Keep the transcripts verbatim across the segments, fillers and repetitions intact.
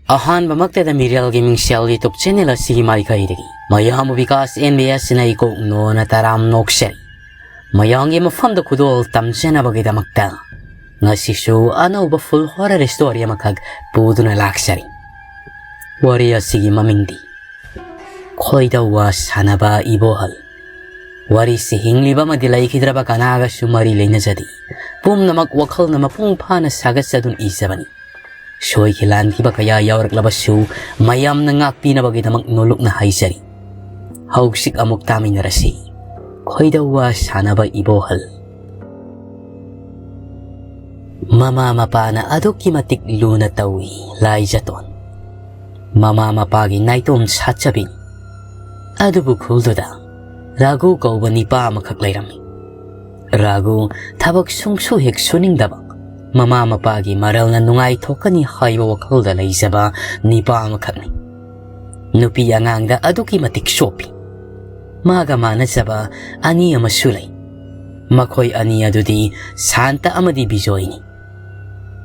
ꯑꯍꯥꯟꯕꯃꯛꯇꯗ ꯃꯤꯔꯦꯜꯒꯤ ꯃꯤꯡꯁꯦꯜ YouTube channel ꯑꯁꯤꯒꯤ ꯃꯥꯏꯀꯩꯗꯒꯤ ꯃꯌꯥꯝꯕꯨ ꯕꯤꯀꯥꯁ ꯑꯦꯟ ꯕꯤ ꯑꯦꯁꯅ ꯏꯀꯣꯛ ꯅꯣꯅ ꯇꯔꯥꯝ ꯅꯣꯛꯆꯔꯤ꯫ ꯃꯌꯥꯝꯒꯤ ꯃꯐꯝꯗ ꯈꯨꯗꯣꯜ ꯇꯝꯖꯅꯕꯒꯤꯗꯃꯛꯇ ꯉꯁꯤꯁꯨ ꯑꯅꯧꯕ full horror story ꯑꯃꯈꯛ ꯄꯨꯗꯨꯅ ꯂꯥꯛꯆꯔꯤ꯫ ꯋꯥꯔꯤ ꯑꯁꯤꯒꯤ ꯃꯃꯤꯡꯗꯤ ꯈꯣꯏꯗꯧꯋꯥ ꯁꯥꯟꯅꯕ ꯏꯕꯣꯍꯜ꯫ ꯋꯥꯔꯤꯁꯤ ꯍꯤꯡꯂꯤꯕ ꯑꯃꯗꯤ ꯂꯩꯈꯤꯗ꯭ꯔꯕ ꯀꯅꯥꯒꯁꯨ ꯃꯔꯤ ꯂꯩꯅꯖꯗꯦ꯫ ꯄꯨꯝꯅꯃꯛ ꯋꯥꯈꯜꯅ ꯃꯄꯨꯡ ꯐꯥꯅ ꯁꯥꯒꯠꯆꯗꯨꯅ ꯏꯖꯕꯅꯤ꯫ ꯁꯣꯏꯈꯤ ꯂꯥꯟꯈꯤꯕ ꯀꯌꯥ ꯌꯥꯎꯔꯛꯂꯕꯁꯨ ꯃꯌꯥꯝꯅ ꯉꯥꯛꯄꯤꯅꯕꯒꯤꯗꯃꯛ ꯅꯣꯂꯨꯛꯅ ꯍꯥꯏꯖꯔꯤ꯫ ꯍꯧꯖꯤꯛ ꯑꯃꯨꯛ ꯇꯥꯃꯤꯟꯅꯔꯁꯤ꯫ ꯈꯣꯏꯗꯧꯋꯥ ꯁꯥꯟꯅꯕ ꯏꯕꯣꯍꯜ꯫ ꯃꯃꯥ ꯃꯄꯥꯅ ꯑꯗꯨꯛꯀꯤ ꯃꯇꯤꯛ ꯂꯨꯅ ꯇꯧꯏ ꯂꯥꯏꯖꯇꯣꯟ꯫ ꯃꯃꯥ ꯃꯄꯥꯒꯤ ꯅꯥꯏꯇꯣꯝ ꯁꯥꯠꯆꯕꯤ꯫ ꯑꯗꯨꯕꯨ ꯈꯨꯜꯗꯨꯗ ꯔꯥꯒꯨ ꯀꯧꯕ ꯅꯤꯄꯥ ꯑꯃꯈꯛ ꯂꯩꯔꯝꯃꯤ꯫ ꯔꯥꯒꯨ ꯊꯕꯛ ꯁꯨꯡꯁꯨ ꯍꯦꯛ ꯁꯨꯅꯤꯡꯗꯕ, ꯃꯃꯥ ꯃꯄꯥꯒꯤ ꯃꯔꯜꯅ ꯅꯨꯡꯉꯥꯏꯊꯣꯛꯀꯅꯤ ꯍꯥꯏꯕ ꯋꯥꯈꯜꯗ ꯂꯩꯖꯕ ꯅꯤꯄꯥ ꯑꯃꯈꯛꯅꯤ꯫ ꯅꯨꯄꯤ ꯑꯉꯥꯡꯗ ꯑꯗꯨꯛꯀꯤ ꯃꯇꯤꯛ ꯆꯣꯞꯄꯤ꯫ ꯃꯥꯒ ꯃꯥꯟꯅꯖꯕ ꯑꯅꯤ ꯑꯃꯁꯨ ꯂꯩ꯫ ꯃꯈꯣꯏ ꯑꯅꯤ ꯑꯗꯨꯗꯤ ꯁꯥꯟꯇ ꯑꯃꯗꯤ ꯕꯤꯖꯣꯏꯅꯤ꯫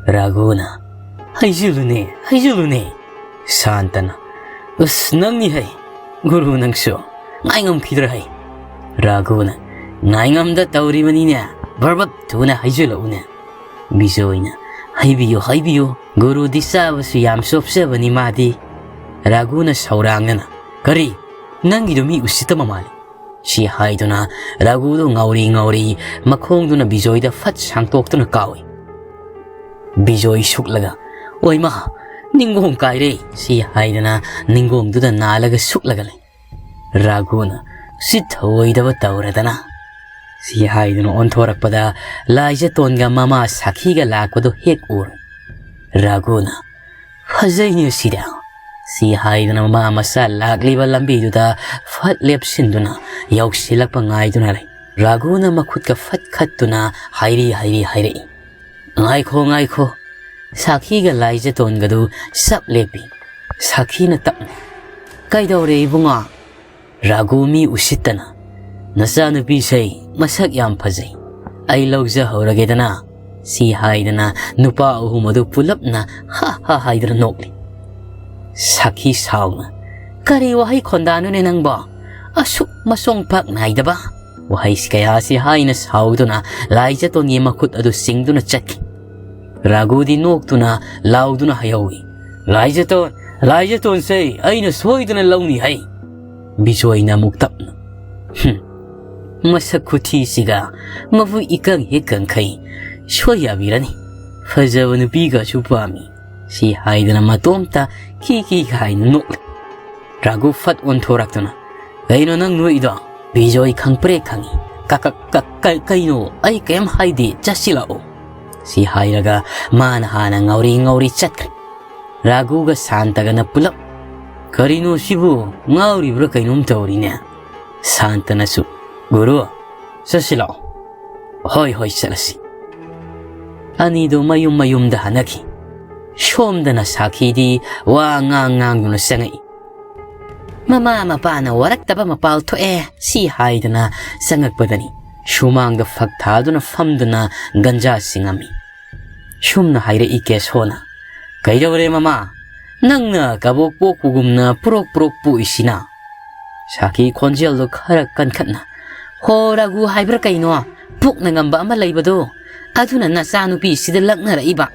ꯔꯥꯒꯨꯅ, "ꯍꯩꯖꯤꯜꯂꯨꯅꯦ, ꯍꯩꯖꯤꯜꯂꯨꯅꯦ꯫" ꯁꯥꯟꯇꯅ, "ꯑꯁ, ꯅꯪꯅꯤ ꯍꯩ, ꯒꯨꯔꯨ ꯅꯪꯁꯨ꯫ ꯉꯥꯏ ꯉꯝꯈꯤꯗ꯭ꯔꯥ ꯍꯩ?" ꯔꯥꯒꯨꯅ, "ꯉꯥꯏ ꯉꯝꯗ ꯇꯧꯔꯤꯕꯅꯤꯅꯦ, ꯕꯔꯕꯞ ꯊꯨꯅ ꯍꯩꯖꯤꯜꯂꯛꯎꯅꯦ꯫" ꯕꯤꯖꯣꯏꯅ, "ꯍꯩꯕꯤꯌꯨ, ꯍꯩꯕꯤꯌꯨ, ꯒꯨꯔꯨꯗꯤ ꯆꯥꯕꯁꯨ ꯌꯥꯝ ꯆꯣꯞꯆꯕꯅꯤ ꯃꯥꯗꯤ꯫" ꯔꯥꯒꯨꯅ ꯁꯧꯔꯥꯡꯅꯅ, "ꯀꯔꯤ? ꯅꯪꯒꯤꯗꯣ ꯃꯤ ꯎꯁꯤꯠꯇꯕ ꯃꯥꯜꯂꯤ꯫" ꯁꯤ ꯍꯥꯏꯗꯨꯅ ꯔꯥꯒꯨꯗꯨ ꯉꯥꯎꯔꯤ ꯉꯥꯎꯔꯤ ꯃꯈꯣꯡꯗꯨꯅ ꯕꯤꯖꯣꯏꯗ ꯐꯠ ꯁꯥꯡꯇꯣꯛꯇꯨꯅ ꯀꯥꯎꯏ꯫ ꯕꯤꯖꯣꯏ ꯁꯨꯛꯂꯒ, "ꯑꯣꯏꯃꯥ, ꯅꯤꯡꯒꯣꯡ ꯀꯥꯏꯔꯦ!" ꯁꯤ ꯍꯥꯏꯗꯅ ꯅꯤꯡꯒꯣꯡꯗꯨꯗ ꯅꯥꯜꯂꯒ ꯁꯨꯛꯂꯒ ꯂꯩ꯫ ꯔꯥꯒꯨꯅ, "ꯁꯤ ꯊꯧꯑꯣꯏꯗꯕ ꯇꯧꯔꯗꯅ!" ꯁꯤ ꯍꯥꯏꯗꯨꯅ ꯑꯣꯟꯊꯣꯔꯛꯄꯗ ꯂꯥꯏꯖꯇꯣꯟꯒ ꯃꯃꯥ ꯁꯥꯈꯤꯒ ꯂꯥꯛꯄꯗꯨ ꯍꯦꯛ ꯎꯔꯦ꯫ ꯔꯥꯒꯨꯅ, "ꯐꯖꯩꯅꯦ ꯁꯤꯗ!" ꯁꯤ ꯍꯥꯏꯗꯨꯅ ꯃꯃꯥ ꯃꯆꯥ ꯂꯥꯛꯂꯤꯕ ꯂꯝꯕꯤꯗꯨꯗ ꯐꯠ ꯂꯦꯞꯁꯤꯟꯗꯨꯅ ꯌꯧꯁꯤꯜꯂꯛꯄ ꯉꯥꯏꯗꯨꯅ ꯂꯩ꯫ ꯔꯥꯒꯨꯅ ꯃꯈꯨꯠꯀ ꯐꯠ ꯈꯠꯇꯨꯅ ꯍꯥꯏꯔꯤ ꯍꯥꯏꯔꯤ ꯍꯥꯏꯔꯛꯏ꯫ "ꯉꯥꯏꯈꯣ, ꯉꯥꯏꯈꯣ!" ꯁꯥꯈꯤꯒ ꯂꯥꯏꯖꯇꯣꯟꯒꯗꯨ ꯆꯞ ꯂꯦꯞꯄꯤ꯫ ꯁꯥꯈꯤꯅ ꯇꯞꯅ, "ꯀꯩꯗꯧꯔꯦ ꯏꯕꯨꯡꯉꯣ?" "ꯔꯥꯒꯨ ꯃꯤ ꯎꯁꯤꯠꯇꯅ ꯅꯆꯥꯅꯨꯄꯤꯁꯦ ꯃꯁꯛ ꯌꯥꯝ ꯐꯖꯩ, ꯑꯩ ꯂꯧꯖꯍꯧꯔꯒꯦꯗꯅ" ꯁꯤ ꯍꯥꯏꯗꯅ ꯅꯨꯄꯥ ꯑꯍꯨꯝ ꯑꯗꯨ ꯄꯨꯂꯞꯅ ꯍꯥ ꯍꯥ ꯍꯥꯏꯗꯨꯅ ꯅꯣꯛꯂꯤ꯫ ꯁꯥꯈꯤ ꯁꯥꯎꯅ, "ꯀꯔꯤ ꯋꯥꯍꯩ ꯈꯣꯟꯗꯥꯅꯣꯅꯦ ꯅꯪꯕꯣ? ꯑꯁꯨꯛ ꯃꯁꯣꯡ ꯄꯥꯛ ꯅꯥꯏꯗꯕ!" ꯋꯥꯍꯩ ꯀꯌꯥꯁꯤ ꯍꯥꯏꯅ ꯁꯥꯎꯗꯨꯅ ꯂꯥꯏꯖꯇꯣꯟꯒꯤ ꯃꯈꯨꯠ ꯑꯗꯨ ꯆꯤꯡꯗꯨꯅ ꯆꯠꯈꯤ꯫ ꯔꯥꯒꯨꯗꯤ ꯅꯣꯛꯇꯨꯅ ꯂꯥꯎꯗꯨꯅ ꯍꯥꯏꯍꯧꯏ, "ꯂꯥꯏꯖꯇꯣꯟ, ꯂꯥꯏꯖꯇꯣꯟꯁꯦ ꯑꯩꯅ ꯁꯣꯏꯗꯅ ꯂꯧꯅꯤ ꯍꯥꯏ!" ꯕꯤꯖꯣꯏꯅ ꯑꯃꯨꯛ ꯇꯞꯅ, "ꯍꯨꯝ, ꯃꯁꯛ ꯈꯨꯊꯤꯁꯤꯒ ꯃꯕꯨꯛ ꯏꯀꯪ ꯍꯦꯛ ꯀꯪꯈꯩ, ꯁꯣꯏ ꯌꯥꯕꯤꯔꯅꯤ꯫ ꯐꯖꯕ ꯅꯨꯄꯤꯒꯁꯨ ꯄꯥꯝꯃꯤ" ꯁꯤ ꯍꯥꯏꯗꯨꯅ ꯃꯇꯣꯝꯇ ꯀꯤ ꯀꯤ ꯍꯥꯏꯅ ꯅꯣꯛꯂꯦ꯫ ꯔꯥꯒꯨ ꯐꯠ ꯑꯣꯟꯊꯣꯔꯛꯇꯨꯅ, "ꯀꯩꯅꯣ ꯅꯪ ꯅꯣꯛꯏꯗꯣ? ꯕꯤꯖꯣꯏ ꯈꯪꯄ꯭ꯔꯦ ꯈꯪꯉꯤ꯫ ꯀ-, ꯀ-, ꯀ-, ꯀ-, ꯀꯩꯅꯣ? ꯑꯩ ꯀꯩꯝ ꯍꯥꯏꯗꯦ, ꯆꯠꯁꯤꯜꯂꯛꯑꯣ" ꯁꯤ ꯍꯥꯏꯔꯒ ꯃꯥꯅ ꯍꯥꯟꯅ ꯉꯥꯎꯔꯤ ꯉꯥꯎꯔꯤ ꯆꯠꯈ꯭ꯔꯦ꯫ ꯔꯥꯒꯨꯒ ꯁꯥꯟꯇꯒꯅ ꯄꯨꯂꯞ, "ꯀꯔꯤꯅꯣ ꯁꯤꯕꯨ? ꯉꯥꯎꯔꯤꯕ꯭ꯔꯥ ꯀꯩꯅꯣꯝ ꯇꯧꯔꯤꯅꯦ?" ꯁꯥꯟꯇꯅꯁꯨ, "ꯒꯨꯔꯨ, ꯆꯠꯁꯤꯜꯂꯛꯑꯣ"꯫ "ꯍꯣꯏ, ꯍꯣꯏ, ꯆꯠꯂꯁꯤ"꯫ ꯑꯅꯤꯗꯨ ꯃꯌꯨꯝ ꯃꯌꯨꯝꯗ ꯍꯟꯅꯈꯤ꯫ ꯁꯣꯝꯗꯅ ꯁꯥꯈꯤꯗꯤ ꯋꯥ ꯉꯥꯡ ꯉꯥꯡꯗꯨꯅ ꯆꯪꯉꯛꯏ꯫ "ꯃꯃꯥ ꯃꯄꯥꯅ ꯋꯥꯔꯛꯇꯕ ꯃꯄꯥꯜ ꯊꯣꯛꯑꯦ" ꯁꯤ ꯍꯥꯏꯗꯅ ꯆꯪꯉꯛꯄꯗꯅꯤ ꯁꯨꯃꯥꯡꯗ ꯐꯛ ꯊꯥꯗꯨꯅ ꯐꯝꯗꯨꯅ ꯒꯟꯖꯥ ꯆꯤꯡꯉꯝꯃꯤ꯫ ꯁꯨꯝꯅ ꯍꯥꯏꯔꯛꯏ ꯀꯦꯁꯣꯅ, "ꯀꯩꯗꯧꯔꯦ ꯃꯃꯥ? ꯅꯪꯅ ꯀꯕꯣꯛ ꯄꯣꯛꯄꯒꯨꯝꯅ ꯄꯨꯔꯣꯛ ꯄꯨꯔꯣꯛ ꯄꯣꯛꯏꯁꯤꯅ?" ꯁꯥꯈꯤ ꯈꯣꯟꯖꯦꯜꯗꯨ ꯈꯔ ꯀꯟꯈꯠꯅ, "ꯍꯣ, ꯔꯥꯒꯨ ꯍꯥꯏꯕ꯭ꯔꯥ ꯀꯩꯅꯣ, ꯄꯣꯛꯅ ꯉꯝꯕ ꯑꯃ ꯂꯩꯕꯗꯣ, ꯑꯗꯨꯅ ꯅꯆꯥꯅꯨꯄꯤꯁꯤꯗ ꯂꯛꯅꯔꯛꯏꯕ"꯫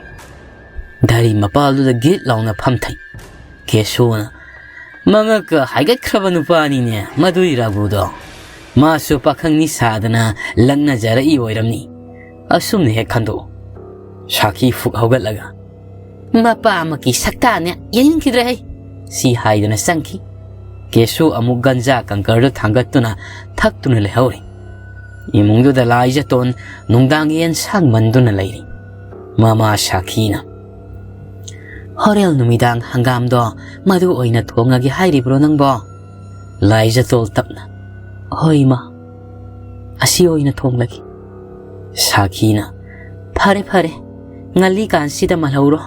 ꯙꯔꯤ ꯃꯄꯥꯜꯗꯨꯗ ꯒꯤꯠ ꯂꯥꯎꯅ ꯐꯝꯊꯩ꯫ ꯀꯦꯁꯣꯅ, "ꯃꯉꯛꯀ ꯍꯥꯏꯒꯠꯈ꯭ꯔꯕ ꯅꯨꯄꯥꯅꯤꯅꯦ ꯃꯗꯨꯏ ꯔꯥꯒꯨꯗꯣ꯫ ꯃꯥꯁꯨ ꯄꯥꯈꯪꯅꯤ ꯁꯥꯗꯅ ꯂꯛꯅꯖꯔꯛꯏ ꯑꯣꯏꯔꯝꯅꯤ꯫ ꯑꯁꯨꯝꯅ ꯍꯦꯛ ꯈꯟꯗꯣꯛꯎ"꯫ ꯁꯥꯈꯤ ꯐꯨꯛ ꯍꯧꯒꯠꯂꯒ, "ꯃꯄꯥꯃꯛꯀꯤ ꯁꯛꯇꯥꯅꯦ, ꯌꯦꯡꯅꯤꯡꯈꯤꯗ꯭ꯔꯦ ꯍꯩ!" ꯁꯤ ꯍꯥꯏꯗꯅ ꯆꯪꯈꯤ꯫ ꯀꯦꯁꯨ ꯑꯃꯨꯛ ꯒꯟꯖꯥ ꯀꯪꯀꯔꯗꯨ ꯊꯥꯡꯒꯠꯇꯨꯅ ꯊꯛꯇꯨꯅ ꯂꯩꯍꯧꯔꯤ꯫ ꯏꯃꯨꯡꯗꯨꯗ ꯂꯥꯏꯖꯇꯣꯟ ꯅꯨꯡꯗꯥꯡ ꯌꯦꯟ ꯁꯥꯡꯃꯟꯗꯨꯅ ꯂꯩꯔꯤ꯫ ꯃꯃꯥ ꯁꯥꯈꯤꯅ, "ꯍꯣꯔꯦꯟ ꯅꯨꯃꯤꯗꯥꯡ ꯍꯪꯒꯥꯝꯗꯣ ꯃꯗꯨ ꯑꯣꯏꯅ ꯊꯣꯡꯉꯒꯦ ꯍꯥꯏꯔꯤꯕ꯭ꯔꯣ ꯅꯪꯕꯣ?" ꯂꯥꯏꯖꯇꯣꯜ ꯇꯞꯅ, "ꯍꯣꯏ ꯏꯃꯥ, ꯑꯁꯤ ꯑꯣꯏꯅ ꯊꯣꯡꯂꯒꯦ"꯫ ꯁꯥꯈꯤꯅ, "ꯐꯔꯦ ꯐꯔꯦ, ꯉꯜꯂꯤꯀꯥꯟꯁꯤꯗ ꯃꯜꯍꯧꯔꯣ꯫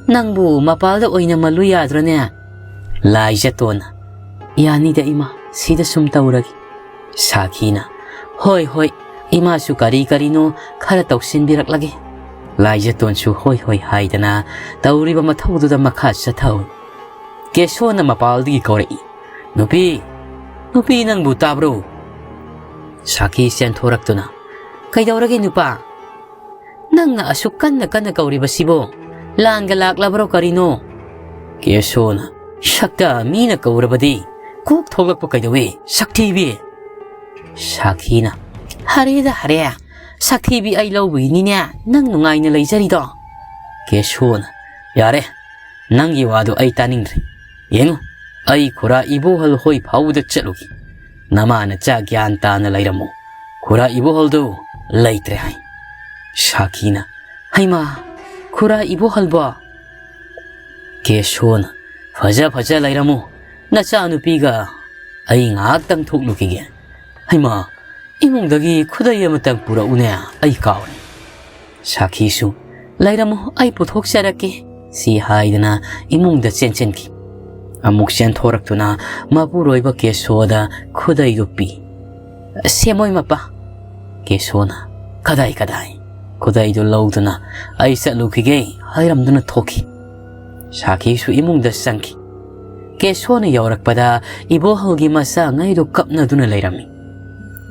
ꯅꯪꯕꯨ ꯃꯄꯥꯜꯗ ꯑꯣꯏꯅ ꯃꯜꯂꯨ ꯌꯥꯗ꯭ꯔꯣꯅꯦ?" ꯂꯥꯏꯖꯇꯣꯟꯅ, "ꯌꯥꯅꯤꯗ ꯏꯃꯥ, ꯁꯤꯗ ꯁꯨꯝ ꯇꯧꯔꯒꯦ"꯫ ꯁꯥꯈꯤꯅ, "ꯍꯣꯏ ꯍꯣꯏ, ꯏꯃꯥꯁꯨ ꯀꯔꯤ ꯀꯔꯤꯅꯣ ꯈꯔ ꯇꯧꯁꯤꯟꯕꯤꯔꯛꯂꯒꯦ"꯫ ꯂꯥꯏꯖꯇꯣꯟꯁꯨ ꯍꯣꯏ ꯍꯣꯏ ꯍꯥꯏꯗꯅ ꯇꯧꯔꯤꯕ ꯃꯊꯧꯗꯨꯗ ꯃꯈꯥ ꯆꯠꯊꯍꯧꯏ꯫ ꯀꯦꯁꯣꯅ ꯃꯄꯥꯜꯗꯒꯤ ꯀꯧꯔꯛꯏ, "ꯅꯨꯄꯤ, ꯅꯨꯄꯤ, ꯅꯪꯕꯨ ꯇꯥꯕ꯭ꯔꯣ?" ꯁꯥꯈꯤ ꯆꯦꯟꯊꯣꯔꯛꯇꯨꯅ, "ꯀꯩꯗꯧꯔꯒꯦ ꯅꯨꯄꯥ? ꯅꯪꯅ ꯑꯁꯨꯛ ꯀꯟꯅ ꯀꯟꯅ ꯀꯧꯔꯤꯕꯁꯤꯕꯣ? ꯂꯥꯟꯒ ꯂꯥꯛꯂꯕ꯭ꯔꯣ ꯀꯔꯤꯅꯣ?" ꯀꯦꯁꯣꯅ, "ꯁꯛꯇ ꯃꯤꯅ ꯀꯧꯔꯕꯗꯤ ꯀꯣꯛ ꯊꯣꯛꯂꯛꯄ ꯀꯩꯗꯧꯏ, ꯁꯛꯊꯤꯕꯤ?" ꯁꯥꯈꯤꯅ, "ꯍꯔꯦꯗ ꯍꯔꯦ, ꯁꯛꯊꯤꯕꯤ ꯑꯩ ꯂꯧꯕꯒꯤꯅꯤꯅꯦ ꯅꯪ ꯅꯨꯡꯉꯥꯏꯅ ꯂꯩꯖꯔꯤꯗꯣ?" ꯀꯦꯁꯣꯅ, "ꯌꯥꯔꯦ, ꯅꯪꯒꯤ ꯋꯥꯗꯣ ꯑꯩ ꯇꯥꯅꯤꯡꯗ꯭ꯔꯦ꯫ ꯌꯦꯡꯉꯨ, ꯑꯩ ꯈꯨꯔꯥ ꯏꯕꯣꯍꯜ ꯍꯣꯏ ꯐꯥꯎꯕꯗ ꯆꯠꯂꯨꯒꯦ꯫ ꯅꯃꯥ ꯅꯆꯥ ꯒ꯭ꯌꯥꯟ ꯇꯥꯅ ꯂꯩꯔꯝꯃꯨ꯫ ꯈꯨꯔꯥ ꯏꯕꯣꯍꯜꯗꯨ ꯂꯩꯇ꯭ꯔꯦ ꯍꯥꯏ꯫" ꯁꯥꯈꯤꯅ, "ꯍꯩꯃꯥ, ꯈꯨꯔꯥ ꯏꯕꯣꯍꯜꯕꯣ?" ꯀꯦꯁꯣꯅ, "ꯐꯖ ꯐꯖ ꯂꯩꯔꯝꯃꯨ꯫ ꯅꯆꯥꯅꯨꯄꯤꯒ ꯑꯩ ꯉꯥꯏꯍꯥꯛꯇꯪ ꯊꯣꯛꯂꯨꯈꯤꯒꯦ꯫ ꯍꯩꯃꯥ, ꯏꯃꯨꯡꯗꯒꯤ ꯈꯨꯗꯩ ꯑꯃꯇꯪ ꯄꯨꯔꯛꯎꯅꯦ, ꯑꯩ ꯀꯥꯎꯔꯦ꯫" ꯁꯥꯈꯤꯁꯨ, "ꯂꯩꯔꯝꯃꯨ, ꯑꯩ ꯄꯨꯊꯣꯛꯆꯔꯛꯀꯦ," ꯁꯤ ꯍꯥꯏꯗꯨꯅ ꯏꯃꯨꯡꯗ ꯆꯦꯟꯁꯤꯟꯈꯤ꯫ ꯑꯃꯨꯛ ꯆꯦꯟꯊꯣꯔꯛꯇꯨꯅ ꯃꯄꯨꯔꯣꯏꯕ ꯀꯦꯁꯣꯗ ꯈꯨꯗꯩꯗꯨ ꯄꯤ꯫ "ꯁꯦꯝꯃꯣꯏ ꯃꯄꯥ꯫" ꯀꯦꯁꯣꯅ, "ꯀꯗꯥꯏ, ꯀꯗꯥꯏ?" ꯈꯨꯗꯩꯗꯨ ꯂꯧꯗꯨꯅ, "ꯑꯩ ꯆꯠꯂꯨꯈꯤꯒꯦ" ꯍꯥꯏꯔꯝꯗꯨꯅ ꯊꯣꯛꯈꯤ꯫ ꯁꯥꯈꯤꯁꯨ ꯏꯃꯨꯡꯗ ꯆꯪꯈꯤ꯫ ꯀꯦꯁꯣꯅ ꯌꯧꯔꯛꯄꯗ ꯏꯕꯣꯍꯜꯒꯤ ꯃꯆꯥꯉꯩꯗꯨ ꯀꯞꯅꯗꯨꯅ ꯂꯩꯔꯝꯃꯤ꯫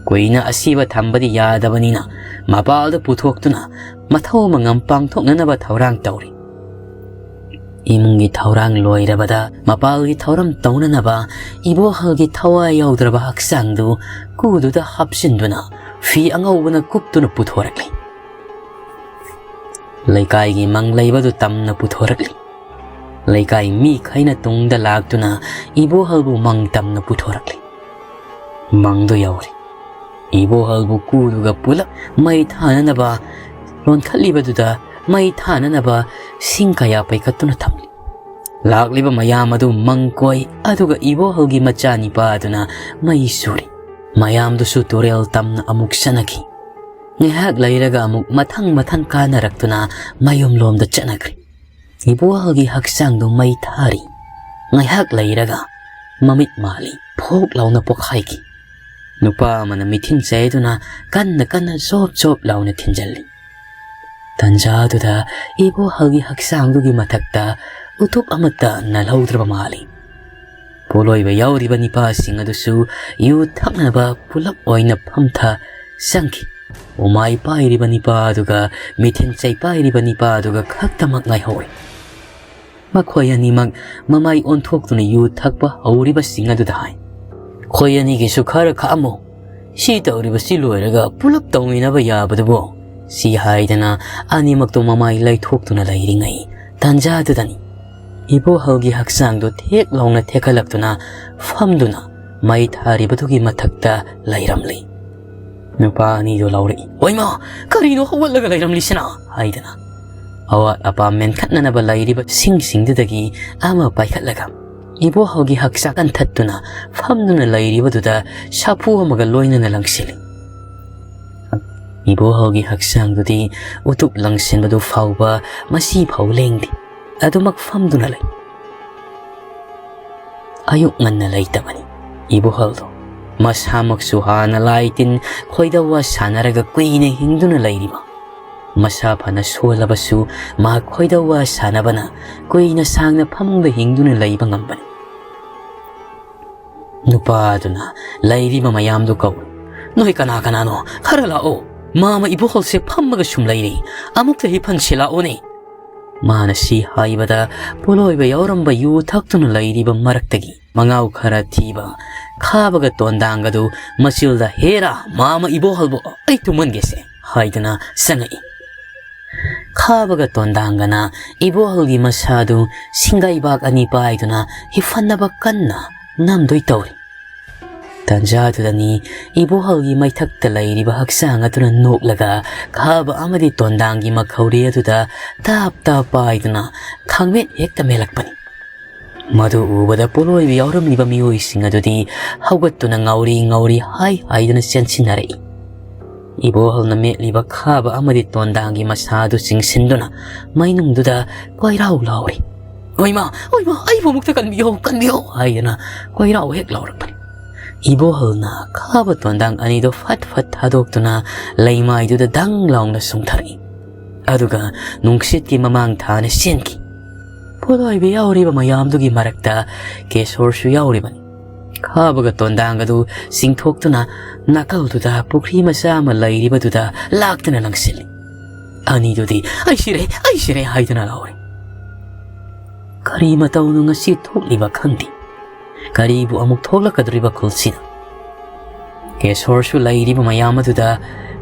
ꯀꯨꯏꯅ ꯑꯁꯤꯕ ꯊꯝꯕꯗꯤ ꯌꯥꯗꯕꯅꯤꯅ ꯃꯄꯥꯜꯗ ꯄꯨꯊꯣꯛꯇꯨꯅ ꯃꯊꯧ ꯃꯉꯝ ꯄꯥꯡꯊꯣꯛꯅꯅꯕ ꯊꯧꯔꯥꯡ ꯇꯧꯔꯤ꯫ ꯏꯃꯨꯡꯒꯤ ꯊꯧꯔꯥꯡ ꯂꯣꯏꯔꯕꯗ ꯃꯄꯥꯜꯒꯤ ꯊꯧꯔꯝ ꯇꯧꯅꯅꯕ ꯏꯕꯣꯍꯜꯒꯤ ꯊꯋꯥꯏ ꯌꯥꯎꯗ꯭ꯔꯕ ꯍꯛꯆꯥꯡꯗꯨ ꯀꯨꯗꯨꯗ ꯍꯥꯞꯆꯤꯟꯗꯨꯅ ꯐꯤ ꯑꯉꯧꯕꯅ ꯀꯨꯞꯇꯨꯅ ꯄꯨꯊꯣꯔꯛꯂꯤ꯫ ꯂꯩꯀꯥꯏꯒꯤ ꯃꯪ ꯂꯩꯕꯗꯨ ꯇꯝꯅ ꯄꯨꯊꯣꯔꯛꯂꯤ꯫ ꯂꯩꯀꯥꯏ ꯃꯤꯈꯩꯅ ꯇꯨꯡꯗ ꯂꯥꯛꯇꯨꯅ ꯏꯕꯣꯍꯜꯕꯨ ꯃꯪ ꯇꯝꯅ ꯄꯨꯊꯣꯔꯛꯂꯤ꯫ ꯃꯪꯗꯨ ꯌꯧꯔꯦ꯫ ꯏꯕꯣꯍꯜꯕꯨ ꯀꯨꯗꯨꯒ ꯄꯨꯂꯞ ꯃꯩ ꯊꯥꯅꯅꯕ ꯂꯣꯟꯈꯠꯂꯤꯕꯗꯨꯗ ꯃꯩ ꯊꯥꯅꯅꯕ ꯁꯤꯡ ꯀꯌꯥ ꯄꯩꯀꯠꯇꯨꯅ ꯊꯝꯂꯤ꯫ ꯂꯥꯛꯂꯤꯕ ꯃꯌꯥꯝ ꯑꯗꯨ ꯃꯪ ꯀꯣꯏ, ꯑꯗꯨꯒ ꯏꯕꯣꯍꯜꯒꯤ ꯃꯆꯥꯅꯤꯄꯥ ꯑꯗꯨꯅ ꯃꯩ ꯁꯨꯔꯤ꯫ ꯃꯌꯥꯝꯗꯨꯁꯨ ꯇꯨꯔꯦꯜ ꯇꯝꯅ ꯑꯃꯨꯛ ꯆꯠꯅꯈꯤ꯫ ꯉꯥꯏꯍꯥꯛ ꯂꯩꯔꯒ ꯑꯃꯨꯛ ꯃꯊꯪ ꯃꯊꯪ ꯀꯥꯅꯔꯛꯇꯨꯅ ꯃꯌꯨꯝꯂꯣꯝꯗ ꯆꯠꯅꯈ꯭ꯔꯦ꯫ ꯏꯕꯣꯍꯜꯒꯤ ꯍꯛꯆꯥꯡꯗꯨ ꯃꯩ ꯊꯥꯔꯤ꯫ ꯉꯥꯏꯍꯥꯛ ꯂꯩꯔꯒ ꯃꯃꯤꯠ ꯃꯥꯜꯂꯤ ꯐꯣꯛ ꯂꯥꯎꯅ ꯄꯣꯛꯈꯥꯏꯈꯤ꯫ ꯅꯨꯄꯥ ꯑꯃꯅ ꯃꯤꯊꯤꯟ ꯆꯩꯗꯨꯅ ꯀꯟꯅ ꯀꯟꯅ ꯖꯣꯞ ꯖꯣꯞ ꯂꯥꯎꯅ ꯊꯤꯟꯖꯜꯂꯤ꯫ ꯇꯟꯖꯥꯗꯨꯗ ꯏꯕꯣꯍꯜꯒꯤ ꯍꯛꯆꯥꯡꯗꯨꯒꯤ ꯃꯊꯛꯇ ꯎꯇꯨꯞ ꯑꯃꯠꯇ ꯅꯜꯍꯧꯗ꯭ꯔꯕ ꯃꯥꯜꯂꯤ꯫ ꯄꯣꯠꯂꯣꯏꯕ ꯌꯥꯎꯔꯤꯕ ꯅꯤꯄꯥꯁꯤꯡ ꯑꯗꯨꯁꯨ ꯌꯨ ꯊꯛꯅꯕ ꯄꯨꯂꯞ ꯑꯣꯏꯅ ꯐꯝꯊ ꯆꯪꯈꯤ꯫ ꯎꯃꯥꯏ ꯄꯥꯏꯔꯤꯕ ꯅꯤꯄꯥ ꯑꯗꯨꯒ ꯃꯤꯊꯤꯟ ꯆꯩ ꯄꯥꯏꯔꯤꯕ ꯅꯤꯄꯥ ꯑꯗꯨꯒ ꯈꯛꯇꯃꯛ ꯉꯥꯏꯍꯧꯔꯦ꯫ ꯃꯈꯣꯏ ꯑꯅꯤꯃꯛ ꯃꯃꯥꯏ ꯑꯣꯟꯊꯣꯛꯇꯨꯅ ꯌꯨ ꯊꯛꯄ ꯍꯧꯔꯤꯕꯁꯤꯡ ꯑꯗꯨꯗ ꯍꯥꯏ, "ꯑꯩꯈꯣꯏ ꯑꯅꯤꯒꯤꯁꯨ ꯈꯔ ꯈꯥꯛꯑꯝꯃꯨ꯫ ꯁꯤ ꯇꯧꯔꯤꯕꯁꯤ ꯂꯣꯏꯔꯒ ꯄꯨꯂꯞ ꯇꯧꯃꯤꯟꯅꯕ ꯌꯥꯕꯗꯨꯕꯨ?" ꯁꯤ ꯍꯥꯏꯗꯅ ꯑꯅꯤꯃꯛꯇꯣ ꯃꯃꯥꯏ ꯂꯩꯊꯣꯛꯇꯨꯅ ꯂꯩꯔꯤꯉꯩ ꯇꯥꯟꯖꯥꯗꯨꯗꯅꯤ ꯏꯕꯣꯍꯜꯒꯤ ꯍꯛꯆꯥꯡꯗꯨ ꯊꯦꯛ ꯂꯥꯎꯅ ꯊꯦꯛꯀꯠꯂꯛꯇꯨꯅ ꯐꯝꯗꯨꯅ ꯃꯩ ꯊꯥꯔꯤꯕꯗꯨꯒꯤ ꯃꯊꯛꯇ ꯂꯩꯔꯝꯂꯤ꯫ ꯅꯨꯄꯥ ꯑꯅꯤꯗꯨ ꯂꯥꯎꯔꯛꯏ, "ꯑꯣꯏꯃꯥ, ꯀꯔꯤꯅꯣ ꯍꯧꯒꯠꯂꯒ ꯂꯩꯔꯝꯂꯤꯁꯤꯅ?" ꯍꯥꯏꯗꯅ ꯑꯋꯥꯠ ꯑꯄꯥ ꯃꯦꯟꯈꯠꯅꯅꯕ ꯂꯩꯔꯤꯕ ꯁꯤꯡꯁꯤꯡꯗꯨꯗꯒꯤ ꯑꯃ ꯄꯥꯏꯈꯠꯂꯒ ꯏꯕꯣꯍꯜꯒꯤ ꯍꯛꯆꯥꯡ ꯀꯟꯊꯠꯇꯨꯅ ꯐꯝꯗꯨꯅ ꯂꯩꯔꯤꯕꯗꯨꯗ ꯁꯥꯐꯨ ꯑꯃꯒ ꯂꯣꯏꯅꯅ ꯂꯪꯁꯤꯜꯂꯤ꯫ ꯏꯕꯣꯍꯜꯒꯤ ꯍꯛꯆꯥꯡꯗꯨꯗꯤ ꯎꯇꯨꯞ ꯂꯪꯁꯤꯟꯕꯗꯨ ꯐꯥꯎꯕ ꯃꯁꯤ ꯐꯥꯎ ꯂꯦꯡꯗꯦ꯫ ꯑꯗꯨꯃꯛ ꯐꯝꯗꯨꯅ ꯂꯩ꯫ ꯑꯌꯨꯛ ꯉꯟꯅ ꯂꯩꯇꯕꯅꯤ ꯏꯕꯣꯍꯜꯗꯣ꯫ ꯃꯁꯥꯃꯛꯁꯨ ꯍꯥꯟꯅ ꯂꯥꯏ ꯇꯤꯟ ꯈꯣꯏꯗꯧꯋꯥ ꯁꯥꯟꯅꯔꯒ ꯀꯨꯏꯅ ꯍꯤꯡꯗꯨꯅ ꯂꯩꯔꯤꯕ꯫ ꯃꯁꯥ ꯐꯅ ꯁꯣꯜꯂꯕꯁꯨ ꯃꯍꯥꯛ ꯈꯣꯏꯗꯧꯋꯥ ꯁꯥꯟꯅꯕꯅ ꯀꯨꯏꯅ ꯁꯥꯡꯅ ꯐꯃꯨꯡꯗ ꯍꯤꯡꯗꯨꯅ ꯂꯩꯕ ꯉꯝꯕꯅꯤ꯫ ꯅꯨꯄꯥꯗꯨꯅ ꯂꯩꯔꯤꯕ ꯃꯌꯥꯝꯗꯨ ꯀꯧꯏ, "ꯅꯣꯏ ꯀꯅꯥ ꯀꯅꯥꯅꯣ? ꯈꯔ ꯂꯥꯛꯑꯣ꯫ ꯃꯥꯃ ꯏꯕꯣꯍꯜꯁꯦ ꯐꯝꯃꯒ ꯁꯨꯝ ꯂꯩꯔꯤ꯫ ꯑꯃꯨꯛꯇ ꯍꯤꯞꯍꯟꯁꯤ ꯂꯥꯛꯑꯣꯅꯦ꯫" ꯃꯥꯅ ꯁꯤ ꯍꯥꯏꯕꯗ ꯄꯣꯠꯂꯣꯏꯕ ꯌꯥꯎꯔꯝꯕ ꯌꯨ ꯊꯛꯇꯨꯅ ꯂꯩꯔꯤꯕ ꯃꯔꯛꯇꯒꯤ ꯃꯉꯥꯎ ꯈꯔ ꯊꯤꯕ ꯈꯥꯕꯒ ꯇꯣꯟꯗꯥꯡꯒꯗꯨ ꯃꯆꯤꯜꯗ, "ꯍꯦꯔꯥ, ꯃꯥꯃ ꯏꯕꯣꯍꯜꯕꯨ ꯑꯩ ꯇꯨꯝꯍꯟꯒꯦꯁꯦ" ꯍꯥꯏꯗꯨꯅ ꯆꯪꯉꯛꯏ꯫ ꯈꯥꯕꯒ ꯇꯣꯟꯗꯥꯡꯒꯅ ꯏꯕꯣꯍꯜꯒꯤ ꯃꯁꯥꯗꯨ ꯁꯤꯡꯒꯩꯕꯥꯛ ꯑꯅꯤ ꯄꯥꯏꯗꯨꯅ ꯍꯤꯞꯍꯟꯅꯕ ꯀꯟꯅ ꯅꯝꯗꯣꯏ ꯇꯧꯔꯤ꯫ ꯇꯥꯟꯖꯥꯗꯨꯗꯅꯤ ꯏꯕꯣꯍꯜꯒꯤ ꯃꯩꯊꯛꯇ ꯂꯩꯔꯤꯕ ꯍꯛꯆꯥꯡ ꯑꯗꯨꯅ ꯅꯣꯛꯂꯒ ꯈꯥꯕ ꯑꯃꯗꯤ ꯇꯣꯟꯗꯥꯡꯒꯤ ꯃꯈꯧꯔꯤ ꯑꯗꯨꯗ ꯇꯥꯞ ꯇꯥꯞ ꯄꯥꯏꯗꯨꯅ ꯈꯥꯡꯃꯦꯠ ꯍꯦꯛꯇ ꯃꯦꯜꯂꯛꯄꯅꯤ꯫ ꯃꯗꯨ ꯎꯕꯗ ꯄꯣꯠꯂꯣꯏꯕ ꯌꯥꯎꯔꯝꯂꯤꯕ ꯃꯤꯑꯣꯏꯁꯤꯡ ꯑꯗꯨꯗꯤ ꯍꯧꯒꯠꯇꯨꯅ ꯉꯥꯎꯔꯤ ꯉꯥꯎꯔꯤ ꯍꯥꯏ ꯍꯥꯏꯗꯨꯅ ꯆꯦꯟꯁꯤꯟꯅꯔꯛꯏ꯫ ꯏꯕꯣꯍꯜꯅ ꯃꯦꯠꯂꯤꯕ ꯈꯥꯕ ꯑꯃꯗꯤ ꯇꯣꯟꯗꯥꯡꯒꯤ ꯃꯁꯥ ꯑꯗꯨ ꯆꯤꯡꯁꯤꯟꯗꯨꯅ ꯃꯩꯅꯨꯡꯗꯨꯗ ꯀꯣꯏꯔꯥꯎ ꯂꯥꯎꯔꯤ꯫ "ꯑꯣꯏꯃꯥ, ꯑꯣꯏꯃꯥ, ꯑꯩꯕꯨ ꯑꯃꯨꯛꯇ ꯀꯟꯕꯤꯌꯣ, ꯀꯟꯕꯤꯌꯣ" ꯍꯥꯏꯗꯨꯅ ꯀꯣꯏꯔꯥꯎ ꯍꯦꯛ ꯂꯥꯎꯔꯛꯄꯅꯤ꯫ ꯏꯕꯣꯍꯜꯅ ꯈꯥꯕ ꯇꯣꯟꯗꯥꯡ ꯑꯅꯤꯗꯨ ꯐꯠ ꯐꯠ ꯊꯥꯗꯣꯛꯇꯨꯅ ꯂꯩꯃꯥꯏꯗꯨꯗ ꯗꯪ ꯂꯥꯎꯅ ꯆꯣꯡꯊꯔꯛꯏ꯫ ꯑꯗꯨꯒ ꯅꯨꯡꯁꯤꯠꯀꯤ ꯃꯃꯥꯡ ꯊꯥꯅ ꯆꯦꯟꯈꯤ꯫ ꯄꯣꯠꯂꯣꯏꯕ ꯌꯥꯎꯔꯤꯕ ꯃꯌꯥꯝꯗꯨꯒꯤ ꯃꯔꯛꯇ ꯀꯦꯁꯣꯔꯁꯨ ꯌꯥꯎꯔꯤꯕꯅꯤ꯫ ꯈꯥꯕꯒ ꯇꯣꯟꯗꯥꯡꯒꯗꯨ ꯆꯤꯡꯊꯣꯛꯇꯨꯅ ꯅꯥꯀꯜꯗꯨꯗ ꯄꯨꯈ꯭ꯔꯤ ꯃꯆꯥ ꯑꯃ ꯂꯩꯔꯤꯕꯗꯨꯗ ꯂꯥꯛꯇꯨꯅ ꯂꯪꯁꯤꯜꯂꯤ꯫ ꯑꯅꯤꯗꯨꯗꯤ "ꯑꯩ ꯁꯤꯔꯦ, ꯑꯩ ꯁꯤꯔꯦ" ꯍꯥꯏꯗꯨꯅ ꯂꯥꯎꯔꯤ꯫ ꯀꯔꯤ ꯃꯇꯧꯅꯣ ꯉꯁꯤ ꯊꯣꯛꯂꯤꯕ ꯈꯪꯗꯦ꯫ ꯀꯔꯤꯕꯨ ꯑꯃꯨꯛ ꯊꯣꯛꯂꯛꯀꯗꯧꯔꯤꯕ ꯈꯨꯜꯁꯤꯗ? ꯀꯦꯁꯣꯔꯁꯨ ꯂꯩꯔꯤꯕ ꯃꯌꯥꯝ ꯑꯗꯨꯗ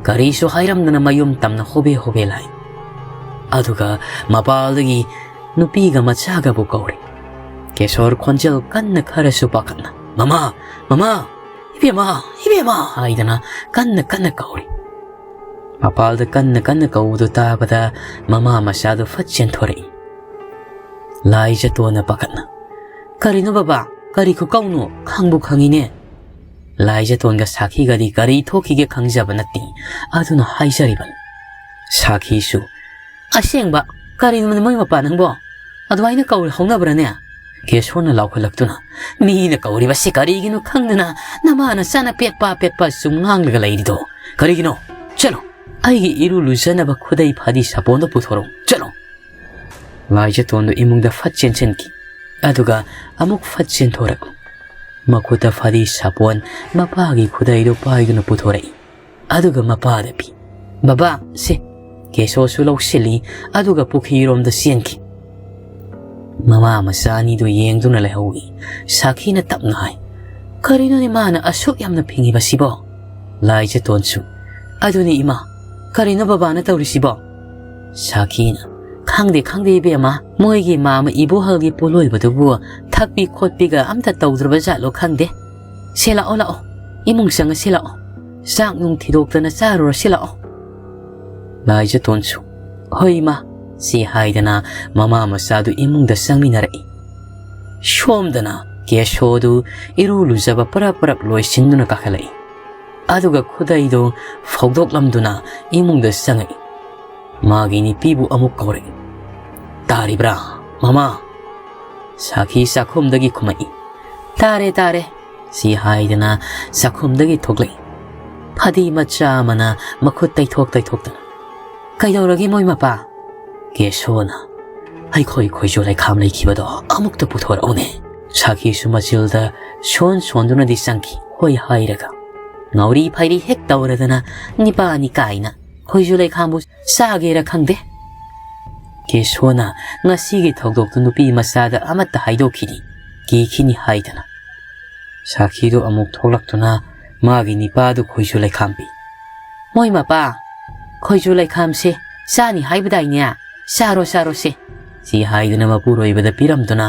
ꯀꯔꯤꯁꯨ ꯍꯥꯏꯔꯝꯗꯅ ꯃꯌꯨꯝ ꯇꯝꯅ ꯍꯣꯕꯦ ꯍꯣꯕꯦ ꯂꯥꯛꯏ꯫ ꯑꯗꯨꯒ ꯃꯄꯥꯜꯗꯒꯤ ꯅꯨꯄꯤꯒ ꯃꯆꯥꯒꯕꯨ ꯀꯧꯔꯤ꯫ ꯀꯦꯁꯣꯔ ꯈꯣꯟꯖꯦꯜ ꯀꯟꯅ ꯈꯔꯁꯨ ꯄꯥꯈꯠꯅ, "ꯃꯃꯥ, ꯃꯃꯥ, ꯏꯕꯦꯝꯃ, ꯏꯕꯦꯝꯃ" ꯍꯥꯏꯗꯅ ꯀꯟꯅ ꯀꯟꯅ ꯀꯧꯔꯤ꯫ ꯃꯄꯥꯜꯗ ꯀꯟꯅ ꯀꯟꯅ ꯀꯧꯕꯗꯨ ꯇꯥꯕꯗ ꯃꯃꯥ ꯃꯆꯥꯗꯨ ꯐꯠ ꯆꯦꯟꯊꯣꯔꯛꯏ꯫ ꯂꯥꯏꯖꯇꯣꯟꯅ ꯄꯥꯈꯠꯅ, "ꯀꯔꯤꯅꯣ ꯕꯕꯥ? ꯀꯔꯤ ꯈꯨꯀꯧꯅꯣ? ꯈꯪꯕꯨ ꯈꯪꯉꯤꯅꯦ꯫" ꯂꯥꯏꯖꯇꯣꯟꯒ ꯁꯥꯈꯤꯒꯗꯤ ꯀꯔꯤ ꯊꯣꯛꯈꯤꯒꯦ ꯈꯪꯖꯕ ꯅꯠꯇꯦ, ꯑꯗꯨꯅ ꯍꯥꯏꯖꯔꯤꯕꯅꯤ꯫ ꯁꯥꯈꯤꯁꯨ, "ꯑꯁꯦꯡꯕ, ꯀꯔꯤꯅꯣ ꯃꯣꯏ ꯃꯄꯥ ꯅꯪꯕꯣ? ꯑꯗꯨꯃꯥꯏꯅ ꯀꯧꯔꯦ ꯍꯧꯅꯕ꯭ꯔꯅꯦ?" ꯀꯦꯁꯣꯔꯅ ꯂꯥꯎꯈꯠꯂꯛꯇꯨꯅ, "ꯃꯤꯅ ꯀꯧꯔꯤꯕꯁꯤ ꯀꯔꯤꯒꯤꯅꯣ ꯈꯪꯗꯅ ꯅꯃꯥ ꯅꯆꯥꯅ ꯄꯦꯠꯄ ꯄꯦꯠꯄ ꯁꯨꯝ ꯉꯥꯡꯂꯒ ꯂꯩꯔꯤꯗꯣ ꯀꯔꯤꯒꯤꯅꯣ? ꯆꯠꯂꯣ, ꯑꯩꯒꯤ ꯏꯔꯨ ꯂꯨꯖꯅꯕ ꯈꯨꯗꯩ ꯐꯗꯤ ꯁꯥꯄꯣꯟꯗꯣ ꯄꯨꯊꯣꯔꯛꯎ, ꯆꯠꯂꯣ꯫" ꯂꯥꯏꯖꯇꯣꯟꯗꯨ ꯏꯃꯨꯡꯗ ꯐꯠ ꯆꯦꯟꯁꯤꯟꯈꯤ꯫ ꯑꯗꯨꯒ ꯑꯃꯨꯛ ꯐꯠ ꯆꯦꯟꯊꯣꯔꯛꯂꯨ꯫ ꯃꯈꯨꯠꯇ ꯐꯗꯤ ꯁꯥꯄꯣꯟ ꯃꯄꯥꯒꯤ ꯈꯨꯗꯩꯗꯨ ꯄꯥꯏꯗꯨꯅ ꯄꯨꯊꯣꯔꯛꯏ꯫ ꯑꯗꯨꯒ ꯃꯄꯥꯗ ꯄꯤ꯫ "ꯕꯕꯥ, ꯁꯦ꯫" ꯀꯦꯁꯣꯁꯨ ꯂꯧꯁꯤꯜꯂꯤ, ꯑꯗꯨꯒ ꯄꯨꯈ꯭ꯔꯤꯔꯣꯝꯗ ꯆꯦꯟꯈꯤ꯫ ꯃꯃꯥ ꯃꯆꯥ ꯑꯅꯤꯗꯨ ꯌꯦꯡꯗꯨꯅ ꯂꯩꯍꯧꯏ꯫ ꯁꯥꯈꯤꯅ ꯇꯞꯅ ꯍꯥꯏ, "ꯀꯔꯤꯅꯣꯅꯦ ꯃꯥꯅ ꯑꯁꯨꯛ ꯌꯥꯝꯅ ꯐꯤꯡꯉꯤꯕꯁꯤꯕꯣ?" ꯂꯥꯏꯖꯇꯣꯟꯁꯨ, "ꯑꯗꯨꯅꯤ ꯏꯃꯥ, ꯀꯔꯤꯅꯣ ꯕꯕꯥꯅ ꯇꯧꯔꯤꯁꯤꯕꯣ?" ꯁꯥꯈꯤꯅ, "ꯈꯪꯗꯦ, ꯈꯪꯗꯦ ꯏꯕꯦꯝꯃ, ꯃꯣꯏꯒꯤ ꯃꯥꯃ ꯏꯕꯣꯍꯜꯒꯤ ꯄꯣꯠꯂꯣꯏꯕꯗꯨꯕꯨ ꯊꯛꯄꯤ ꯈꯣꯠꯄꯤꯒ ꯑꯝꯇ ꯇꯧꯗ꯭ꯔꯕ ꯖꯥꯠꯂꯣ ꯈꯪꯗꯦ꯫ ꯁꯦ ꯂꯥꯛꯑꯣ, ꯂꯥꯛꯑꯣ, ꯏꯃꯨꯡ ꯆꯪꯉꯁꯤ ꯂꯥꯛꯑꯣ, ꯆꯥꯛ ꯅꯨꯡ ꯊꯤꯗꯣꯛꯇꯅ ꯆꯥꯔꯨꯔꯁꯤ ꯂꯥꯛꯑꯣ꯫" ꯂꯥꯏꯖꯇꯣꯟꯁꯨ, "ꯍꯣꯏ ꯏꯃꯥ," ꯁꯤ ꯍꯥꯏꯗꯅ ꯃꯃꯥ ꯃꯆꯥꯗꯨ ꯏꯃꯨꯡꯗ ꯆꯪꯃꯤꯟꯅꯔꯛꯏ꯫ ꯁꯣꯝꯗꯅ ꯀꯦꯁꯣꯗꯨ ꯏꯔꯨ ꯂꯨꯖꯕ ꯄꯔꯞ ꯄꯔꯞ ꯂꯣꯏꯁꯤꯟꯗꯨꯅ ꯀꯥꯈꯠꯂꯛꯏ꯫ ꯑꯗꯨꯒ ꯈꯨꯗꯩꯗꯨ ꯐꯧꯗꯣꯛꯂꯝꯗꯨꯅ ꯏꯃꯨꯡꯗ ꯆꯪꯉꯛꯏ꯫ ꯃꯥꯒꯤ ꯅꯨꯄꯤꯕꯨ ꯑꯃꯨꯛ ꯀꯧꯔꯛꯏ꯫ "ꯇꯥꯔꯤꯕ꯭ꯔꯥ, ꯃꯃꯥ?" ꯁꯥꯈꯤ ꯆꯥꯛꯈꯨꯝꯗꯒꯤ ꯈꯨꯝꯃꯛꯏ꯫ "ꯇꯥꯔꯦ, ꯇꯥꯔꯦ," ꯁꯤ ꯍꯥꯏꯗꯅ ꯆꯥꯛꯈꯨꯝꯗꯒꯤ ꯊꯣꯛꯂꯛꯏ꯫ ꯐꯗꯤ ꯃꯆꯥ ꯑꯃꯅ ꯃꯈꯨꯠ ꯇꯩꯊꯣꯛ ꯇꯩꯊꯣꯛꯇꯅ, "ꯀꯩꯗꯧꯔꯒꯦ ꯃꯣꯏ ꯃꯄꯥ?" ꯀꯦꯁꯣꯅ, ꯑꯩꯈꯣꯏ ꯈꯣꯏꯖꯨ ꯂꯩꯈꯥꯝ ꯂꯩꯈꯤꯕꯗꯣ ꯑꯃꯨꯛꯇ ꯄꯨꯊꯣꯔꯛꯎꯅꯦ꯫ ꯁꯥꯈꯤꯁꯨ ꯃꯆꯤꯜꯗ ꯁꯣꯟ ꯁꯣꯟꯗꯨꯅꯗꯤ ꯆꯪꯈꯤ, ꯍꯣꯏ ꯍꯥꯏꯔꯒ꯫ ꯉꯥꯎꯔꯤ ꯐꯩꯔꯤ ꯍꯦꯛ ꯇꯧꯔꯗꯅ ꯅꯤꯄꯥꯅꯤ ꯀꯥꯏꯅ ꯈꯣꯏꯖꯨ ꯂꯩꯈꯥꯝꯕꯨ ꯆꯥꯒꯦꯔꯥ ꯈꯪꯗꯦ꯫ ꯀꯦꯁꯣꯅ ꯉꯁꯤꯒꯤ ꯊꯧꯗꯣꯛꯇꯨ ꯅꯨꯄꯤ ꯃꯆꯥꯗ ꯑꯃꯠꯇ ꯍꯥꯏꯗꯣꯛꯈꯤꯅꯤ, ꯀꯤꯈꯤꯅꯤ ꯍꯥꯏꯗꯅ꯫ ꯁꯥꯈꯤꯗꯨ ꯑꯃꯨꯛ ꯊꯣꯛꯂꯛꯇꯨꯅ ꯃꯥꯒꯤ ꯅꯤꯄꯥꯗꯨ ꯈꯣꯏꯖꯨ ꯂꯩꯈꯥꯝ ꯄꯤ꯫ "ꯃꯣꯏ ꯃꯄꯥ, ꯈꯣꯏꯖꯨ ꯂꯩꯈꯥꯝꯁꯦ ꯆꯥꯅꯤ ꯍꯥꯏꯕꯗꯥꯏꯅꯦ? ꯆꯥꯔꯣ, ꯆꯥꯔꯣꯁꯦ꯫" ꯁꯤ ꯍꯥꯏꯗꯨꯅ ꯃꯄꯨꯔꯣꯏꯕꯗ ꯄꯤꯔꯝꯗꯨꯅ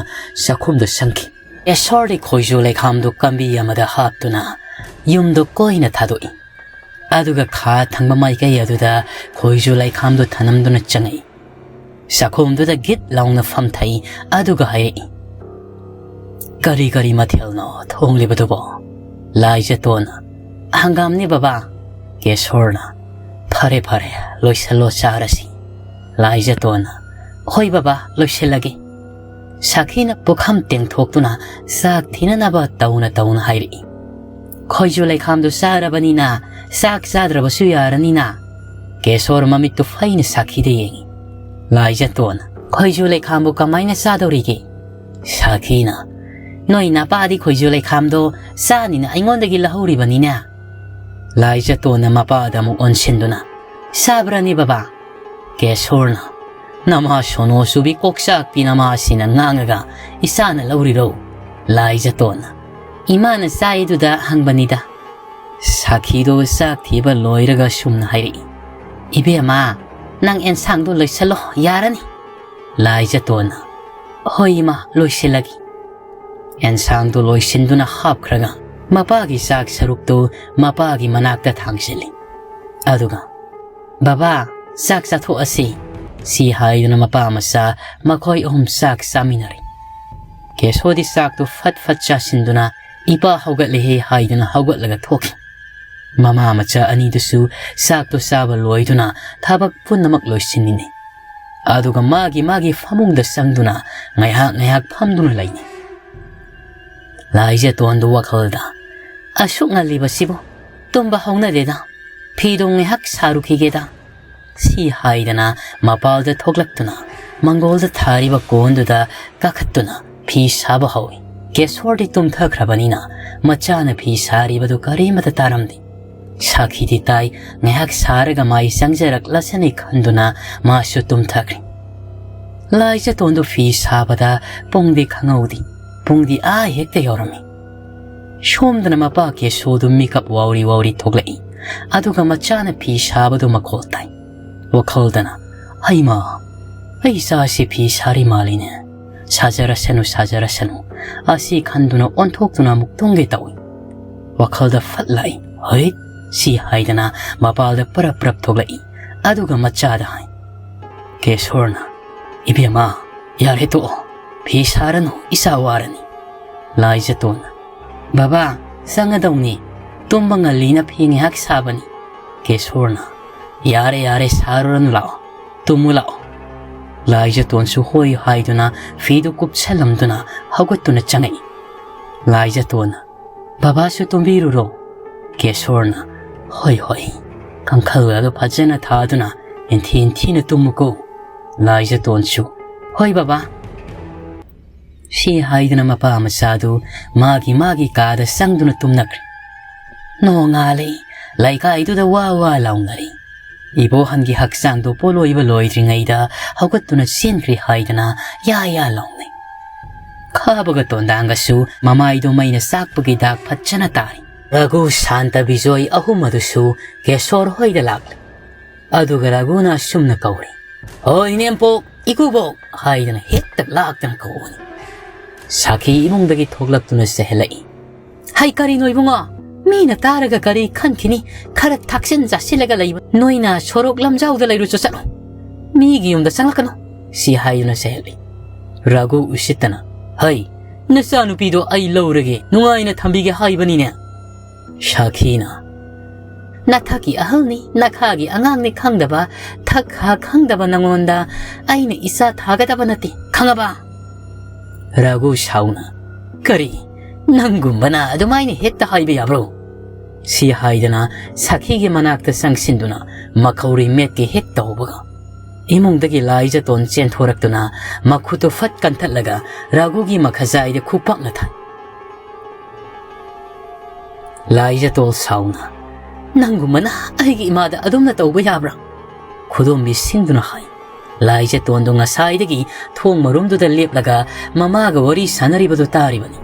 ꯆꯥꯛꯈꯨꯝꯗ ꯆꯪꯈꯤ꯫ ꯀꯦꯁꯣꯔꯗꯤ ꯈꯣꯏꯖꯨ ꯂꯩꯈꯥꯝꯗꯨ ꯀꯝꯕꯤ ꯑꯃꯗ ꯍꯥꯞꯇꯨꯅ ꯌꯨꯝꯗꯨ ꯀꯣꯏꯅ ꯊꯥꯗꯣꯛꯏ꯫ ꯑꯗꯨꯒ ꯈꯥ ꯊꯪꯕ ꯃꯥꯏꯀꯩ ꯑꯗꯨꯗ ꯈꯣꯏꯖꯨ ꯂꯩꯈꯥꯝꯗꯨ ꯊꯅꯝꯗꯨꯅ ꯆꯪꯉꯛꯏ꯫ ꯆꯥꯛꯈꯨꯝꯗꯨꯗ ꯒꯤꯠ ꯂꯥꯎꯅ ꯐꯝꯊꯩ, ꯑꯗꯨꯒ ꯍꯥꯏꯔꯛꯏ, "ꯀꯔꯤ ꯀꯔꯤ ꯃꯊꯦꯜꯅꯣ ꯊꯣꯡꯂꯤꯕꯗꯨꯕꯣ?" ꯂꯥꯏꯖꯇꯣꯟꯅ, "ꯍꯪꯒꯥꯝꯅꯤ ꯕꯕꯥ꯫" ꯀꯦꯁꯣꯔꯅ, "ꯐꯔꯦ ꯐꯔꯦ, ꯂꯣꯏꯁꯜꯂꯣ, ꯆꯥꯔꯁꯤ꯫" ꯂꯥꯏꯖꯇꯣꯟꯅ, "ꯍꯣꯏ ꯕꯕꯥ, ꯂꯣꯏꯁꯤꯜꯂꯒꯦ꯫" ꯁꯥꯈꯤꯅ ꯄꯨꯈꯝ ꯇꯦꯡꯊꯣꯛꯇꯨꯅ ꯆꯥꯛ ꯊꯤꯅꯅꯕ ꯇꯧꯅ ꯇꯧꯅ ꯍꯥꯏꯔꯛꯏ, "ꯈꯣꯏꯖꯨ ꯂꯩꯈꯥꯝꯗꯨ ꯆꯥꯔꯕꯅꯤꯅ ꯆꯥꯛ ꯆꯥꯗ꯭ꯔꯕꯁꯨ ꯌꯥꯔꯅꯤꯅ?" ꯀꯦꯁꯣꯔ ꯃꯃꯤꯠꯇꯨ ꯐꯩꯅ ꯁꯥꯈꯤꯗ ꯌꯦꯡꯉꯤ꯫ ꯂꯥꯏꯖꯇꯣꯟ, "ꯈꯣꯏꯖꯨ ꯂꯩꯈꯥꯝꯕꯨ ꯀꯃꯥꯏꯅ ꯆꯥꯗꯧꯔꯤꯒꯦ?" ꯁꯥꯈꯤꯅ, "ꯅꯣꯏ ꯅꯄꯥꯗꯤ ꯈꯣꯏꯖꯨ ꯂꯩꯈꯥꯝꯗꯣ ꯆꯥꯅꯤꯅ ꯑꯩꯉꯣꯟꯗꯒꯤ ꯂꯧꯍꯧꯔꯤꯕꯅꯤꯅꯦ꯫" ꯂꯥꯏꯖꯇꯣꯟꯅ ꯃꯄꯥꯗ ꯑꯃꯨꯛ ꯑꯣꯟꯁꯤꯟꯗꯨꯅ, "ꯆꯥꯕ꯭ꯔꯅꯤ ꯕꯕꯥ?" ꯀꯦꯁꯣꯔꯅ, "ꯅꯃꯥ ꯁꯣꯅꯣ ꯆꯨꯕꯤ ꯀꯣꯛꯆꯥꯛꯄꯤ ꯅꯃꯥꯁꯤꯅ ꯉꯥꯡꯉꯒ ꯏꯆꯥꯅ ꯂꯧꯔꯤꯔꯣ?" ꯂꯥꯏꯖꯇꯣꯟꯅ, "ꯏꯃꯥꯅ ꯆꯥꯏꯗꯨꯗ ꯍꯪꯕꯅꯤꯗ꯫" ꯁꯥꯈꯤꯗꯣ ꯆꯥꯛ ꯊꯤꯕ ꯂꯣꯏꯔꯒ ꯁꯨꯝꯅ ꯍꯥꯏꯔꯛꯏ, "ꯏꯕꯦꯝꯃ, ꯅꯪ ꯑꯦꯟꯁꯥꯡꯗꯣ ꯂꯣꯏꯁꯜꯂꯣ, ꯌꯥꯔꯅꯤ꯫" ꯂꯥꯏꯖꯇꯣꯟꯅ, "ꯍꯣꯏ ꯏꯃꯥ, ꯂꯣꯏꯁꯤꯜꯂꯒꯦ꯫" ꯑꯦꯟꯁꯥꯡꯗꯣ ꯂꯣꯏꯁꯤꯟꯗꯨꯅ ꯍꯥꯞꯈ꯭ꯔꯒ ꯃꯄꯥꯒꯤ ꯆꯥꯛ ꯁꯔꯨꯛꯇꯨ ꯃꯄꯥꯒꯤ ꯃꯅꯥꯛꯇ ꯊꯥꯡꯖꯤꯜꯂꯤ꯫ ꯑꯗꯨꯒ, "ꯕꯕꯥ, ꯆꯥꯛ ꯆꯥꯊꯣꯛꯑꯁꯤ꯫" ꯁꯤ ꯍꯥꯏꯗꯨꯅ ꯃꯄꯥ ꯃꯆꯥ ꯃꯈꯣꯏ ꯑꯍꯨꯝ ꯆꯥꯛ ꯆꯥꯃꯤꯟꯅꯔꯤ꯫ ꯀꯦꯁꯣꯗꯤ ꯆꯥꯛꯇꯨ ꯐꯠ ꯐꯠ ꯆꯥꯁꯤꯟꯗꯨꯅ, "ꯏꯄꯥ ꯍꯧꯒꯠꯂꯦꯍꯦ" ꯍꯥꯏꯗꯨꯅ ꯍꯧꯒꯠꯂꯒ ꯊꯣꯛꯈꯤ꯫ ꯃꯃꯥ ꯃꯆꯥ ꯑꯅꯤꯗꯨꯁꯨ ꯆꯥꯛꯇꯨ ꯆꯥꯕ ꯂꯣꯏꯗꯨꯅ ꯊꯕꯛ ꯄꯨꯝꯅꯃꯛ ꯂꯣꯏꯁꯤꯟꯃꯤꯟꯅꯩ꯫ ꯑꯗꯨꯒ ꯃꯥꯒꯤ ꯃꯥꯒꯤ ꯐꯃꯨꯡꯗ ꯆꯪꯗꯨꯅ ꯉꯥꯏꯍꯥꯛ ꯉꯥꯏꯍꯥꯛ ꯐꯝꯗꯨꯅ ꯂꯩꯅꯩ꯫ ꯂꯥꯏꯖꯇꯣꯟꯗꯨ ꯋꯥꯈꯜꯗ, "ꯑꯁꯨꯛ ꯉꯜꯂꯤꯕꯁꯤꯕꯨ ꯇꯨꯝꯕ ꯍꯧꯅꯗꯦꯗ, ꯐꯤꯗꯣ ꯉꯥꯏꯍꯥꯛ ꯁꯥꯔꯨꯈꯤꯒꯦꯗ" ꯁꯤ ꯍꯥꯏꯗꯅ ꯃꯄꯥꯜꯗ ꯊꯣꯛꯂꯛꯇꯨꯅ ꯃꯪꯒꯣꯜꯗ ꯊꯥꯔꯤꯕ ꯀꯣꯟꯗꯨꯗ ꯀꯥꯈꯠꯇꯨꯅ ꯐꯤ ꯁꯥꯕ ꯍꯧꯏ꯫ ꯀꯦꯁꯣꯔꯗꯤ ꯇꯨꯝꯊꯈ꯭ꯔꯕꯅꯤꯅ ꯃꯆꯥꯅ ꯐꯤ ꯁꯥꯔꯤꯕꯗꯨ ꯀꯔꯤꯃꯠꯇ ꯇꯥꯔꯝꯗꯦ꯫ ꯁꯥꯈꯤꯗꯤ ꯇꯥꯏ, ꯉꯥꯏꯍꯥꯛ ꯁꯥꯔꯒ ꯃꯥꯏ ꯆꯪꯖꯔꯛꯂꯁꯅꯤ ꯈꯟꯗꯨꯅ ꯃꯥꯁꯨ ꯇꯨꯝꯊꯈ꯭ꯔꯦ꯫ ꯂꯥꯏꯖꯇꯣꯟꯗꯨ ꯐꯤ ꯁꯥꯕꯗ ꯄꯨꯡꯗꯤ ꯈꯪꯍꯧꯗꯦ꯫ ꯄꯨꯡꯗꯤ ꯑꯥ ꯍꯦꯛꯇ ꯌꯧꯔꯝꯃꯤ꯫ ꯁꯣꯝꯗꯅ ꯃꯄꯥ ꯀꯦꯁꯣꯗꯨ ꯃꯤꯀꯞ ꯋꯥꯎꯔꯤ ꯋꯥꯎꯔꯤ ꯊꯣꯛꯂꯛꯏ꯫ ꯑꯗꯨꯒ ꯃꯆꯥꯅ ꯐꯤ ꯁꯥꯕꯗꯨ ꯃꯈꯣꯜ ꯇꯥꯏ꯫ ꯋꯥꯈꯜꯗꯅ, "ꯍꯩꯃꯥ, ꯑꯩ ꯏꯆꯥꯁꯤ ꯐꯤ ꯁꯥꯔꯤ ꯃꯥꯜꯂꯤꯅꯦ꯫ ꯁꯥꯖꯔꯁꯅꯨ, ꯁꯥꯖꯔꯁꯅꯨ" ꯑꯁꯤ ꯈꯟꯗꯨꯅ ꯑꯣꯟꯊꯣꯛꯇꯨꯅ ꯑꯃꯨꯛ ꯇꯨꯝꯒꯦ ꯇꯧꯏ꯫ ꯋꯥꯈꯜꯗ ꯐꯠ ꯂꯥꯛꯏ, "ꯍꯩꯠ!" ꯁꯤ ꯍꯥꯏꯗꯅ ꯃꯄꯥꯜꯗ ꯄꯔꯞ ꯄꯔꯞ ꯊꯣꯛꯂꯛꯏ꯫ ꯑꯗꯨꯒ ꯃꯆꯥꯗ ꯍꯥꯏ, "ꯀꯦꯁꯣꯔꯅ, ꯏꯕꯦꯝꯃ, ꯌꯥꯔꯦ ꯇꯣꯛꯑꯣ, ꯐꯤ ꯁꯥꯔꯅꯨ, ꯏꯆꯥ ꯋꯥꯔꯅꯤ"꯫ ꯂꯥꯏꯖꯇꯣꯟꯅ, "ꯕꯕꯥ, ꯆꯪꯒꯗꯧꯅꯤ, ꯇꯨꯝꯕ ꯉꯜꯂꯤꯅ ꯐꯤ ꯉꯥꯏꯍꯥꯛ ꯁꯥꯕꯅꯤ"꯫ ꯀꯦꯁꯣꯔꯅ, "ꯌꯥꯔꯦ, ꯌꯥꯔꯦ, ꯁꯥꯔꯨꯔꯅꯨ, ꯂꯥꯛꯑꯣ, ꯇꯨꯝꯃꯨ ꯂꯥꯛꯑꯣ"꯫ ꯂꯥꯏꯖꯇꯣꯟꯁꯨ ꯍꯣꯏ ꯍꯥꯏꯗꯨꯅ ꯐꯤꯗꯨ ꯀꯨꯞꯁꯜꯂꯝꯗꯨꯅ ꯍꯧꯒꯠꯇꯨꯅ ꯆꯪꯉꯛꯏ꯫ ꯂꯥꯏꯖꯇꯣꯟꯅ, "ꯕꯕꯥꯁꯨ ꯇꯨꯝꯕꯤꯔꯨꯔꯣ"꯫ ꯀꯦꯁꯣꯔꯅ, "ꯍꯣꯏ, ꯍꯣꯏ, ꯀꯥꯡꯈꯜ ꯑꯗꯨ ꯐꯖꯅ ꯊꯥꯗꯨꯅ ꯏꯟꯊꯤ ꯏꯟꯊꯤꯅ ꯇꯨꯝꯃꯨꯀꯣ"꯫ ꯂꯥꯏꯖꯇꯣꯟꯁꯨ, "ꯍꯣꯏ ꯕꯕꯥ"꯫ ꯁꯤ ꯍꯥꯏꯗꯨꯅ ꯃꯄꯥ ꯃꯆꯥꯗꯨ ꯃꯥꯒꯤ ꯃꯥꯒꯤ ꯀꯥꯗ ꯆꯪꯗꯨꯅ ꯇꯨꯝꯅꯈ꯭ꯔꯦ꯫ ꯅꯣꯡꯉꯥꯜꯂꯦ, ꯂꯩꯀꯥꯏꯗꯨꯗ ꯋꯥ ꯋꯥ ꯂꯥꯎꯅꯔꯦ꯫ ꯏꯕꯣꯍꯟꯒꯤ ꯍꯛꯆꯥꯡꯗꯨ ꯄꯣꯂꯣꯏꯕ ꯂꯣꯏꯗ꯭ꯔꯤꯉꯩꯗ ꯍꯧꯒꯠꯇꯨꯅ ꯆꯦꯟꯈ꯭ꯔꯦ ꯍꯥꯏꯗꯅ ꯌꯥ ꯌꯥ ꯂꯥꯎꯅꯩ꯫ ꯈꯥꯕꯒ ꯇꯣꯟꯗꯥꯡꯒꯁꯨ ꯃꯃꯥꯏꯗꯨ ꯃꯩꯅ ꯆꯥꯛꯄꯒꯤ ꯗꯥꯛ ꯐꯖꯅ ꯇꯥꯔꯤ꯫ ꯔꯘꯨ, ꯁꯥꯟꯇ, ꯕꯤꯖꯣꯏ ꯑꯍꯨꯝ ꯑꯗꯨꯁꯨ ꯀꯦꯁꯣꯔ ꯍꯣꯏꯗ ꯂꯥꯛꯂꯦ꯫ ꯑꯗꯨꯒ ꯔꯘꯨꯅ ꯑꯁꯨꯝꯅ ꯀꯧꯔꯤ, "ꯍꯣꯏ, ꯏꯅꯦꯝꯄꯣꯛ, ꯏꯀꯨꯕꯣꯛ" ꯍꯥꯏꯗꯅ ꯍꯦꯛꯇ ꯂꯥꯛꯇꯅ ꯀꯧꯕꯅꯤ꯫ ꯁꯥꯈꯤ ꯏꯃꯨꯡꯗꯒꯤ ꯊꯣꯛꯂꯛꯇꯨꯅ ꯆꯦꯜꯍꯜꯂꯛꯏ꯫ "ꯍꯩ, ꯀꯔꯤꯅꯣ ꯏꯕꯨꯡꯉꯣ? ꯃꯤꯅ ꯇꯥꯔꯒ ꯀꯔꯤ ꯈꯟꯈꯤꯅꯤ? ꯈꯔ ꯊꯥꯛꯆꯤꯟ ꯆꯥꯁꯤꯜꯂꯒ ꯂꯩꯕ ꯅꯣꯏꯅ ꯁꯣꯔꯣꯛ ꯂꯝꯖꯥꯎꯗ ꯂꯩꯔꯨꯆꯣ, ꯆꯠꯂꯣ꯫ ꯃꯤꯒꯤ ꯌꯨꯝꯗ ꯆꯪꯂꯛꯀꯅꯨ"꯫ ꯁꯤ ꯍꯥꯏꯗꯨꯅ ꯆꯦꯜꯍꯜꯂꯤ꯫ ꯔꯘꯨ ꯎꯁꯤꯠꯇꯅ, "ꯍꯩ, ꯅꯆꯥꯅꯨꯄꯤꯗꯣ ꯑꯩ ꯂꯧꯔꯒꯦ, ꯅꯨꯡꯉꯥꯏꯅ ꯊꯝꯕꯤꯒꯦ ꯍꯥꯏꯕꯅꯤꯅꯦ"꯫ ꯁꯥꯈꯤꯅ, "ꯅꯊꯛꯀꯤ ꯑꯍꯜꯅꯤ, ꯅꯈꯥꯒꯤ ꯑꯉꯥꯡꯅꯤ ꯈꯪꯗꯕ, ꯊꯛ ꯈꯥ ꯈꯪꯗꯕ ꯅꯉꯣꯟꯗ ꯑꯩꯅ ꯏꯆꯥ ꯊꯥꯒꯗꯕ ꯅꯠꯇꯦ, ꯈꯪꯉꯕ?" ꯔꯘꯨ ꯁꯥꯎꯅ, "ꯀꯔꯤ? ꯅꯪꯒꯨꯝꯕꯅ ꯑꯗꯨꯃꯥꯏꯅ ꯍꯦꯛꯇ ꯍꯥꯏꯕ ꯌꯥꯕ꯭ꯔꯣ?" ꯁꯤ ꯍꯥꯏꯗꯅ ꯁꯥꯈꯤꯒꯤ ꯃꯅꯥꯛꯇ ꯆꯪꯁꯤꯟꯗꯨꯅ ꯃꯈꯧꯔꯤ ꯃꯦꯠꯀꯦ ꯍꯦꯛ ꯇꯧꯕꯒ, ꯏꯃꯨꯡꯗꯒꯤ ꯂꯥꯏꯖꯇꯣꯟ ꯆꯦꯟꯊꯣꯔꯛꯇꯨꯅ ꯃꯈꯨꯠꯇꯨ ꯐꯠ ꯀꯟꯊꯠꯂꯒ ꯔꯥꯒꯨꯒꯤ ꯃꯈꯖꯥꯏꯗ ꯈꯨꯄꯥꯛꯅ ꯊꯥꯏ꯫ ꯂꯥꯏꯖꯇꯣꯟ ꯁꯥꯎꯅ, "ꯅꯪꯒꯨꯝꯕꯅ ꯑꯩꯒꯤ ꯏꯃꯥꯗ ꯑꯗꯨꯝꯅ ꯇꯧꯕ ꯌꯥꯕ꯭ꯔꯥ?" ꯈꯨꯗꯣꯝꯕꯤ ꯁꯤꯡꯗꯨꯅ ꯍꯥꯏ꯫ ꯂꯥꯏꯖꯇꯣꯟꯗꯨ ꯉꯁꯥꯏꯗꯒꯤ ꯊꯣꯡ ꯃꯔꯨꯝꯗꯨꯗ ꯂꯦꯞꯂꯒ ꯃꯃꯥꯒ ꯋꯥꯔꯤ ꯁꯥꯟꯅꯔꯤꯕꯗꯨ ꯇꯥꯔꯤꯕꯅꯤ꯫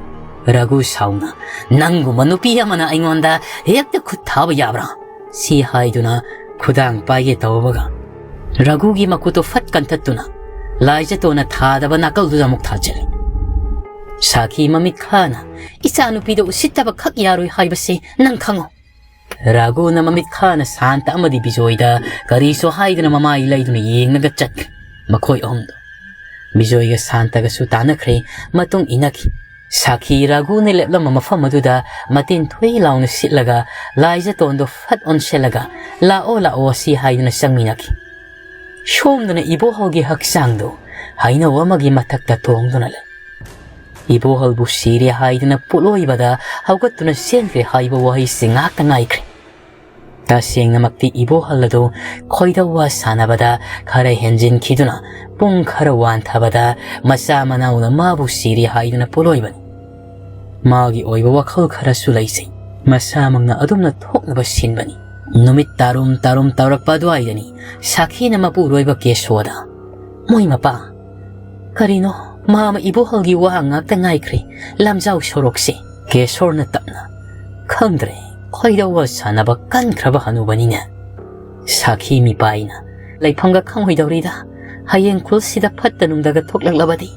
ꯔꯥꯒꯨ ꯁꯥꯎꯅ, "ꯅꯪꯒꯨꯝꯕ ꯅꯨꯄꯤ ꯑꯃꯅ ꯑꯩꯉꯣꯟꯗ ꯍꯦꯛꯇ ꯈꯨꯠ ꯊꯥꯕ ꯌꯥꯕ꯭ꯔꯥ?" ꯁꯤ ꯍꯥꯏꯗꯨꯅ ꯈꯨꯗꯥꯡ ꯄꯥꯏꯒꯦ ꯇꯧꯕꯒ ꯔꯥꯒꯨꯒꯤ ꯃꯈꯨꯠꯇꯨ ꯐꯠ ꯀꯟꯊꯠꯇꯨꯅ ꯂꯥꯏꯖꯇꯣꯟꯅ ꯊꯥꯗꯕ ꯅꯥꯀꯜꯗꯨꯗ ꯑꯃꯨꯛ ꯊꯥꯖꯤꯜꯂꯤ꯫ ꯁꯥꯈꯤ ꯃꯃꯤꯠ ꯈꯥꯅ, "ꯏꯆꯥꯅꯨꯄꯤꯗ ꯎꯁꯤꯠꯇꯕ ꯈꯛ ꯌꯥꯔꯣꯏ ꯍꯥꯏꯕꯁꯤ ꯅꯪ ꯈꯪꯉꯨ꯫" ꯔꯥꯒꯨꯅ ꯃꯃꯤꯠ ꯈꯥꯅ ꯁꯥꯟꯇ ꯑꯃꯗꯤ ꯕꯤꯖꯣꯏꯗ ꯀꯔꯤꯁꯨ ꯍꯥꯏꯗꯅ ꯃꯃꯥꯏ ꯂꯩꯗꯨꯅ ꯌꯦꯡꯂꯒ ꯆꯠꯈ꯭ꯔꯦ꯫ ꯃꯈꯣꯏ ꯑꯍꯨꯝꯗꯨ ꯕꯤꯖꯣꯏꯒ ꯁꯥꯟꯇꯒꯁꯨ ꯇꯥꯟꯅꯈ꯭ꯔꯦ, ꯃꯇꯨꯡ ꯏꯟꯅꯈꯤ꯫ ꯁꯥꯈꯤ ꯔꯥꯒꯨꯅ ꯂꯦꯞꯂꯝꯕ ꯃꯐꯝ ꯑꯗꯨꯗ ꯃꯇꯤꯟ ꯊꯨꯏ ꯂꯥꯎꯅ ꯁꯤꯠꯂꯒ ꯂꯥꯏꯖꯇꯣꯟꯗꯣ ꯐꯠ ꯑꯣꯟꯁꯤꯜꯂꯒ, "ꯂꯥꯛꯑꯣ, ꯂꯥꯛꯑꯣ" ꯑꯁꯤ ꯍꯥꯏꯗꯨꯅ ꯆꯪꯃꯤꯟꯅꯈꯤ꯫ ꯁꯣꯝꯗꯅ ꯏꯕꯣꯍꯜꯒꯤ ꯍꯛꯆꯥꯡꯗꯨ ꯍꯩꯅꯧ ꯑꯃꯒꯤ ꯃꯊꯛꯇ ꯇꯣꯡꯗꯨꯅ ꯂꯩ꯫ ꯏꯕꯣꯍꯜꯕꯨ ꯁꯤꯔꯦ ꯍꯥꯏꯗꯨꯅ ꯄꯣꯠꯂꯣꯏꯕꯗ ꯍꯧꯒꯠꯇꯨꯅ ꯆꯦꯟꯈ꯭ꯔꯦ ꯍꯥꯏꯕ ꯋꯥꯍꯩꯁꯤ ꯉꯥꯛꯇ ꯉꯥꯏꯈ꯭ꯔꯦ꯫ ꯇꯁꯦꯡꯅꯃꯛꯇꯤ ꯏꯕꯣꯍꯜ ꯑꯗꯨ ꯈꯣꯏꯗꯧ ꯋꯥ ꯁꯥꯟꯅꯕꯗ ꯈꯔ ꯍꯦꯟꯖꯤꯟꯈꯤꯗꯨꯅ ꯄꯨꯡ ꯈꯔ ꯋꯥꯟꯊꯕꯗ ꯃꯆꯥ ꯃꯅꯥꯎꯅ ꯃꯥꯕꯨ ꯁꯤꯔꯦ ꯍꯥꯏꯗꯨꯅ ꯄꯣꯠꯂꯣꯏꯕꯅꯤ꯫ ꯃꯥꯒꯤ ꯑꯣꯏꯕ ꯋꯥꯈꯜ ꯈꯔꯁꯨ ꯂꯩꯖꯩ꯫ ꯃꯁꯥꯃꯛꯅ ꯑꯗꯨꯝꯅ ꯊꯣꯛꯅꯕ ꯁꯤꯟꯕꯅꯤ꯫ ꯅꯨꯃꯤꯠ ꯇꯥꯔꯨꯝ ꯇꯥꯔꯨꯝ ꯇꯧꯔꯛꯄ ꯑꯗꯨꯋꯥꯏꯗꯅꯤ ꯁꯥꯈꯤꯅ ꯃꯄꯨꯔꯣꯏꯕ ꯀꯦꯁꯣꯗ, "ꯃꯣꯏ ꯃꯄꯥ, ꯀꯔꯤꯅꯣ? ꯃꯥꯃ ꯏꯕꯣꯍꯜꯒꯤ ꯋꯥ ꯉꯥꯛꯇ ꯉꯥꯏꯈ꯭ꯔꯦ꯫ ꯂꯝꯖꯥꯎ ꯁꯣꯔꯣꯛꯁꯦ꯫" ꯀꯦꯁꯣꯔꯅ ꯇꯞꯅ, "ꯈꯪꯗ꯭ꯔꯦ, ꯈꯣꯏꯗꯧ ꯋꯥ ꯁꯥꯟꯅꯕ ꯀꯟꯈ꯭ꯔꯕ ꯍꯅꯨꯕꯅꯤꯅꯦ꯫" ꯁꯥꯈꯤ ꯃꯤꯄꯥꯏꯅ, "ꯂꯩꯐꯝꯒ ꯈꯪꯉꯣꯏꯗꯧꯔꯤꯗ, ꯍꯌꯦꯡ ꯈꯨꯜꯁꯤꯗ ꯐꯠꯇ ꯅꯨꯡꯗꯒ ꯊꯣꯛꯂꯛꯂꯕꯗꯤ꯫"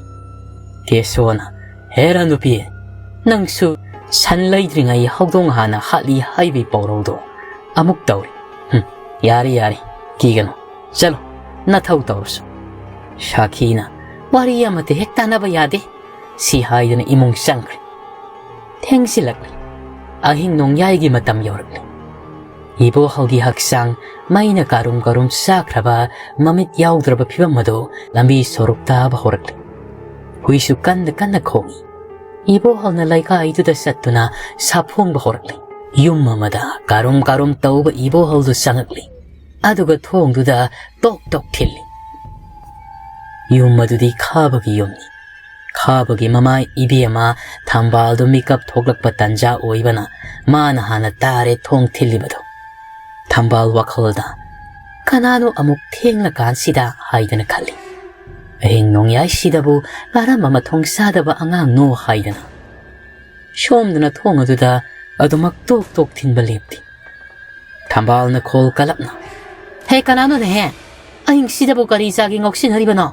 ꯀꯦꯁꯣꯅ, "ꯍꯦꯔꯥ ꯅꯨꯄꯤ, ꯅꯪꯁꯨ ꯁꯟ ꯂꯩꯗ꯭ꯔꯤꯉꯩ ꯍꯧꯗꯣꯡ ꯍꯥꯟꯅ ꯍꯥꯠꯂꯤ ꯍꯥꯏꯕꯒꯤ ꯄꯥꯎꯔꯧꯗꯣ ꯑꯃꯨꯛ ꯇꯧꯔꯤ꯫ ꯍꯨꯝ, ꯌꯥꯔꯦ, ꯌꯥꯔꯦ, ꯀꯤꯒꯅꯨ꯫ ꯆꯠꯂꯣ, ꯅꯊꯧ ꯇꯧꯔꯨꯁꯨ꯫" ꯁꯥꯈꯤꯅ, "ꯋꯥꯔꯤ ꯑꯃꯠꯇ ꯍꯦꯛ ꯇꯥꯟꯅꯕ ꯌꯥꯗꯦ" ꯁꯤ ꯍꯥꯏꯗꯨꯅ ꯏꯃꯨꯡ ꯆꯪꯈ꯭ꯔꯦ꯫ ꯊꯦꯡꯖꯤꯜꯂꯛꯂꯦ꯫ ꯑꯍꯤꯡ ꯅꯣꯡꯌꯥꯏꯒꯤ ꯃꯇꯝ ꯌꯧꯔꯛꯂꯦ꯫ ꯏꯕꯣꯍꯜꯒꯤ ꯍꯛꯆꯥꯡ ꯃꯩꯅ ꯀꯥꯔꯨꯝ ꯀꯥꯔꯨꯝ ꯆꯥꯈ꯭ꯔꯕ, ꯃꯃꯤꯠ ꯌꯥꯎꯗ꯭ꯔꯕ ꯐꯤꯕꯝ ꯑꯗꯨ ꯂꯝꯕꯤ ꯁꯣꯔꯣꯛ ꯇꯥꯕ ꯍꯧꯔꯛꯂꯦ꯫ ꯍꯨꯏꯁꯨ ꯀꯟꯅ ꯀꯟꯅ ꯈꯣꯡꯏ꯫ ꯏꯕꯣꯍꯜꯅ ꯂꯩꯀꯥꯏꯗꯨꯗ ꯆꯠꯇꯨꯅ ꯁꯥꯐꯣꯡꯕ ꯍꯧꯔꯛꯂꯦ꯫ ꯌꯨꯝ ꯑꯃꯗ ꯀꯥꯔꯨꯝ ꯀꯥꯔꯨꯝ ꯇꯧꯕ ꯏꯕꯣꯍꯜꯗꯨ ꯆꯪꯉꯛꯂꯦ꯫ ꯑꯗꯨꯒ ꯊꯣꯡꯗꯨꯗ ꯇꯣꯛ ꯇꯣꯛ ꯊꯤꯜꯂꯤ꯫ ꯌꯨꯝ ꯑꯗꯨꯗꯤ ꯈꯥꯕꯒꯤ ꯌꯨꯝꯅꯤ꯫ ꯈꯥꯕꯒꯤ ꯃꯃꯥ ꯏꯕꯦꯝꯃ ꯊꯝꯕꯥꯜꯗꯨ ꯃꯤꯀꯞ ꯊꯣꯛꯂꯛꯄ ꯇꯟꯖꯥ ꯑꯣꯏꯕꯅ ꯃꯥꯅ ꯍꯥꯟꯅ ꯇꯥꯔꯦ ꯊꯣꯡ ꯊꯤꯜꯂꯤꯕꯗꯨ꯫ ꯊꯝꯕꯥꯜ ꯋꯥꯈꯜꯗ "ꯀꯅꯥꯅꯣ ꯑꯃꯨꯛ ꯊꯦꯡꯂꯀꯥꯟꯁꯤꯗ?" ꯍꯥꯏꯗꯅ ꯈꯜꯂꯤ꯫ "ꯑꯍꯤꯡ ꯅꯣꯡꯌꯥꯏꯁꯤꯗꯕꯨ ꯀꯔꯝꯕ ꯃꯊꯣꯡ ꯆꯥꯗꯕ ꯑꯉꯥꯡꯅꯣ?" ꯍꯥꯏꯗꯅ꯫ ꯁꯣꯝꯗꯅ ꯊꯣꯡ ꯑꯗꯨꯗ ꯑꯗꯨꯃꯛ ꯇꯣꯛ ꯇꯣꯛ ꯊꯤꯟꯕ ꯂꯦꯞꯇꯦ꯫ ꯊꯝꯕꯥꯜꯅ ꯈꯣꯜ ꯀꯜꯂꯞꯅ, "ꯍꯦ, ꯀꯅꯥꯅꯣꯅꯦꯍꯦ? ꯑꯍꯤꯡꯁꯤꯗꯕꯨ ꯀꯔꯤ ꯆꯥꯒꯦ ꯉꯥꯎꯁꯤꯟꯅꯔꯤꯕꯅꯣ?"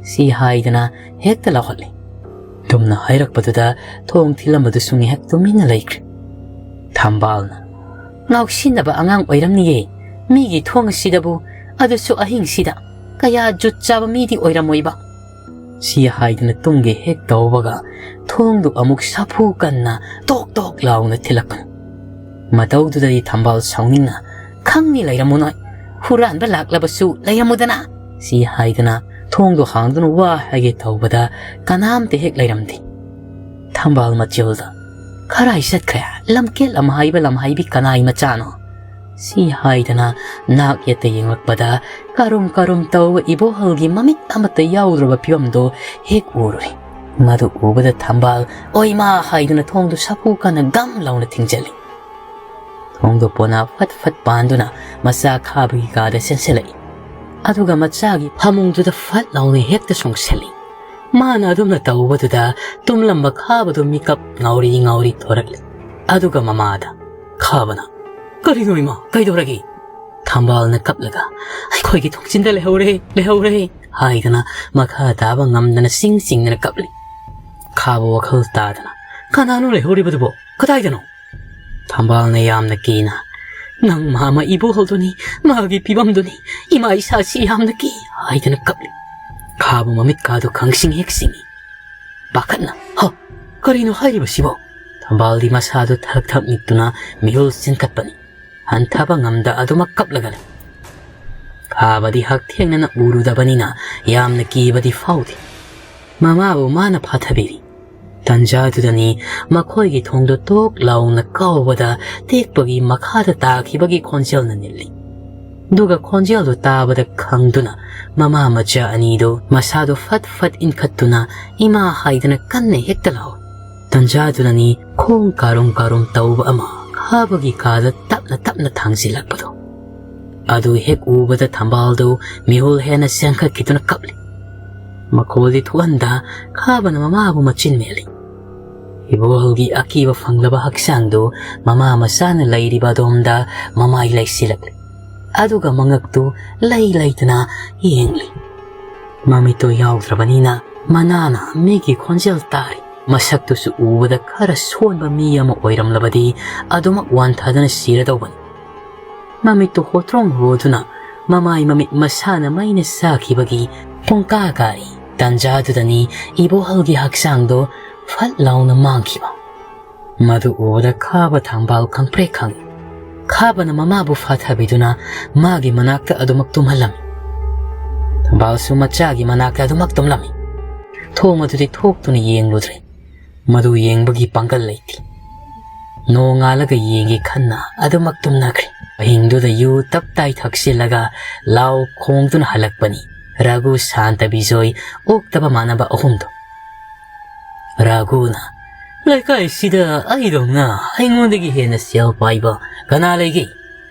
ꯁꯤ ꯍꯥꯏꯗꯅ ꯍꯦꯛꯇ ꯂꯥꯎꯍꯠꯂꯤ꯫ ꯇꯨꯝꯅ ꯍꯥꯏꯔꯛꯄꯗꯨꯗ ꯊꯣꯡ ꯊꯤꯜꯂꯝꯕꯗꯨꯁꯨ ꯉꯥꯏꯍꯥꯛ ꯇꯨꯃꯤꯟꯅ ꯂꯩꯈ꯭ꯔꯦ꯫ ꯊꯝꯕꯥꯜꯅ, "ꯉꯥꯎꯁꯤꯟꯅꯕ ꯑꯉꯥꯡ ꯑꯣꯏꯔꯝꯅꯤꯌꯦ, ꯃꯤꯒꯤ ꯊꯣꯡ ꯑꯁꯤꯗꯕꯨ, ꯑꯗꯨꯁꯨ ꯑꯍꯤꯡꯁꯤꯗ꯫ ꯀꯌꯥ ꯖꯨꯠ ꯆꯥꯕ ꯃꯤꯗꯤ ꯑꯣꯏꯔꯝꯃꯣꯏꯕ꯫" ꯁꯤ ꯍꯥꯏꯗꯅ ꯇꯨꯝꯒꯦ ꯍꯦꯛ ꯇꯧꯕꯒ ꯊꯣꯡꯗꯨ ꯑꯃꯨꯛ ꯁꯥꯐꯨ ꯀꯟꯅ ꯇꯣꯛ ꯇꯣꯛ ꯂꯥꯎꯅ ꯊꯤꯜꯂꯛꯄꯅꯤ꯫ ꯃꯇꯧꯗꯨꯗꯗꯤ ꯊꯝꯕꯥꯜ ꯁꯥꯎꯅꯤꯡꯅ, "ꯈꯪꯅꯤ ꯂꯩꯔꯝꯃꯨ ꯅꯣꯏ, ꯍꯨꯔꯥꯟꯕ ꯂꯥꯛꯂꯕꯁꯨ ꯂꯩꯔꯝꯃꯨꯗꯅ" ꯁꯤ ꯍꯥꯏꯗꯅ ꯊꯣꯡꯗꯨ ꯍꯥꯡꯗꯨꯅ ꯋꯥ ꯍꯥꯏꯒꯦ ꯇꯧꯕꯗ ꯀꯅꯥꯝꯇ ꯍꯦꯛ ꯂꯩꯔꯝꯗꯦ꯫ ꯊꯝꯕꯥꯜ ꯃꯆꯤꯜꯗ, "ꯀꯔꯥꯏ ꯆꯠꯈ꯭ꯔꯦ ꯂꯝꯀꯦꯠ ꯂꯝꯍꯥꯏꯕ ꯂꯝꯍꯥꯏꯕꯤ ꯀꯅꯥꯏ ꯃꯆꯥꯅꯣ?" ꯁꯤ ꯍꯥꯏꯗꯅ ꯅꯥꯛ ꯌꯦꯠꯇ ꯌꯦꯡꯂꯛꯄꯗ ꯀꯔꯨꯝ ꯀꯔꯨꯝ ꯇꯧꯕ ꯏꯕꯣꯍꯜꯒꯤ ꯃꯃꯤꯠ ꯑꯃꯠꯇ ꯌꯥꯎꯗ꯭ꯔꯕ ꯐꯤꯕꯝꯗꯨ ꯍꯦꯛ ꯎꯔꯨꯔꯦ꯫ ꯃꯗꯨ ꯎꯕꯗ ꯊꯝꯕꯥꯜ "ꯑꯣꯏꯃꯥ" ꯍꯥꯏꯗꯨꯅ ꯊꯣꯡꯗꯨ ꯁꯥꯐꯨ ꯀꯟꯅ ꯒꯝ ꯂꯥꯎꯅ ꯊꯤꯡꯖꯤꯜꯂꯤ꯫ ꯊꯣꯡꯗꯨ ꯄꯣꯅꯥ ꯐꯠ ꯐꯠ ꯄꯥꯟꯗꯨꯅ ꯃꯆꯥ ꯈꯥꯕꯒꯤ ꯀꯥꯗ ꯆꯦꯟꯁꯤꯜꯂꯛꯏ꯫ ꯑꯗꯨꯒ ꯃꯆꯥꯒꯤ ꯐꯃꯨꯡꯗꯨꯗ ꯐꯠ ꯂꯥꯎꯅ ꯍꯦꯛꯇ ꯆꯣꯡꯁꯤꯜꯂꯤ꯫ ꯃꯥꯅ ꯑꯗꯨꯝꯅ ꯇꯧꯕꯗꯨꯗ ꯇꯨꯝꯂꯝꯕ ꯈꯥꯕꯗꯨ ꯃꯤꯀꯞ ꯉꯥꯎꯔꯤ ꯉꯥꯎꯔꯤ ꯊꯣꯔꯛꯂꯤ꯫ ꯑꯗꯨꯒ ꯃꯃꯥꯗ, ꯈꯥꯕꯅ, "ꯀꯔꯤꯅꯣ ꯏꯃꯥ, ꯀꯩꯗꯧꯔꯒꯦ?" ꯊꯝꯕꯥꯜꯅ ꯀꯞꯂꯒ, "ꯑꯩꯈꯣꯏꯒꯤ ꯊꯣꯡꯆꯤꯟꯗ ꯂꯩꯍꯧꯔꯦ, ꯂꯩꯍꯧꯔꯦ" ꯍꯥꯏꯗꯅ ꯃꯈꯥ ꯇꯥꯕ ꯉꯝꯗꯅ ꯆꯤꯡ ꯆꯤꯡꯗꯅ ꯀꯞꯂꯤ꯫ ꯈꯥꯕ ꯋꯥꯈꯜ ꯇꯥꯗꯅ, "ꯀꯅꯥꯅꯣ ꯂꯩꯍꯧꯔꯤꯕꯗꯨꯕꯣ? ꯀꯗꯥꯏꯗꯅꯣ?" ꯊꯝꯕꯥꯜꯅ ꯌꯥꯝꯅ ꯀꯤꯅ, "ꯅꯪ ꯃꯥꯃ ꯏꯕꯣꯍꯜꯗꯨꯅꯤ, ꯃꯥꯒꯤ ꯐꯤꯕꯝꯗꯨꯅꯤ, ꯏꯃꯥ ꯏꯁꯥꯁꯤ ꯌꯥꯝꯅ ꯀꯤ" ꯍꯥꯏꯗꯅ ꯀꯞꯂꯤ꯫ ꯈꯥꯕ ꯃꯃꯤꯠꯀꯥꯗꯨ ꯈꯪꯁꯤꯡ ꯍꯦꯛ ꯁꯤꯡꯏ꯫ ꯄꯥꯈꯠꯅ, "ꯍ! ꯀꯔꯤꯅꯣ ꯍꯥꯏꯔꯤꯕꯁꯤꯕꯣ?" ꯊꯝꯕꯥꯜꯗꯤ ꯃꯁꯥꯗꯨ ꯊꯛ ꯊꯛ ꯅꯤꯛꯇꯨꯅ ꯃꯤꯍꯨꯜ ꯆꯤꯟꯈꯠꯄꯅꯤ꯫ ꯍꯟꯊꯕ ꯉꯝꯗ ꯑꯗꯨꯃꯛ ꯀꯞꯂꯒ ꯂꯩ꯫ ꯈꯥꯕꯗꯤ ꯍꯛꯊꯦꯡꯅꯅ ꯎꯔꯨꯗꯕꯅꯤꯅ ꯌꯥꯝꯅ ꯀꯤꯕꯗꯤ ꯐꯥꯎꯗꯦ꯫ ꯃꯃꯥꯕꯨ ꯃꯥꯅ ꯐꯥꯊꯕꯤꯔꯤ꯫ ꯇꯟꯖꯥꯗꯨꯗꯅꯤ ꯃꯈꯣꯏꯒꯤ ꯊꯣꯡꯗꯣ ꯇꯣꯛ ꯂꯥꯎꯅ ꯀꯥꯎꯕꯗ ꯇꯦꯛꯄꯒꯤ ꯃꯈꯥꯗ ꯇꯥꯈꯤꯕꯒꯤ ꯈꯣꯟꯖꯦꯜꯅ ꯅꯤꯜꯂꯤ꯫ ꯑꯗꯨꯒ ꯈꯣꯟꯖꯦꯜꯗꯨ ꯇꯥꯕꯗ ꯈꯪꯗꯨꯅ ꯃꯃꯥ ꯃꯆꯥ ꯑꯅꯤꯗꯨ ꯃꯁꯥꯗꯨ ꯐꯠ ꯐꯠ ꯏꯟꯈꯠꯇꯨꯅ ꯏꯃꯥ ꯍꯥꯏꯗꯅ ꯀꯟꯅ ꯍꯦꯛꯇ ꯂꯥꯎꯏ꯫ ꯇꯟꯖꯥꯗꯨꯗꯅꯤ ꯈꯣꯡ ꯀꯥꯔꯨꯝ ꯀꯥꯔꯨꯝ ꯇꯧꯕ ꯑꯃ ꯈꯥꯕꯒꯤ ꯀꯥꯗ ꯇꯞꯅ ꯇꯞꯅ ꯊꯥꯡꯖꯤꯜꯂꯛꯄꯗꯣ꯫ ꯑꯗꯨ ꯍꯦꯛ ꯎꯕꯗ ꯊꯝꯕꯥꯜꯗꯨ ꯃꯤꯍꯨꯜ ꯍꯦꯟꯅ ꯆꯦꯟꯈꯠꯈꯤꯗꯨꯅ ꯀꯞꯂꯤ꯫ ꯃꯈꯣꯜꯗꯤ ꯊꯣꯛꯍꯟꯗ ꯈꯥꯕꯅ ꯃꯃꯥꯕꯨ ꯃꯆꯤꯟ ꯃꯦꯜꯂꯤ꯫ ꯏꯕꯣꯍꯜꯒꯤ ꯑꯀꯤꯕ ꯐꯪꯂꯕ ꯍꯛꯆꯥꯡꯗꯨ ꯃꯃꯥ ꯃꯆꯥꯅ ꯂꯩꯔꯤꯕ ꯑꯗꯣꯝꯗ ꯃꯃꯥꯏ ꯂꯩꯁꯤꯜꯂꯛꯂꯤ꯫ ꯑꯗꯨꯒ ꯃꯉꯛꯇꯨ ꯂꯩ ꯂꯩꯇꯅ ꯌꯦꯡꯂꯤ꯫ ꯃꯃꯤꯠꯇꯣ ꯌꯥꯎꯗ꯭ꯔꯕꯅꯤꯅ ꯃꯅꯥꯅ ꯃꯤꯒꯤ ꯈꯣꯟꯖꯦꯜ ꯇꯥꯔꯤ꯫ ꯃꯁꯛꯇꯨꯁꯨ ꯎꯕꯗ ꯈꯔ ꯁꯣꯟꯕ ꯃꯤ ꯑꯃ ꯑꯣꯏꯔꯝꯂꯕꯗꯤ ꯑꯗꯨꯃꯛ ꯋꯥꯟꯊꯗꯅ ꯁꯤꯔꯗꯧꯕꯅꯤ꯫ ꯃꯃꯤꯠꯇꯨ ꯍꯣꯇ꯭ꯔꯣꯡ ꯍꯣꯗꯨꯅ ꯃꯃꯥꯏ ꯃꯃꯤꯠ ꯃꯁꯥꯅ ꯃꯩꯅ ꯆꯥꯈꯤꯕꯒꯤ ꯄꯨꯡꯀꯥ ꯀꯥꯔꯤ꯫ ꯇꯟꯖꯥꯗꯨꯗꯅꯤ ꯏꯕꯣꯍꯜꯒꯤ ꯍꯛꯆꯥꯡꯗꯣ ꯐꯠ ꯂꯥꯎꯅ ꯃꯥꯡꯈꯤꯕ꯫ ꯃꯗꯨ ꯎꯕꯗ ꯈꯥꯕ ꯊꯝꯕꯥꯜ ꯈꯪꯄ꯭ꯔꯦꯛ ꯈꯪꯏ꯫ ꯈꯥꯕꯅ ꯃꯃꯥꯕꯨ ꯐꯥꯊꯕꯤꯗꯨꯅ ꯃꯥꯒꯤ ꯃꯅꯥꯛꯇ ꯑꯗꯨꯃꯛ ꯇꯨꯝꯍꯜꯂꯝꯃꯤ꯫ ꯊꯝꯕꯥꯜꯁꯨ ꯃꯆꯥꯒꯤ ꯃꯅꯥꯛꯇ ꯑꯗꯨꯃꯛ ꯇꯨꯝꯂꯝꯃꯤ꯫ ꯊꯣꯡ ꯑꯗꯨꯗꯤ ꯊꯣꯛꯇꯨꯅ ꯌꯦꯡꯂꯨꯗ꯭ꯔꯦ꯫ ꯃꯗꯨ ꯌꯦꯡꯕꯒꯤ ꯄꯥꯡꯒꯜ ꯂꯩꯇꯦ꯫ ꯅꯣꯡꯉꯥꯜꯂꯒ ꯌꯦꯡꯒꯦ ꯈꯟꯅ ꯑꯗꯨꯃꯛ ꯇꯨꯝꯅꯈ꯭ꯔꯦ꯫ ꯑꯍꯤꯡꯗꯨꯗ ꯌꯨ ꯇꯞ ꯇꯥꯏ ꯊꯛꯆꯤꯜꯂꯒ ꯂꯥꯎ ꯈꯣꯡꯗꯨꯅ ꯍꯜꯂꯛꯄꯅꯤ ꯔꯥꯒꯨ, ꯁꯥꯟꯇ, ꯕꯤꯖꯣꯏ, ꯑꯣꯛꯇꯕ ꯃꯥꯟꯅꯕ ꯑꯍꯨꯝꯗꯣ꯫ ꯔꯥꯒꯨꯅ, "ꯂꯩꯀꯥꯏꯁꯤꯗ ꯑꯩꯗꯧꯅ ꯑꯩꯉꯣꯟꯗꯒꯤ ꯍꯦꯟꯅ ꯁꯦꯜ ꯄꯥꯏꯕ ꯀꯅꯥ ꯂꯩꯒꯦ?"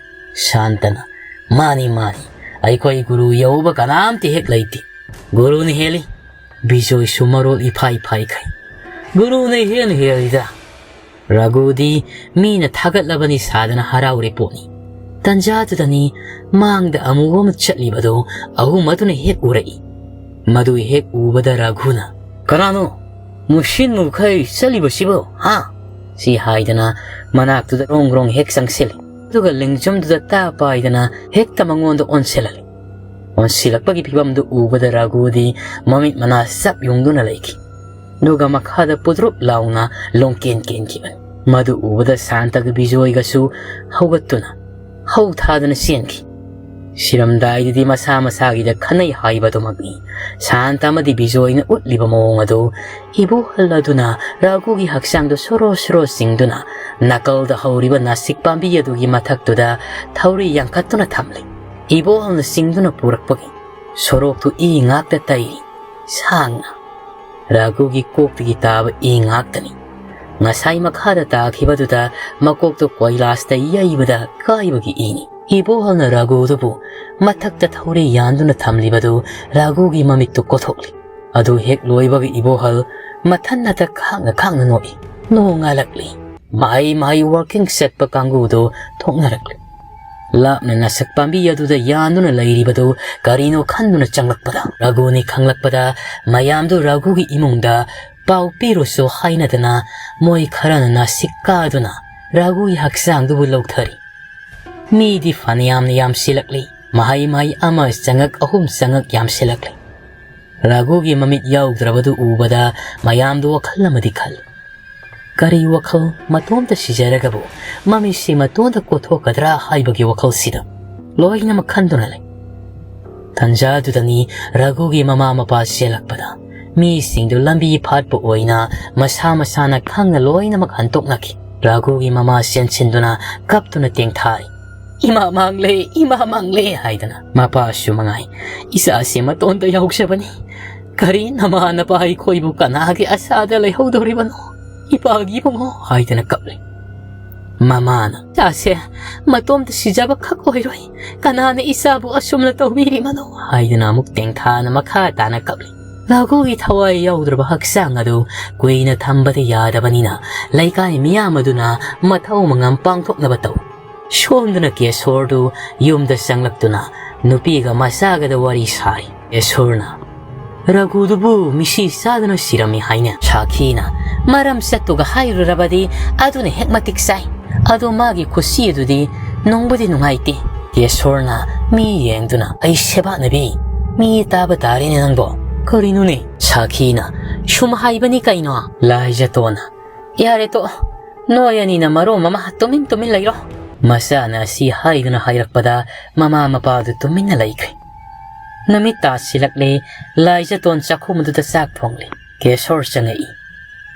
ꯁꯥꯟꯇꯅ, "ꯃꯥꯅꯤ, ꯃꯥꯅꯤ, ꯑꯩꯈꯣꯏ ꯒꯨꯔꯨ ꯌꯧꯕ ꯀꯅꯥꯝꯇ ꯍꯦꯛ ꯂꯩꯇꯦ꯫ ꯒꯨꯔꯨꯅ ꯍꯦꯜꯂꯤ꯫" ꯕꯤꯖꯣꯏꯁꯨ ꯃꯔꯣꯜ ꯏꯐꯥꯏ ꯐꯥꯏꯈꯩ, "ꯒꯨꯔꯨꯅ ꯏꯍꯦꯟ ꯍꯦꯜꯂꯤꯗ꯫" ꯔꯥꯒꯨꯗꯤ ꯃꯤꯅ ꯊꯥꯒꯠꯂꯕꯅꯤ ꯁꯥꯗꯅ ꯍꯔꯥꯎꯔꯦ ꯄꯣꯠꯅꯤ꯫ ꯇꯟꯖꯥꯗꯨꯗꯅꯤ ꯃꯥꯡꯗ ꯑꯃꯨꯕ ꯑꯃ ꯆꯠꯂꯤꯕꯗꯨ ꯑꯍꯨꯝ ꯑꯗꯨꯅ ꯍꯦꯛ ꯎꯔꯛꯏ꯫ ꯃꯗꯨ ꯍꯦꯛ ꯎꯕꯗ ꯔꯥꯒꯨꯅ, "ꯀꯅꯥꯅꯣ ꯃꯨꯁꯤꯟ ꯃꯨꯈꯩ ꯆꯠꯂꯤꯕꯁꯤꯕꯨ, ꯍꯥ?" ꯁꯤ ꯍꯥꯏꯗꯅ ꯃꯅꯥꯛꯇꯨꯗ ꯔꯣꯡ ꯔꯣꯡ ꯍꯦꯛ ꯆꯪꯁꯤꯜꯂꯤ꯫ ꯑꯗꯨꯒ ꯂꯦꯡꯖꯨꯝꯗꯨꯗ ꯇꯥ ꯄꯥꯏꯗꯅ ꯍꯦꯛꯇ ꯃꯉꯣꯟꯗ ꯑꯣꯟꯁꯤꯜꯍꯜꯂꯤ꯫ ꯑꯣꯟꯁꯤꯜꯂꯛꯄꯒꯤ ꯐꯤꯕꯝꯗꯨ ꯎꯕꯗ ꯔꯥꯒꯨꯗꯤ ꯃꯃꯤꯠ ꯃꯅꯥ ꯆꯞ ꯌꯨꯡꯗꯨꯅ ꯂꯩꯈꯤ꯫ ꯑꯗꯨꯒ ꯃꯈꯥꯗ ꯄꯨꯗ꯭ꯔꯨꯞ ꯂꯥꯎꯅ ꯂꯣꯡꯀꯦꯟ ꯀꯦꯟꯈꯤꯕꯅꯤ꯫ ꯃꯗꯨ ꯎꯕꯗ ꯁꯥꯟꯇꯒ ꯕꯤꯖꯣꯏꯒꯁꯨ ꯍꯧꯒꯠꯇꯨꯅ ꯍꯧ ꯊꯥꯗꯅ ꯆꯦꯟꯈꯤ꯫ ꯁꯤꯔꯝꯗꯥꯏꯗꯗꯤ ꯃꯁꯥ ꯃꯁꯥꯒꯤꯗ ꯈꯟꯅꯩ ꯍꯥꯏꯕꯗꯨꯃꯛꯅꯤ ꯁꯥꯟꯇ ꯑꯃꯗꯤ ꯕꯤꯖꯣꯏꯅ ꯎꯠꯂꯤꯕ ꯃꯑꯣꯡ ꯑꯗꯨ꯫ ꯏꯕꯣꯍꯜ ꯑꯗꯨꯅ ꯔꯥꯒꯨꯒꯤ ꯍꯛꯆꯥꯡꯗꯨ ꯁꯣꯔꯣ ꯁꯣꯔꯣ ꯆꯤꯡꯗꯨꯅ ꯅꯥꯀꯜꯗ ꯍꯧꯔꯤꯕ ꯅꯥꯁꯤꯛ ꯄꯥꯝꯕꯤ ꯑꯗꯨꯒꯤ ꯃꯊꯛꯇꯨꯗ ꯊꯧꯔꯤ ꯌꯥꯡꯈꯠꯇꯨꯅ ꯊꯝꯂꯤ꯫ ꯏꯕꯣꯍꯜꯅ ꯆꯤꯡꯗꯨꯅ ꯄꯨꯔꯛꯄꯒꯤ ꯁꯣꯔꯣꯛꯇꯨ ꯏ ꯉꯥꯛꯇ ꯇꯩꯔꯤ꯫ ꯁꯥꯡꯅ꯫ ꯔꯥꯒꯨꯒꯤ ꯀꯣꯛꯇꯒꯤ ꯇꯥꯕ ꯏ ꯉꯥꯛꯇꯅꯤ꯫ ꯉꯁꯥꯏ ꯃꯈꯥꯗ ꯇꯥꯈꯤꯕꯗꯨꯗ ꯃꯀꯣꯛꯇꯨ ꯀꯣꯏꯂꯥꯁꯇ ꯌꯩꯕꯗ ꯀꯥꯏꯕꯒꯤ ꯏꯅꯤ꯫ ꯏꯕꯣꯍꯜꯅ ꯔꯥꯒꯨꯗꯨꯕꯨ ꯃꯊꯛꯇ ꯊꯧꯔꯤ ꯌꯥꯟꯗꯨꯅ ꯊꯝꯂꯤꯕꯗꯨ ꯔꯥꯒꯨꯒꯤ ꯃꯃꯤꯠꯇꯨ ꯀꯣꯊꯣꯛꯂꯤ꯫ ꯑꯗꯨ ꯍꯦꯛ ꯂꯣꯏꯕꯒ ꯏꯕꯣꯍꯜ ꯃꯊꯟꯅꯇ ꯈꯥꯡꯅ ꯈꯥꯡꯅ ꯅꯣꯛꯏ꯫ ꯅꯣꯡꯉꯥꯜꯂꯛꯂꯤ꯫ ꯃꯍꯩ ꯃꯍꯩ ꯋꯥꯀꯤꯡ ꯆꯠꯄ ꯀꯥꯡꯕꯨꯗꯨ ꯊꯣꯛꯅꯔꯛꯂꯤ꯫ ꯂꯥꯞꯅ ꯅꯥꯁꯛ ꯄꯥꯝꯕꯤ ꯑꯗꯨꯗ ꯌꯥꯟꯗꯨꯅ ꯂꯩꯔꯤꯕꯗꯨ ꯀꯔꯤꯅꯣ ꯈꯟꯗꯨꯅ ꯆꯪꯂꯛꯄꯗ, ꯔꯥꯒꯨꯅꯤ ꯈꯪꯂꯛꯄꯗ, ꯃꯌꯥꯝꯗꯨ ꯔꯥꯒꯨꯒꯤ ꯏꯃꯨꯡꯗ ꯄꯥꯎ ꯄꯤꯔꯨꯁꯨ ꯍꯥꯏꯅꯗꯅ ꯃꯣꯏ ꯈꯔꯅ ꯅꯥꯁꯤꯛ ꯀꯥꯗꯨꯅ ꯔꯥꯒꯨꯒꯤ ꯍꯛꯆꯥꯡꯗꯨꯕꯨ ꯂꯧꯊꯔꯤ꯫ ꯃꯤꯗꯤ ꯐꯅꯌꯥꯝꯅ ꯌꯥꯝꯁꯤꯜꯂꯛꯂꯤ꯫ ꯃꯍꯩ ꯃꯍꯩ ꯑꯃ ꯆꯪꯉꯛ ꯑꯍꯨꯝ ꯆꯪꯉꯛ ꯌꯥꯝꯁꯤꯜꯂꯛꯂꯤ꯫ ꯔꯥꯒꯨꯒꯤ ꯃꯃꯤꯠ ꯌꯥꯎꯗ꯭ꯔꯕꯗꯨ ꯎꯕꯗ ꯃꯌꯥꯝꯗꯨ ꯋꯥꯈꯜ ꯑꯃꯗꯤ ꯈꯜꯂꯤ꯫ ꯀꯔꯤ ꯋꯥꯈꯜ? ꯃꯇꯣꯝꯇ ꯁꯤꯖꯔꯒꯕꯨ ꯃꯃꯤꯠꯁꯤ ꯃꯇꯣꯝꯇ ꯀꯣꯊꯣꯛꯀꯗ꯭ꯔꯥ ꯍꯥꯏꯕꯒꯤ ꯋꯥꯈꯜꯁꯤꯗ ꯂꯣꯏꯅꯃꯛ ꯈꯟꯗꯨꯅ ꯂꯩ꯫ ꯇꯟꯖꯥꯗꯨꯗꯅꯤ ꯔꯥꯒꯨꯒꯤ ꯃꯃꯥ ꯃꯄꯥ ꯆꯦꯜꯂꯛꯄꯗ ꯃꯤꯁꯤꯡꯗꯨ ꯂꯝꯕꯤ ꯐꯥꯠꯄ ꯑꯣꯏꯅ ꯃꯁꯥ ꯃꯁꯥꯅ ꯈꯪꯅ ꯂꯣꯏꯅꯃꯛ ꯍꯟꯇꯣꯛꯅꯈꯤ꯫ ꯔꯥꯒꯨꯒꯤ ꯃꯃꯥ ꯆꯦꯟꯁꯤꯟꯗꯨꯅ ꯀꯞꯇꯨꯅ ꯇꯦꯡꯊꯥꯔꯤ꯫ "ꯏꯃꯥ ꯃꯥꯡꯂꯦ, ꯏꯃꯥ ꯃꯥꯡꯂꯦ" ꯍꯥꯏꯗꯅ꯫ ꯃꯄꯥꯁꯨ ꯃꯉꯥꯏ, "ꯏꯆꯥꯁꯦ ꯃꯇꯣꯟꯗ ꯌꯥꯎꯖꯕꯅꯤ꯫ ꯀꯔꯤ ꯅꯃꯥ ꯅꯄꯥ ꯑꯩꯈꯣꯏꯕꯨ ꯀꯅꯥꯒꯤ ꯑꯁꯥꯗ ꯂꯩꯍꯧꯗꯧꯔꯤꯕꯅꯣ? ꯏꯄꯥꯒꯤ ꯏꯕꯨꯡꯉꯣ" ꯍꯥꯏꯗꯅ ꯀꯞꯂꯤ꯫ ꯃꯃꯥꯅ, "ꯏꯆꯥꯁꯦ ꯃꯇꯣꯝꯇ ꯁꯤꯖꯕ ꯈꯛ ꯑꯣꯏꯔꯣꯏ꯫ ꯀꯅꯥꯅ ꯏꯆꯥꯕꯨ ꯑꯁꯨꯝꯅ ꯇꯧꯕꯤꯔꯤꯕꯅꯣ?" ꯍꯥꯏꯗꯨꯅ ꯑꯃꯨꯛ ꯇꯦꯡꯊꯥꯅ ꯃꯈꯥ ꯇꯥꯅ ꯀꯞꯂꯤ꯫ ꯔꯥꯒꯨꯒꯤ ꯊꯋꯥꯏ ꯌꯥꯎꯗ꯭ꯔꯕ ꯍꯛꯆꯥꯡ ꯑꯗꯨ ꯀꯨꯏꯅ ꯊꯝꯕꯗꯤ ꯌꯥꯗꯕꯅꯤꯅ ꯂꯩꯀꯥꯏ ꯃꯤꯌꯥꯝ ꯑꯗꯨꯅ ꯃꯊꯧ ꯃꯉꯝ ꯄꯥꯡꯊꯣꯛꯅꯕ ꯇꯧ꯫ ꯁꯣꯝꯗꯅ ꯀꯦꯁꯣꯔꯗꯨ ꯌꯨꯝꯗ ꯆꯪꯂꯛꯇꯨꯅ ꯅꯨꯄꯤꯒ ꯃꯆꯥꯒꯗ ꯋꯥꯔꯤ ꯁꯥꯔꯤ꯫ ꯀꯦꯁꯣꯔꯅ, "ꯔꯥꯒꯨꯗꯨꯕꯨ ꯃꯤꯁꯤ ꯆꯥꯗꯨꯅ ꯁꯤꯔꯝꯃꯤ ꯍꯥꯏꯅꯦ?" ꯁꯥꯈꯤꯅ, "ꯃꯔꯝ ꯆꯠꯇꯨꯒ ꯍꯥꯏꯔꯨꯔꯕꯗꯤ ꯑꯗꯨꯅ ꯍꯦꯛ ꯃꯇꯤꯛ ꯆꯥꯏ꯫ ꯑꯗꯣ ꯃꯥꯒꯤ ꯈꯨꯠꯁꯤ ꯑꯗꯨꯗꯤ ꯅꯨꯡꯕꯨꯗꯤ ꯅꯨꯡꯉꯥꯏꯇꯦ꯫" ꯀꯦꯁꯣꯔꯅ ꯃꯤ ꯌꯦꯡꯗꯨꯅ, "ꯑꯩ ꯁꯦꯕꯥꯅꯕꯤ, ꯃꯤ ꯇꯥꯕ ꯇꯥꯔꯦꯅꯦ ꯅꯪꯕꯣ꯫ ꯀꯔꯤꯅꯣꯅꯦ?" ꯁꯥꯈꯤꯅ, "ꯁꯨꯝ ꯍꯥꯏꯕꯅꯤ ꯀꯩꯅꯣ?" ꯂꯥꯏꯖꯇꯣꯟꯅ, "ꯌꯥꯔꯦ ꯇꯣꯛꯑꯣ, ꯅꯣꯏ ꯑꯅꯤꯅ ꯃꯔꯣꯝ ꯑꯃ ꯇꯨꯃꯤꯟ ꯇꯨꯃꯤꯟ ꯂꯩꯔꯣ꯫" ꯃꯆꯥꯅ ꯑꯁꯤ ꯍꯥꯏꯗꯨꯅ ꯍꯥꯏꯔꯛꯄꯗ ꯃꯃꯥ ꯃꯄꯥꯗꯨ ꯇꯨꯃꯤꯟꯅ ꯂꯩꯈ꯭ꯔꯦ꯫ ꯅꯨꯃꯤꯠ ꯇꯥꯁꯤꯜꯂꯛꯂꯦ꯫ ꯂꯥꯏꯖꯇꯣꯟ ꯆꯥꯛꯈꯨꯝ ꯑꯗꯨꯗ ꯆꯥꯛ ꯊꯣꯡꯂꯤ꯫ ꯀꯦꯁꯣꯔ ꯆꯪꯉꯛꯏ꯫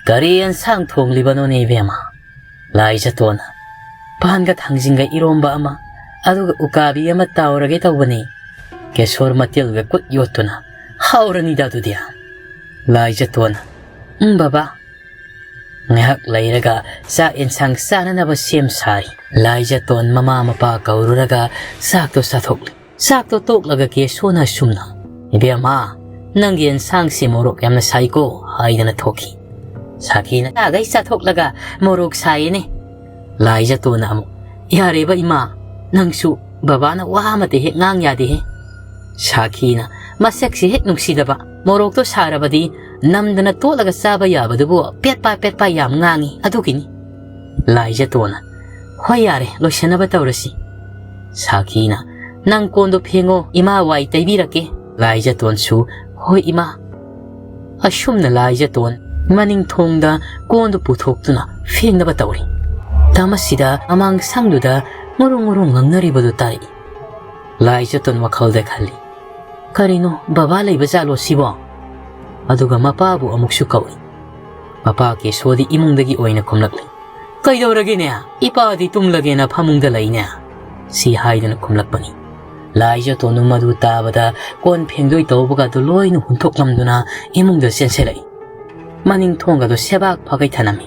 "ꯀꯔꯤ ꯑꯦꯟꯁꯥꯡ ꯊꯣꯡꯂꯤꯕꯅꯣꯅꯦ ꯏꯕꯦꯝꯃ?" ꯂꯥꯏꯖꯇꯣꯟꯅ, "ꯄꯥꯟꯒ ꯊꯥꯡꯖꯤꯡꯒ ꯏꯔꯣꯝꯕ ꯑꯃ, ꯑꯗꯨꯒ ꯎꯀꯥꯕꯤ ꯑꯃ ꯇꯥꯎꯔꯒꯦ ꯇꯧꯕꯅꯤ꯫ ꯀꯦꯁꯣꯔ ꯃꯇꯤꯜꯒ ꯈꯨꯠ ꯌꯣꯠꯇꯨꯅ, "ꯍꯥꯎꯔꯅꯤꯗ ꯑꯗꯨꯗꯤ꯫" ꯂꯥꯏꯖꯇꯣꯟ, "ꯎꯝ ꯕꯕꯥ꯫" ꯉꯥꯏꯍꯥꯛ ꯂꯩꯔꯒ ꯆꯥꯛ ꯌꯦꯟꯁꯥꯡ ꯆꯥꯅꯅꯕ ꯁꯦꯝ ꯁꯥꯔꯤ꯫ ꯂꯥꯏꯖꯇꯣꯟ ꯃꯃꯥ ꯃꯄꯥ ꯀꯧꯔꯨꯔꯒ ꯆꯥꯛꯇꯣ ꯆꯥꯊꯣꯛꯂꯤ꯫ ꯆꯥꯛꯇꯣ ꯇꯣꯛꯂꯒ ꯀꯦꯁꯣꯅ ꯑꯁꯨꯝꯅ, "ꯏꯕꯦꯝꯃ, ꯅꯪꯒꯤ ꯌꯦꯟꯁꯥꯡꯁꯤ ꯃꯣꯔꯣꯛ ꯌꯥꯝꯅ ꯁꯥꯏꯀꯣ" ꯍꯥꯏꯗꯅ ꯊꯣꯛꯈꯤ꯫ ꯁꯥꯈꯤꯅ, "ꯆꯥꯈꯩ ꯆꯥꯊꯣꯛꯂꯒ ꯃꯣꯔꯣꯛ ꯁꯥꯏꯌꯦꯅꯦ꯫" ꯂꯥꯏꯖꯇꯣꯟꯅ ꯑꯃꯨꯛ, "ꯌꯥꯔꯦꯕ ꯏꯃꯥ, ꯅꯪꯁꯨ ꯕꯕꯥꯅ ꯋꯥ ꯑꯃꯇ ꯍꯦꯛ ꯉꯥꯡ ꯌꯥꯗꯦꯍꯦ꯫" ꯁꯥꯈꯤꯅ, "ꯃꯁꯛꯁꯤ ꯍꯦꯛ ꯅꯨꯡꯁꯤꯗꯕ, ꯃꯣꯔꯣꯛꯇꯣ ꯁꯥꯔꯕꯗꯤ ꯅꯝꯗꯅ ꯇꯣꯠꯂꯒ ꯆꯥꯕ ꯌꯥꯕꯗꯨꯕꯨ ꯄꯦꯠꯄꯥ ꯄꯦꯠꯄꯥ ꯌꯥꯝ ꯉꯥꯡꯉꯤ ꯑꯗꯨꯒꯤꯅꯤ꯫" ꯂꯥꯏꯖꯇꯣꯟꯅ, "ꯍꯣꯏ ꯌꯥꯔꯦ, ꯂꯣꯏꯁꯟꯅꯕ ꯇꯧꯔꯁꯤ꯫" ꯁꯥꯈꯤꯅ, "ꯅꯪ ꯀꯣꯟꯗꯣ ꯐꯦꯡꯉꯣ, ꯏꯃꯥ ꯋꯥꯏ ꯇꯩꯕꯤꯔꯛꯀꯦ꯫" ꯂꯥꯏꯖꯇꯣꯟꯁꯨ, "ꯍꯣꯏ ꯏꯃꯥ꯫" ꯑꯁꯨꯝꯅ ꯂꯥꯏꯖꯇꯣꯟ ꯃꯅꯤꯡ ꯊꯣꯡꯗ ꯀꯣꯟꯗꯨ ꯄꯨꯊꯣꯛꯇꯨꯅ ꯐꯦꯡꯅꯕ ꯇꯧꯔꯤ꯫ ꯇꯃꯁꯤꯗ ꯑꯃꯥꯡ ꯁꯪꯗꯨꯗ ꯉꯨꯔꯨꯡ ꯉꯨꯔꯨꯡ ꯉꯪꯅꯔꯤꯕꯗꯨ ꯇꯥꯔꯛꯏ꯫ ꯂꯥꯏꯖꯇꯣꯟ ꯋꯥꯈꯜꯗ ꯈꯜꯂꯤ, "ꯀꯔꯤꯅꯣ ꯕꯕꯥ ꯂꯩꯕ ꯖꯥꯠꯂꯣ ꯁꯤꯕꯣ?" ꯑꯗꯨꯒ ꯃꯄꯥꯕꯨ ꯑꯃꯨꯛꯁꯨ ꯀꯧꯏ꯫ ꯃꯄꯥ ꯀꯦꯁꯣꯗꯤ ꯏꯃꯨꯡꯗꯒꯤ ꯑꯣꯏꯅ ꯈꯨꯝꯂꯛꯂꯤ꯫ "ꯀꯩꯗꯧꯔꯒꯦꯅꯦ? ꯏꯄꯥꯗꯤ ꯇꯨꯝꯂꯒꯦꯅ ꯐꯃꯨꯡꯗ ꯂꯩꯅꯦ," ꯁꯤ ꯍꯥꯏꯗꯨꯅ ꯈꯨꯝꯂꯛꯄꯅꯤ꯫ ꯂꯥꯏꯖꯇꯣꯟꯗꯨ ꯃꯗꯨ ꯇꯥꯕꯗ ꯀꯣꯟ ꯐꯦꯡꯗꯣꯏ ꯇꯧꯕꯒꯗꯨ ꯂꯣꯏꯅ ꯍꯨꯟꯊꯣꯛꯂꯝꯗꯨꯅ ꯏꯃꯨꯡꯗ ꯆꯦꯟꯁꯤꯜꯂꯛꯏ꯫ ꯃꯅꯤꯡ ꯊꯣꯡꯒꯗꯨ ꯁꯦꯕꯥꯛ ꯐꯥꯒꯩ ꯊꯅꯝꯃꯤ꯫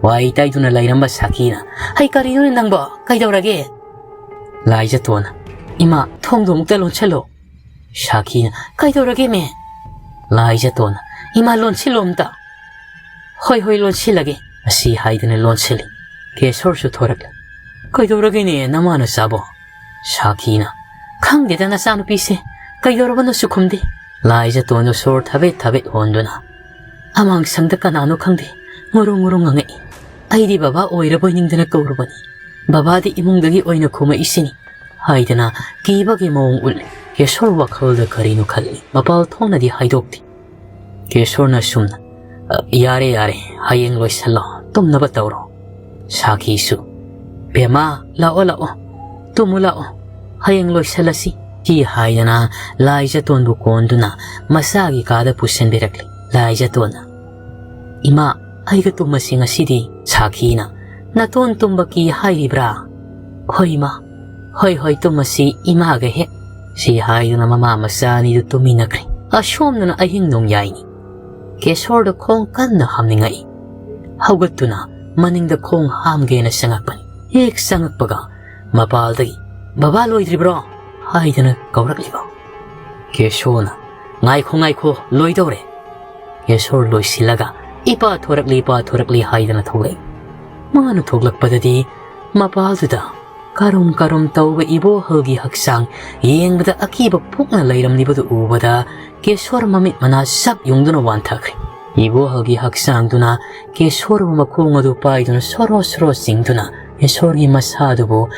ꯋꯥꯏ ꯇꯥꯏꯗꯨꯅ ꯂꯩꯔꯝꯕ ꯁꯥꯈꯤꯅ, "ꯍꯩ, ꯀꯔꯤꯅꯣꯅꯦ ꯅꯪꯕꯣ? ꯀꯩꯗꯧꯔꯒꯦ?" ꯂꯥꯏꯖꯇꯣꯟꯅ, "ꯏꯃꯥ, ꯊꯣꯡꯗꯣ ꯑꯃꯨꯛꯇ ꯂꯣꯟꯁꯤꯜꯂꯣ꯫" ꯁꯥꯈꯤꯅ, "ꯀꯩꯗꯧꯔꯒꯦ ꯃꯦ?" ꯂꯥꯏꯖꯇꯣꯟꯅ, "ꯏꯃꯥ, ꯂꯣꯟꯁꯤꯜꯂꯣ ꯑꯝꯇ꯫" "ꯍꯣꯏ, ꯍꯣꯏ, ꯂꯣꯟꯁꯤꯜꯂꯒꯦ," ꯑꯁꯤ ꯍꯥꯏꯗꯨꯅ ꯂꯣꯟꯁꯤꯜꯂꯤ꯫ ꯀꯦꯁꯣꯔꯁꯨ ꯊꯣꯔꯛꯂꯦ꯫ "ꯀꯩꯗꯧꯔꯒꯦꯅꯦ ꯅꯃꯥ ꯅꯆꯥꯕꯣ?" ꯁꯥꯈꯤꯅ, "ꯈꯪꯗꯦꯗ ꯅꯆꯥꯅꯨꯄꯤꯁꯦ, ꯀꯩꯗꯧꯔꯕꯅꯣꯁꯨ ꯈꯨꯝꯗꯦ꯫" ꯂꯥꯏꯖꯇꯣꯟꯗꯨ ꯁꯣꯔ ꯊꯕꯦꯠ ꯊꯕꯦꯠ ꯍꯣꯟꯗꯨꯅ, "ꯑꯃꯥꯡꯁꯪꯗ ꯀꯅꯥꯅꯣ ꯈꯪꯗꯦ, ꯉꯨꯔꯨꯡ ꯉꯨꯔꯨꯡ ꯉꯪꯉꯛꯏ꯫ ꯑꯩꯗꯤ ꯕꯕꯥ ꯑꯣꯏꯔꯕꯣꯏ ꯅꯤꯡꯗꯅ ꯀꯧꯔꯨꯕꯅꯤ꯫ ꯕꯕꯥꯗꯤ ꯏꯃꯨꯡꯗꯒꯤ ꯑꯣꯏꯅ ꯈꯨꯝꯃꯛꯏꯁꯤꯅꯤ" ꯍꯥꯏꯗꯅ ꯀꯤꯕꯒꯤ ꯃꯑꯣꯡ ꯎꯠꯂꯤ꯫ ꯀꯦꯁꯣꯔ ꯋꯥꯈꯜꯗ ꯀꯔꯤꯅꯣ ꯈꯜꯂꯤ꯫ ꯃꯄꯥꯜ ꯊꯣꯡꯅꯗꯤ ꯍꯥꯏꯗꯣꯛꯇꯦ꯫ ꯀꯦꯁꯣꯔꯅ ꯁꯨꯝꯅ, "ꯑ, ꯌꯥꯔꯦ, ꯌꯥꯔꯦ, ꯍꯌꯦꯡ ꯂꯣꯏꯁꯜꯂꯣ, ꯇꯨꯝꯅꯕ ꯇꯧꯔꯣ꯫" ꯁꯥꯈꯤꯁꯨ, "ꯕꯦꯝꯃ, ꯂꯥꯛꯑꯣ, ꯂꯥꯛꯑꯣ, ꯇꯨꯝꯃꯨ ꯂꯥꯛꯑꯣ, ꯍꯌꯦꯡ ꯂꯣꯏꯁꯜꯂꯁꯤ" ꯁꯤ ꯍꯥꯏꯗꯅ ꯂꯥꯏꯖꯇꯣꯟꯕꯨ ꯀꯣꯟꯗꯨꯅ ꯃꯆꯥꯒꯤ ꯀꯥꯗ ꯄꯨꯁꯤꯟꯕꯤꯔꯛꯂꯤ꯫ ꯂꯥꯏꯖꯇꯣꯟꯅ, "ꯏꯃꯥ, ꯑꯩꯒ ꯇꯨꯝꯃꯁꯤ ꯉꯁꯤꯗꯤ꯫" ꯁꯥꯈꯤꯅ, "ꯅꯇꯣꯟ ꯇꯨꯝꯕ ꯀꯤ ꯍꯥꯏꯔꯤꯕ꯭ꯔꯥ?" "ꯍꯣꯏ ꯏꯃꯥ, "ꯍꯣꯏ, ꯍꯣꯏ, ꯇꯨꯝꯃꯁꯤ, ꯏꯃꯥꯒ ꯍꯦꯛ", ꯁꯤ ꯍꯥꯏꯗꯨꯅ ꯃꯃꯥ ꯃꯆꯥ ꯑꯅꯤꯗꯨ ꯇꯨꯝꯃꯤꯟꯅꯈ꯭ꯔꯦ꯫ ꯑꯁꯣꯝꯗꯅ ꯑꯍꯤꯡ ꯅꯣꯡꯌꯥꯏꯅꯤ꯫ ꯀꯦꯁꯣꯔꯗ ꯈꯣꯡ ꯀꯟꯅ ꯍꯥꯝꯅꯤꯡꯉꯛꯏ꯫ ꯍꯧꯒꯠꯇꯨꯅ ꯃꯅꯤꯡꯗ ꯈꯣꯡ ꯍꯥꯝꯒꯦꯅ ꯆꯪꯉꯛꯄꯅꯤ꯫ ꯍꯦꯛ ꯆꯪꯉꯛꯄꯒ ꯃꯄꯥꯜꯗꯒꯤ, "ꯕꯕꯥ ꯂꯣꯏꯗ꯭ꯔꯤꯕ꯭ꯔꯣ?" ꯍꯥꯏꯗꯅ ꯀꯧꯔꯛꯂꯤꯕ꯫ ꯀꯦꯁꯣꯅ, "ꯉꯥꯏꯈꯣ, ꯉꯥꯏꯈꯣ, ꯂꯣꯏꯗꯧꯔꯦ"꯫ ꯀꯦꯁꯣꯔ ꯂꯣꯏꯁꯤꯜꯂꯒ, "ꯏꯄꯥ ꯊꯣꯔꯛꯂꯤ, ꯏꯄꯥ ꯊꯣꯔꯛꯂꯤ" ꯍꯥꯏꯗꯅ ꯊꯣꯛꯂꯛꯏ꯫ ꯃꯥꯅ ꯊꯣꯛꯂꯛꯄꯗꯗꯤ ꯃꯄꯥꯜꯗꯨꯗ ꯀꯔꯨꯝ ꯀꯔꯨꯝ ꯇꯧꯕ ꯏꯕꯣꯍꯜꯒꯤ ꯍꯛꯆꯥꯡ ꯌꯦꯡꯕꯗ ꯑꯀꯤꯕ ꯄꯣꯛꯅ ꯂꯩꯔꯝꯂꯤꯕꯗꯨ ꯎꯕꯗ ꯀꯦꯁꯣꯔ ꯃꯃꯤꯠ ꯃꯅꯥ ꯆꯞ ꯌꯨꯡꯗꯨꯅ ꯋꯥꯟꯊꯈ꯭ꯔꯦ꯫ ꯏꯕꯣꯍꯜꯒꯤ ꯍꯛꯆꯥꯡꯗꯨꯅ ꯀꯦꯁꯣꯔꯕꯨ ꯃꯈꯣꯡ ꯑꯗꯨ ꯄꯥꯏꯗꯨꯅ ꯁꯣꯔꯣ ꯁꯣꯔꯣ ꯆꯤꯡꯗꯨꯅ ꯀꯦꯁꯣꯔꯒꯤ ꯃꯁꯥꯗꯨꯕꯨ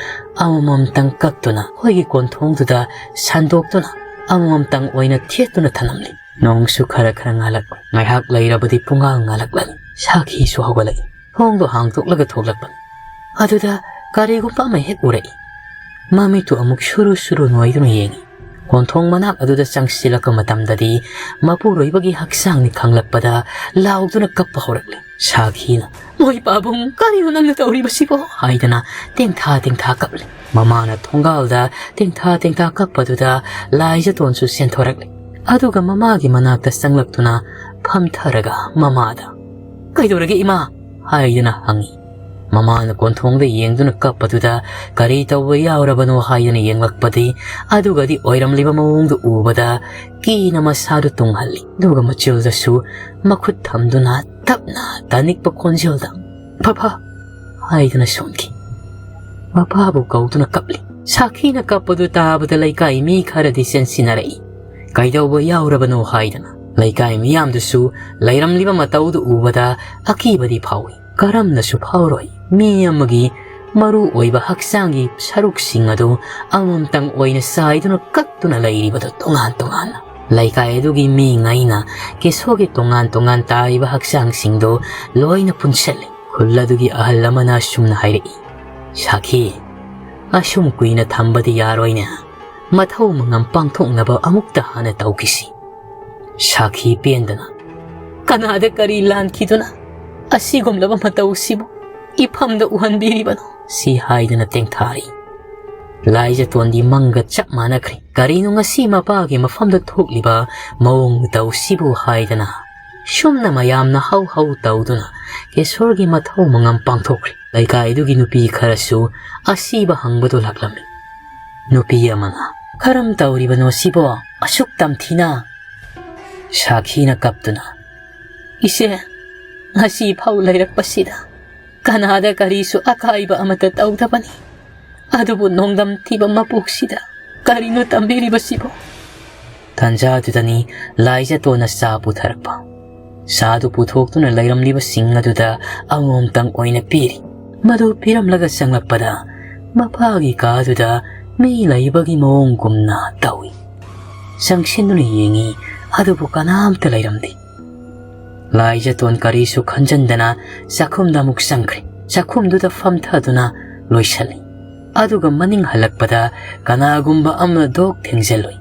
ꯑꯃꯃꯝꯇꯪ ꯀꯛꯇꯨꯅ ꯑꯩꯈꯣꯏꯒꯤ ꯀꯣꯟꯊꯣꯡꯗꯨꯗ ꯁꯟꯗꯣꯛꯇꯨꯅ ꯑꯃꯃꯝꯇꯪ ꯑꯣꯏꯅ ꯊꯦꯠꯇꯨꯅ ꯊꯅꯝꯂꯤ꯫ ꯅꯣꯡꯁꯨ ꯈꯔ ꯈꯔ ꯉꯥꯜꯂꯛ, ꯉꯥꯏꯍꯥꯛ ꯂꯩꯔꯕꯗꯤ ꯄꯨꯡꯉꯥꯜ ꯉꯥꯜꯂꯛꯂꯅꯤ꯫ ꯁꯥꯈꯤꯁꯨ ꯍꯧꯒꯠꯂꯛꯏ꯫ ꯊꯣꯡꯗꯣ ꯍꯥꯡꯗꯣꯛꯂꯒ ꯊꯣꯛꯂꯛꯄꯅꯤ꯫ ꯑꯗꯨꯗ ꯀꯔꯤꯒꯨꯝꯕ ꯑꯃ ꯍꯦꯛ ꯎꯔꯛꯏ꯫ ꯃꯃꯤꯠꯇꯨ ꯑꯃꯨꯛ ꯁꯨꯔꯨ ꯁꯨꯔꯨ ꯅꯣꯏꯗꯨꯅ ꯌꯦꯡꯉꯤ꯫ ꯀꯣꯟꯊꯣꯡ ꯃꯅꯥꯛ ꯑꯗꯨꯗ ꯆꯪꯁꯤꯜꯂꯛꯄ ꯃꯇꯝꯗꯗꯤ ꯃꯄꯨꯔꯣꯏꯕꯒꯤ ꯍꯛꯆꯥꯡꯅꯤ ꯈꯪꯂꯛꯄꯗ ꯂꯥꯎꯗꯨꯅ ꯀꯞꯄ ꯍꯧꯔꯛꯂꯤ꯫ ꯁꯥꯈꯤꯅ, "ꯃꯣꯏ ꯄꯥꯕꯨꯡ, ꯀꯔꯤꯅꯣ ꯅꯪꯅ ꯇꯧꯔꯤꯕꯁꯤꯕꯣ?" ꯍꯥꯏꯗꯅ ꯇꯦꯡꯊꯥ ꯇꯦꯡꯊꯥ ꯀꯞꯂꯤ꯫ ꯃꯃꯥꯅ ꯊꯣꯡꯒꯥꯜꯗ ꯇꯦꯡꯊꯥ ꯇꯦꯡꯊꯥ ꯀꯞꯄꯗꯨꯗ ꯂꯥꯏꯖꯇꯣꯟꯁꯨ ꯆꯦꯟꯊꯣꯔꯛꯂꯤ꯫ ꯑꯗꯨꯒ ꯃꯃꯥꯒꯤ ꯃꯅꯥꯛꯇ ꯆꯪꯂꯛꯇꯨꯅ ꯐꯝꯊꯔꯒ ꯃꯃꯥꯗ, "ꯀꯩꯗꯧꯔꯒꯦ ꯏꯃꯥ?" ꯍꯥꯏꯗꯨꯅ ꯍꯪꯉꯤ꯫ ꯃꯃꯥꯅ ꯀꯣꯟꯊꯣꯡꯗ ꯌꯦꯡꯗꯨꯅ ꯀꯞꯄꯗꯨꯗ ꯀꯔꯤ ꯇꯧꯕ ꯌꯥꯎꯔꯕꯅꯣ ꯍꯥꯏꯗꯨꯅ ꯌꯦꯡꯂꯛꯄꯗꯤ, ꯑꯗꯨꯒꯗꯤ ꯑꯣꯏꯔꯝꯂꯤꯕ ꯃꯑꯣꯡꯗꯨ ꯎꯕꯗ ꯀꯤꯅ ꯃꯁꯥꯗꯨ ꯇꯨꯡꯍꯜꯂꯤ꯫ ꯑꯗꯨꯒ ꯃꯆꯤꯜꯗꯁꯨ ꯃꯈꯨꯠ ꯊꯝꯗꯨꯅ ꯇꯞꯅ ꯇꯥꯅꯤꯛꯄ ꯈꯣꯟꯖꯦꯜꯗ, "ꯄꯥꯄꯥ" ꯍꯥꯏꯗꯨꯅ ꯁꯣꯟꯈꯤ꯫ ꯃꯄꯥꯕꯨ ꯀꯧꯗꯨꯅ ꯀꯞꯂꯤ꯫ ꯁꯥꯈꯤꯅ ꯀꯞꯄꯗꯨ ꯇꯥꯕꯗ ꯂꯩꯀꯥꯏ ꯃꯤ ꯈꯔꯗꯤ ꯆꯦꯟꯁꯤꯟꯅꯔꯛꯏ꯫ "ꯀꯩꯗꯧꯕ ꯌꯥꯎꯔꯕꯅꯣ?" ꯍꯥꯏꯗꯅ ꯂꯩꯀꯥꯏ ꯃꯤꯌꯥꯝꯗꯨꯁꯨ ꯂꯩꯔꯝꯂꯤꯕ ꯃꯇꯧꯗꯨ ꯎꯕꯗ ꯑꯀꯤꯕꯗꯤ ꯐꯥꯎꯏ꯫ ꯀꯔꯝꯅꯁꯨ ꯐꯥꯎꯔꯣꯏ꯫ ꯃꯤ ꯑꯃꯒꯤ ꯃꯔꯨ ꯑꯣꯏꯕ ꯍꯛꯆꯥꯡꯒꯤ ꯁꯔꯨꯛꯁꯤꯡ ꯑꯗꯨ ꯑꯃꯃꯝꯇꯪ ꯑꯣꯏꯅ ꯆꯥꯏꯗꯨꯅ ꯀꯛꯇꯨꯅ ꯂꯩꯔꯤꯕꯗꯨ ꯇꯣꯉꯥꯟ ꯇꯣꯉꯥꯟꯅ꯫ ꯂꯩꯀꯥꯏ ꯑꯗꯨꯒꯤ ꯃꯤꯉꯩꯅ ꯀꯦꯁꯣꯒꯤ ꯇꯣꯉꯥꯟ ꯇꯣꯉꯥꯟ ꯇꯥꯔꯤꯕ ꯍꯛꯆꯥꯡꯁꯤꯡꯗꯨ ꯂꯣꯏꯅ ꯄꯨꯟꯁꯤꯜꯂꯤ꯫ ꯈꯨꯜ ꯑꯗꯨꯒꯤ ꯑꯍꯜ ꯑꯃꯅ ꯑꯁꯨꯝꯅ ꯍꯥꯏꯔꯛꯏ, "ꯁꯥꯈꯤ, ꯑꯁꯨꯝ ꯀꯨꯏꯅ ꯊꯝꯕꯗꯤ ꯌꯥꯔꯣꯏꯅꯦ꯫ ꯃꯊꯧ ꯃꯉꯝ ꯄꯥꯡꯊꯣꯛꯅꯕ ꯑꯃꯨꯛꯇ ꯍꯥꯟꯅ ꯇꯧꯈꯤꯁꯤ"꯫ ꯁꯥꯈꯤ ꯄꯦꯟꯗꯅ, "ꯀꯅꯥꯗ ꯀꯔꯤ ꯂꯥꯟꯈꯤꯗꯨꯅ ꯑꯁꯤꯒꯨꯝꯂꯕ ꯃꯇꯧꯁꯤꯕꯨ ꯏꯐꯝꯗ ꯎꯍꯟꯕꯤꯔꯤꯕꯅꯣ?" ꯁꯤ ꯍꯥꯏꯗꯨꯅ ꯇꯦꯡꯊꯥꯔꯤ꯫ ꯂꯥꯏꯖꯇꯣꯟꯗꯤ ꯃꯪꯒ ꯆꯞ ꯃꯥꯟꯅꯈ꯭ꯔꯦ꯫ ꯀꯔꯤꯅꯣ ꯉꯁꯤ ꯃꯄꯥꯒꯤ ꯃꯐꯝꯗ ꯊꯣꯛꯂꯤꯕ ꯃꯑꯣꯡ ꯃꯇꯧꯁꯤꯕꯨ ꯍꯥꯏꯗꯅ ꯁꯨꯝꯅ ꯃꯌꯥꯝꯅ ꯍꯧ ꯍꯧ ꯇꯧꯗꯨꯅ ꯀꯦꯁꯣꯔꯒꯤ ꯃꯊꯧ ꯃꯉꯝ ꯄꯥꯡꯊꯣꯛꯈ꯭ꯔꯦ꯫ ꯂꯩꯀꯥꯏꯗꯨꯒꯤ ꯅꯨꯄꯤ ꯈꯔꯁꯨ ꯑꯁꯤꯕ ꯍꯪꯕꯗꯨ ꯂꯥꯛꯂꯝꯃꯤ꯫ ꯅꯨꯄꯤ ꯑꯃꯅ, "ꯀꯔꯝ ꯇꯧꯔꯤꯕꯅꯣ ꯁꯤꯕꯣ? ꯑꯁꯨꯛ ꯇꯝꯊꯤꯅ?" ꯁꯥꯈꯤꯅ ꯀꯞꯇꯨꯅ, "ꯏꯆꯦ, ꯉꯁꯤ ꯐꯥꯎ ꯂꯩꯔꯛꯄꯁꯤꯗ ꯀꯅꯥꯗ ꯀꯔꯤꯁꯨ ꯑꯀꯥꯏꯕ ꯑꯃꯠꯇ ꯇꯧꯗꯕꯅꯤ꯫ ꯑꯗꯨꯕꯨ ꯅꯣꯡꯗꯝ ꯊꯤꯕ ꯃꯄꯣꯛꯁꯤꯗ ꯀꯔꯤꯅꯣ ꯇꯝꯕꯤꯔꯤꯕꯁꯤꯕꯣ?" ꯇꯟꯖꯥꯗꯨꯗꯅꯤ ꯂꯥꯏꯖꯇꯣꯟꯅ ꯆꯥ ꯄꯨꯊꯔꯛꯄ꯫ ꯆꯥꯗꯨ ꯄꯨꯊꯣꯛꯇꯨꯅ ꯂꯩꯔꯝꯂꯤꯕꯁꯤꯡ ꯑꯗꯨꯗ ꯑꯃꯃꯝꯇꯪ ꯑꯣꯏꯅ ꯄꯤꯔꯤ꯫ ꯃꯗꯨ ꯄꯤꯔꯝꯂꯒ ꯆꯪꯂꯛꯄꯗ ꯃꯄꯥꯒꯤ ꯀꯥꯗꯨꯗ ꯃꯤ ꯂꯩꯕꯒꯤ ꯃꯑꯣꯡꯒꯨꯝꯅ ꯇꯧꯏ꯫ ꯆꯪꯁꯤꯟꯗꯨꯅ ꯌꯦꯡꯉꯤ, ꯑꯗꯨꯕꯨ ꯀꯅꯥꯝꯇ ꯂꯩꯔꯝꯗꯦ꯫ ꯂꯥꯏꯖꯇꯣꯟ ꯀꯔꯤꯁꯨ ꯈꯟꯖꯟꯗꯅ ꯆꯥꯛꯈꯨꯝꯗ ꯑꯃꯨꯛ ꯆꯪꯈ꯭ꯔꯦ꯫ ꯆꯥꯛꯈꯨꯝꯗꯨꯗ ꯐꯝꯊꯗꯨꯅ ꯂꯣꯏꯁꯜꯂꯤ꯫ ꯑꯗꯨꯒ ꯃꯅꯤꯡ ꯍꯜꯂꯛꯄꯗ ꯀꯅꯥꯒꯨꯝꯕ ꯑꯃꯅ ꯗꯣꯛ ꯊꯦꯡꯖꯤꯜꯂꯨꯏ꯫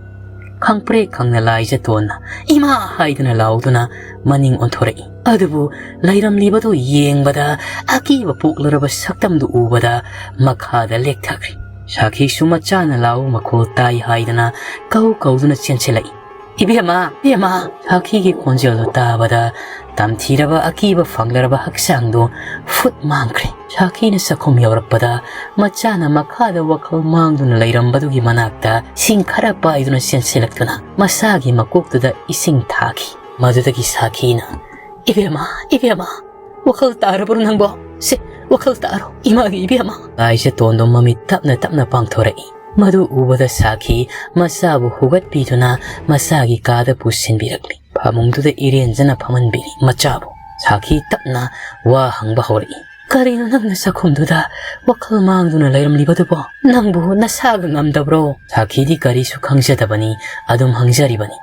ꯈꯪꯄ꯭ꯔꯦꯛ ꯈꯪꯅ ꯂꯥꯏꯖꯇꯣꯟꯅ "ꯏꯃꯥ!" ꯍꯥꯏꯗꯨꯅ ꯂꯥꯎꯗꯨꯅ ꯃꯅꯤꯡ ꯑꯣꯟꯊꯣꯔꯛꯏ꯫ ꯑꯗꯨꯕꯨ ꯂꯩꯔꯝꯂꯤꯕꯗꯨ ꯌꯦꯡꯕꯗ ꯑꯀꯤꯕ ꯄꯣꯛꯂꯔꯕ ꯁꯛꯇꯝꯗꯨ ꯎꯕꯗ ꯃꯈꯥꯗ ꯂꯦꯛꯊꯈ꯭ꯔꯦ꯫ ꯁꯥꯈꯤꯁꯨ ꯃꯆꯥꯅ ꯂꯥꯎꯕ ꯃꯈꯣꯜ ꯇꯥꯏ ꯍꯥꯏꯗꯅ ꯀꯧ ꯀꯧꯗꯨꯅ ꯆꯦꯟꯁꯤꯜꯂꯛꯏ꯫ "ꯏꯕꯦꯝꯃ, ꯏꯕꯦꯝꯃ!" ꯁꯥꯈꯤꯒꯤ ꯈꯣꯟꯖꯦꯜꯗꯨ ꯇꯥꯕꯗ ꯇꯝꯊꯤꯔꯕ ꯑꯀꯤꯕ ꯐꯪꯂꯔꯕ ꯍꯛꯆꯥꯡꯗꯨ ꯐꯨꯠ ꯃꯥꯡꯈ꯭ꯔꯦ꯫ ꯁꯥꯈꯤꯅ ꯆꯥꯛꯈꯨꯝ ꯌꯧꯔꯛꯄꯗ ꯃꯆꯥꯅ ꯃꯈꯥꯗ ꯋꯥꯈꯜ ꯃꯥꯡꯗꯨꯅ ꯂꯩꯔꯝꯕꯗꯨꯒꯤ ꯃꯅꯥꯛꯇ ꯁꯤꯡ ꯈꯔ ꯄꯥꯏꯗꯨꯅ ꯆꯦꯟꯁꯤꯜꯂꯛꯇꯨꯅ ꯃꯁꯥꯒꯤ ꯃꯀꯣꯛꯇꯨꯗ ꯏꯁꯤꯡ ꯊꯥꯈꯤ꯫ ꯃꯗꯨꯗꯒꯤ ꯁꯥꯈꯤꯅ, "ꯏꯕꯦꯝꯃ, ꯏꯕꯦꯝꯃ, ꯋꯥꯈꯜ ꯇꯥꯔꯕ꯭ꯔꯣ ꯅꯪꯕꯣ? ꯁꯦ, ꯋꯥꯈꯜ ꯇꯥꯔꯣ, ꯏꯃꯥꯒꯤ ꯏꯕꯦꯝꯃ!" ꯂꯥꯏꯖꯇꯣꯟꯗꯣ ꯃꯃꯤꯠ ꯇꯞꯅ ꯇꯞꯅ ꯄꯥꯡꯊꯣꯔꯛꯏ꯫ ꯃꯗꯨ ꯎꯕꯗ ꯁꯥꯈꯤ ꯃꯆꯥꯕꯨ ꯍꯨꯒꯠꯄꯤꯗꯨꯅ ꯃꯁꯥꯒꯤ ꯀꯥꯗ ꯄꯨꯁꯤꯟꯕꯤꯔꯛꯂꯤ꯫ ꯐꯃꯨꯡꯗꯨꯗ ꯏꯔꯦꯟꯖꯅ ꯐꯝꯍꯟꯕꯤꯔꯤ ꯃꯆꯥꯕꯨ꯫ ꯁꯥꯈꯤ ꯇꯞꯅ ꯋꯥ ꯍꯪꯕ ꯍꯧꯔꯛꯏ꯫ "ꯀꯔꯤꯅꯣ ꯅꯪꯅ ꯆꯥꯛꯈꯨꯝꯗꯨꯗ ꯋꯥꯈꯜ ꯃꯥꯡꯗꯨꯅ ꯂꯩꯔꯝꯂꯤꯕꯗꯨꯕꯣ? ꯅꯪꯕꯨ ꯅꯁꯥꯒ ꯉꯝꯗꯕ꯭ꯔꯣ?" ꯁꯥꯈꯤꯗꯤ ꯀꯔꯤꯁꯨ ꯈꯪꯖꯗꯕꯅꯤ, ꯑꯗꯨꯝ ꯍꯪꯖꯔꯤꯕꯅꯤ꯫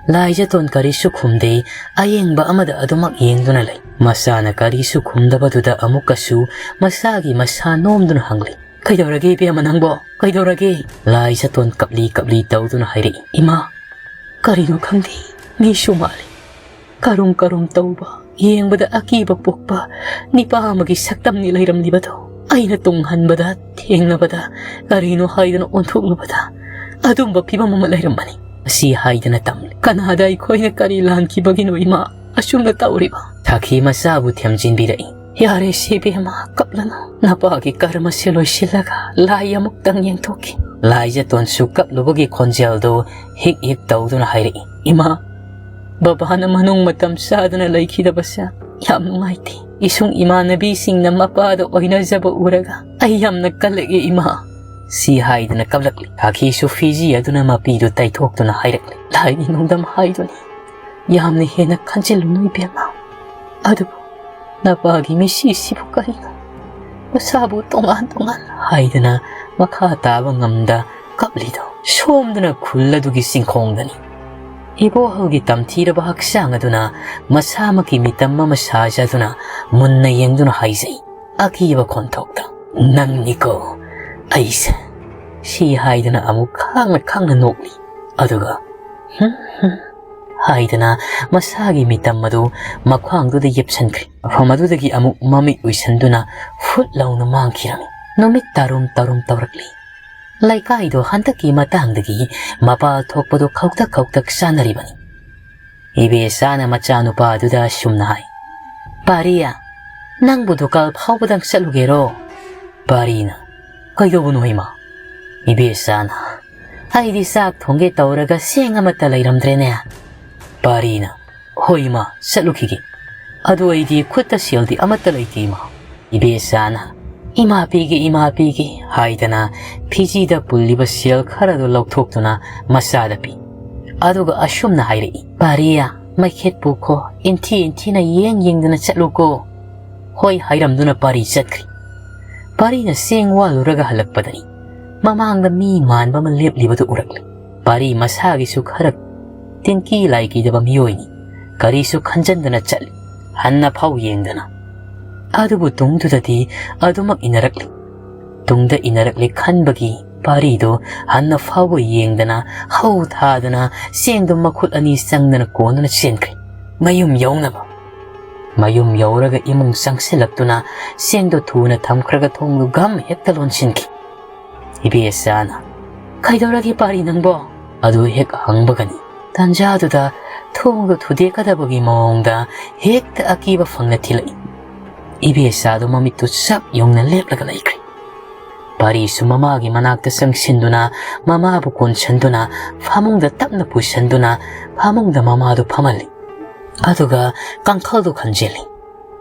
ꯂꯥꯏꯖꯇꯣꯟ ꯀꯔꯤꯁꯨ ꯈꯨꯝꯗꯦ, ꯑꯌꯦꯡꯕ ꯑꯃꯗ ꯑꯗꯨꯃꯛ ꯌꯦꯡꯗꯨꯅ ꯂꯩ꯫ ꯃꯆꯥꯅ ꯀꯔꯤꯁꯨ ꯈꯨꯝꯗꯕꯗꯨꯗ ꯑꯃꯨꯛꯀꯁꯨ ꯃꯆꯥꯒꯤ ꯃꯁꯥ ꯅꯣꯝꯗꯨꯅ ꯍꯪꯂꯤ, "ꯀꯩꯗꯧꯔꯒꯦ ꯏꯕꯦꯝꯃ ꯅꯪꯕꯣ? ꯀꯩꯗꯧꯔꯒꯦ?" ꯂꯥꯏꯖꯇꯣꯟ ꯀꯞꯂꯤ ꯀꯞꯂꯤ ꯇꯧꯗꯨꯅ ꯍꯥꯏꯔꯛꯏ, "ꯏꯃꯥ, ꯀꯔꯤꯅꯣ ꯈꯪꯗꯦ, ꯃꯤꯁꯨ ꯃꯥꯜꯂꯤ꯫ ꯀꯔꯨꯝ ꯀꯔꯨꯝ ꯇꯧꯕ, ꯌꯦꯡꯕꯗ ꯑꯀꯤꯕ ꯄꯣꯛꯄ ꯅꯤꯄꯥ ꯑꯃꯒꯤ ꯁꯛꯇꯝꯅꯤ ꯂꯩꯔꯝꯂꯤꯕꯗꯣ꯫ ꯑꯩꯅ ꯇꯨꯡꯍꯟꯕꯗ ꯊꯦꯡꯅꯕꯗ ꯀꯔꯤꯅꯣ ꯍꯥꯏꯗꯨꯅ ꯑꯣꯟꯊꯣꯛꯂꯨꯕꯗ ꯑꯗꯨꯝꯕ ꯐꯤꯕꯝ ꯑꯃ ꯂꯩꯔꯝꯕꯅꯤ꯫ ꯑꯁꯤ ꯍꯥꯏꯗꯅ ꯇꯝꯂꯤ꯫ ꯀꯅꯥꯗ ꯑꯩꯈꯣꯏꯅ ꯀꯔꯤ ꯂꯥꯟꯈꯤꯕꯒꯤꯅꯣ ꯏꯃꯥ? ꯑꯁꯨꯝꯅ ꯇꯧꯔꯤꯕ? ꯁꯥꯈꯤ ꯃꯆꯥꯕꯨ ꯊꯦꯝꯖꯤꯟꯕꯤꯔꯛꯏ꯫ ꯌꯥꯔꯦ ꯁꯤ ꯏꯕꯦꯝꯃ, ꯀꯞꯂꯅꯨ꯫ ꯅꯄꯥꯒꯤ ꯀꯔꯃꯁꯦ ꯂꯣꯏꯁꯤꯜꯂꯒ ꯂꯥꯏ ꯑꯃꯨꯛꯇꯪ ꯌꯦꯡꯊꯣꯛꯈꯤ꯫ ꯂꯥꯏꯖꯇꯣꯟꯁꯨ ꯀꯞꯂꯨꯕꯒꯤ ꯈꯣꯟꯖꯦꯜꯗꯨ ꯍꯤꯛ ꯍꯤꯛ ꯇꯧꯗꯨꯅ ꯍꯥꯏꯔꯛꯏ, ꯏꯃꯥ, ꯕꯕꯥꯅ ꯃꯅꯨꯡ ꯃꯇꯝ ꯆꯥꯗꯅ ꯂꯩꯈꯤꯗꯕꯁꯦ ꯌꯥꯝ ꯅꯨꯡꯉꯥꯏꯇꯦ꯫ ꯏꯁꯨꯡ ꯏꯃꯥꯟꯅꯕꯤꯁꯤꯡꯅ ꯃꯄꯥꯗ ꯑꯣꯏꯅꯖꯕ ꯎꯔꯒ ꯑꯩ ꯌꯥꯝꯅ ꯀꯜꯂꯛꯏ ꯏꯃꯥ꯫ ꯁꯤ ꯍꯥꯏꯗꯨꯅ ꯀꯞꯂꯛꯂꯤ꯫ ꯁꯥꯈꯤꯁꯨ ꯐꯤꯖꯤ ꯑꯗꯨꯅ ꯃꯄꯤꯗꯨ ꯇꯩꯊꯣꯛꯇꯨꯅ ꯍꯥꯏꯔꯛꯂꯤ, ꯂꯥꯏꯒꯤ ꯅꯣꯡꯗꯝ ꯍꯥꯏꯗꯨꯅꯤ꯫ ꯌꯥꯝꯅ ꯍꯦꯟꯅ ꯈꯟꯖꯤꯜꯂꯨꯅꯨ ꯏꯕꯦꯝꯃ꯫ ꯑꯗꯨꯕꯨ ꯅꯄꯥꯒꯤ ꯃꯤꯠꯁꯤꯁꯤꯕꯨ ꯀꯔꯤꯅꯣ? ꯃꯁꯥꯕꯨ ꯇꯣꯉꯥꯟ ꯇꯣꯉꯥꯟ ꯍꯥꯏꯗꯅ ꯃꯈꯥ ꯇꯥꯕ ꯉꯝꯗ ꯀꯞꯂꯤꯗꯣ꯫ ꯁꯣꯝꯗꯅ ꯈꯨꯜ ꯑꯗꯨꯒꯤ ꯆꯤꯡꯈꯣꯡꯗꯅꯤ꯫ ꯏꯕꯣꯍꯜꯒꯤ ꯇꯝꯊꯤꯔꯕ ꯍꯛꯆꯥꯡ ꯑꯗꯨꯅ ꯃꯁꯥꯃꯛꯀꯤ ꯃꯤꯇꯝ ꯑꯃ ꯁꯥꯖꯗꯨꯅ ꯃꯨꯟꯅ ꯌꯦꯡꯗꯨꯅ ꯍꯥꯏꯖꯩ, ꯑꯀꯤꯕ ꯈꯣꯟꯊꯣꯛꯇ, ꯅꯪꯅꯤꯀꯣ ꯑꯩꯁꯦ꯫ ꯁꯤ ꯍꯥꯏꯗꯨꯅ ꯑꯃꯨꯛ ꯈꯥꯡꯅ ꯈꯥꯡꯅ ꯅꯣꯛꯂꯤ꯫ ꯑꯗꯨꯒ ꯍꯨꯝ, ꯍꯨꯝ ꯍꯥꯏꯗꯅ ꯃꯁꯥꯒꯤ ꯃꯤꯇꯝ ꯑꯗꯨ ꯃꯈ꯭ꯋꯥꯡꯗꯨꯗ ꯌꯦꯞꯁꯟꯈ꯭ꯔꯦ꯫ ꯃꯐꯝ ꯑꯗꯨꯗꯒꯤ ꯑꯃꯨꯛ ꯃꯃꯤꯠ ꯎꯏꯁꯟꯗꯨꯅ ꯐꯨꯠ ꯂꯥꯎꯅ ꯃꯥꯡꯈꯤꯔꯝꯃꯤ꯫ ꯅꯨꯃꯤꯠ ꯇꯥꯔꯨꯝ ꯇꯥꯔꯨꯝ ꯇꯧꯔꯛꯂꯤ꯫ ꯂꯩꯀꯥꯏꯗꯣ ꯍꯟꯗꯛꯀꯤ ꯃꯇꯥꯡꯗꯒꯤ ꯃꯄꯥꯜ ꯊꯣꯛꯄꯗꯣ ꯈꯧꯇꯛ ꯈꯧꯇꯛ ꯆꯥꯅꯔꯤꯕꯅꯤ꯫ ꯏꯕꯦꯆꯥꯅ ꯃꯆꯥꯅꯨꯄꯥꯗꯨꯗ ꯑꯁꯨꯝꯅ ꯍꯥꯏ, ꯄꯥꯔꯤꯌꯥ, ꯅꯪꯕꯨ ꯗꯨꯀꯥꯜ ꯐꯥꯎꯕꯗꯪ ꯆꯠꯂꯨꯒꯦꯔꯣ? ꯄꯥꯔꯤꯅ, ꯀꯩꯗꯧꯕꯅꯣ ꯏꯃꯥ? ꯏꯕꯦꯆꯥꯅ, ꯑꯩꯗꯤ ꯆꯥꯛ ꯊꯣꯡꯒꯦ ꯇꯧꯔꯒ ꯆꯦꯡ ꯑꯃꯠꯇ ꯂꯩꯔꯝꯗ꯭ꯔꯦꯅꯦ꯫ ꯄꯥꯔꯤꯅ, ꯍꯣꯏ ꯏꯃꯥ, ꯆꯠꯂꯨꯈꯤꯒꯦ꯫ ꯑꯗꯨ ꯑꯩꯗꯤ ꯈꯨꯠꯇ ꯁꯦꯜꯗꯤ ꯑꯃꯠꯇ ꯂꯩꯇꯦ ꯏꯃꯥ꯫ ꯏꯕꯦꯆꯥꯅ, ꯏꯃꯥ ꯄꯤꯒꯦ, ꯏꯃꯥ ꯄꯤꯒꯦ ꯍꯥꯏꯗꯅ ꯐꯤꯖꯤꯗ ꯄꯨꯜꯂꯤꯕ ꯁꯦꯜ ꯈꯔꯗꯨ ꯂꯧꯊꯣꯛꯇꯨꯅ ꯃꯆꯥꯗ ꯄꯤ꯫ ꯑꯗꯨꯒ ꯑꯁꯨꯝꯅ ꯍꯥꯏꯔꯛꯏ, ꯄꯥꯔꯤꯌꯥ, ꯃꯩꯈꯦꯠ ꯄꯨꯈꯣ, ꯏꯟꯊꯤ ꯏꯟꯊꯤꯅ ꯌꯦꯡ ꯌꯦꯡꯗꯨꯅ ꯆꯠꯂꯨꯀꯣ꯫ ꯍꯣꯏ ꯍꯥꯏꯔꯝꯗꯨꯅ ꯄꯥꯔꯤ ꯆꯠꯈ꯭ꯔꯤ꯫ ꯄꯥꯔꯤꯅ ꯆꯦꯡ ꯋꯥꯜꯂꯨꯔꯒ ꯍꯜꯂꯛꯄꯗꯅꯤ ꯃꯃꯥꯡꯗ ꯃꯤ ꯃꯥꯟꯕ ꯑꯃ ꯂꯦꯞꯂꯤꯕꯗꯨ ꯎꯔꯛꯂꯤ꯫ ꯄꯥꯔꯤ ꯃꯁꯥꯒꯤꯁꯨ ꯈꯔ ꯇꯤꯟꯀꯤ ꯂꯥꯏ ꯀꯤꯗꯕ ꯃꯤꯑꯣꯏꯅꯤ꯫ ꯀꯔꯤꯁꯨ ꯈꯟꯖꯟꯗꯅ ꯆꯠꯂꯤ꯫ ꯍꯟꯅ ꯐꯥꯎ ꯌꯦꯡꯗꯅ꯫ ꯑꯗꯨꯕꯨ ꯇꯨꯡꯗꯨꯗꯗꯤ ꯑꯗꯨꯃꯛ ꯏꯟꯅꯔꯛꯂꯤ꯫ ꯇꯨꯡꯗ ꯏꯟꯅꯔꯛꯂꯦ ꯈꯟꯕꯒꯤ ꯄꯥꯔꯤꯗꯨ ꯍꯟꯅ ꯐꯥꯎꯕ ꯌꯦꯡꯗꯅ ꯍꯧ ꯊꯥꯗꯅ ꯆꯦꯡꯗꯨ ꯃꯈꯨꯠ ꯑꯅꯤ ꯆꯪꯗꯅ ꯀꯣꯟꯗꯨꯅ ꯆꯦꯟꯈ꯭ꯔꯦ ꯃꯌꯨꯝ ꯌꯧꯅꯕ꯫ ꯃꯌꯨꯝ ꯌꯧꯔꯒ ꯏꯃꯨꯡ ꯆꯪꯁꯤꯜꯂꯛꯇꯨꯅ ꯆꯦꯡꯗꯣ ꯊꯨꯅ ꯊꯝꯈ꯭ꯔꯒ ꯊꯣꯡꯗꯨ ꯒꯝ ꯍꯦꯛꯇ ꯂꯣꯟꯁꯤꯟꯈꯤ꯫ ꯏꯕꯦꯆꯥꯅ, "ꯀꯩꯗꯧꯔꯒꯦ ꯄꯥꯔꯤ ꯅꯪꯕꯣ?" ꯑꯗꯨ ꯍꯦꯛ ꯍꯪꯕꯒꯅꯤ ꯇꯥꯟꯖꯥꯗꯨꯗ ꯊꯣꯡꯗꯨ ꯊꯨꯗꯦꯛꯀꯗꯕꯒꯤ ꯃꯑꯣꯡꯗ ꯍꯦꯛꯇ ꯑꯀꯤꯕ ꯐꯪꯅ ꯊꯤꯜꯂꯛꯏ꯫ ꯏꯕꯦꯆꯥꯗꯨ ꯃꯃꯤꯠꯇꯨ ꯆꯞ ꯌꯨꯡꯅ ꯂꯦꯞꯂꯒ ꯂꯩꯈ꯭ꯔꯦ꯫ ꯄꯥꯔꯤꯁꯨ ꯃꯃꯥꯒꯤ ꯃꯅꯥꯛꯇ ꯆꯪꯁꯤꯟꯗꯨꯅ ꯃꯃꯥꯕꯨ ꯀꯣꯟꯁꯤꯟꯗꯨꯅ ꯐꯃꯨꯡꯗ ꯇꯞꯅ ꯄꯨꯁꯤꯟꯗꯨꯅ ꯐꯃꯨꯡꯗ ꯃꯃꯥꯗꯨ ꯐꯝꯍꯜꯂꯤ꯫ ꯑꯗꯨꯒ ꯀꯥꯡꯈꯜꯗꯨ ꯈꯟꯖꯤꯜꯂꯤ꯫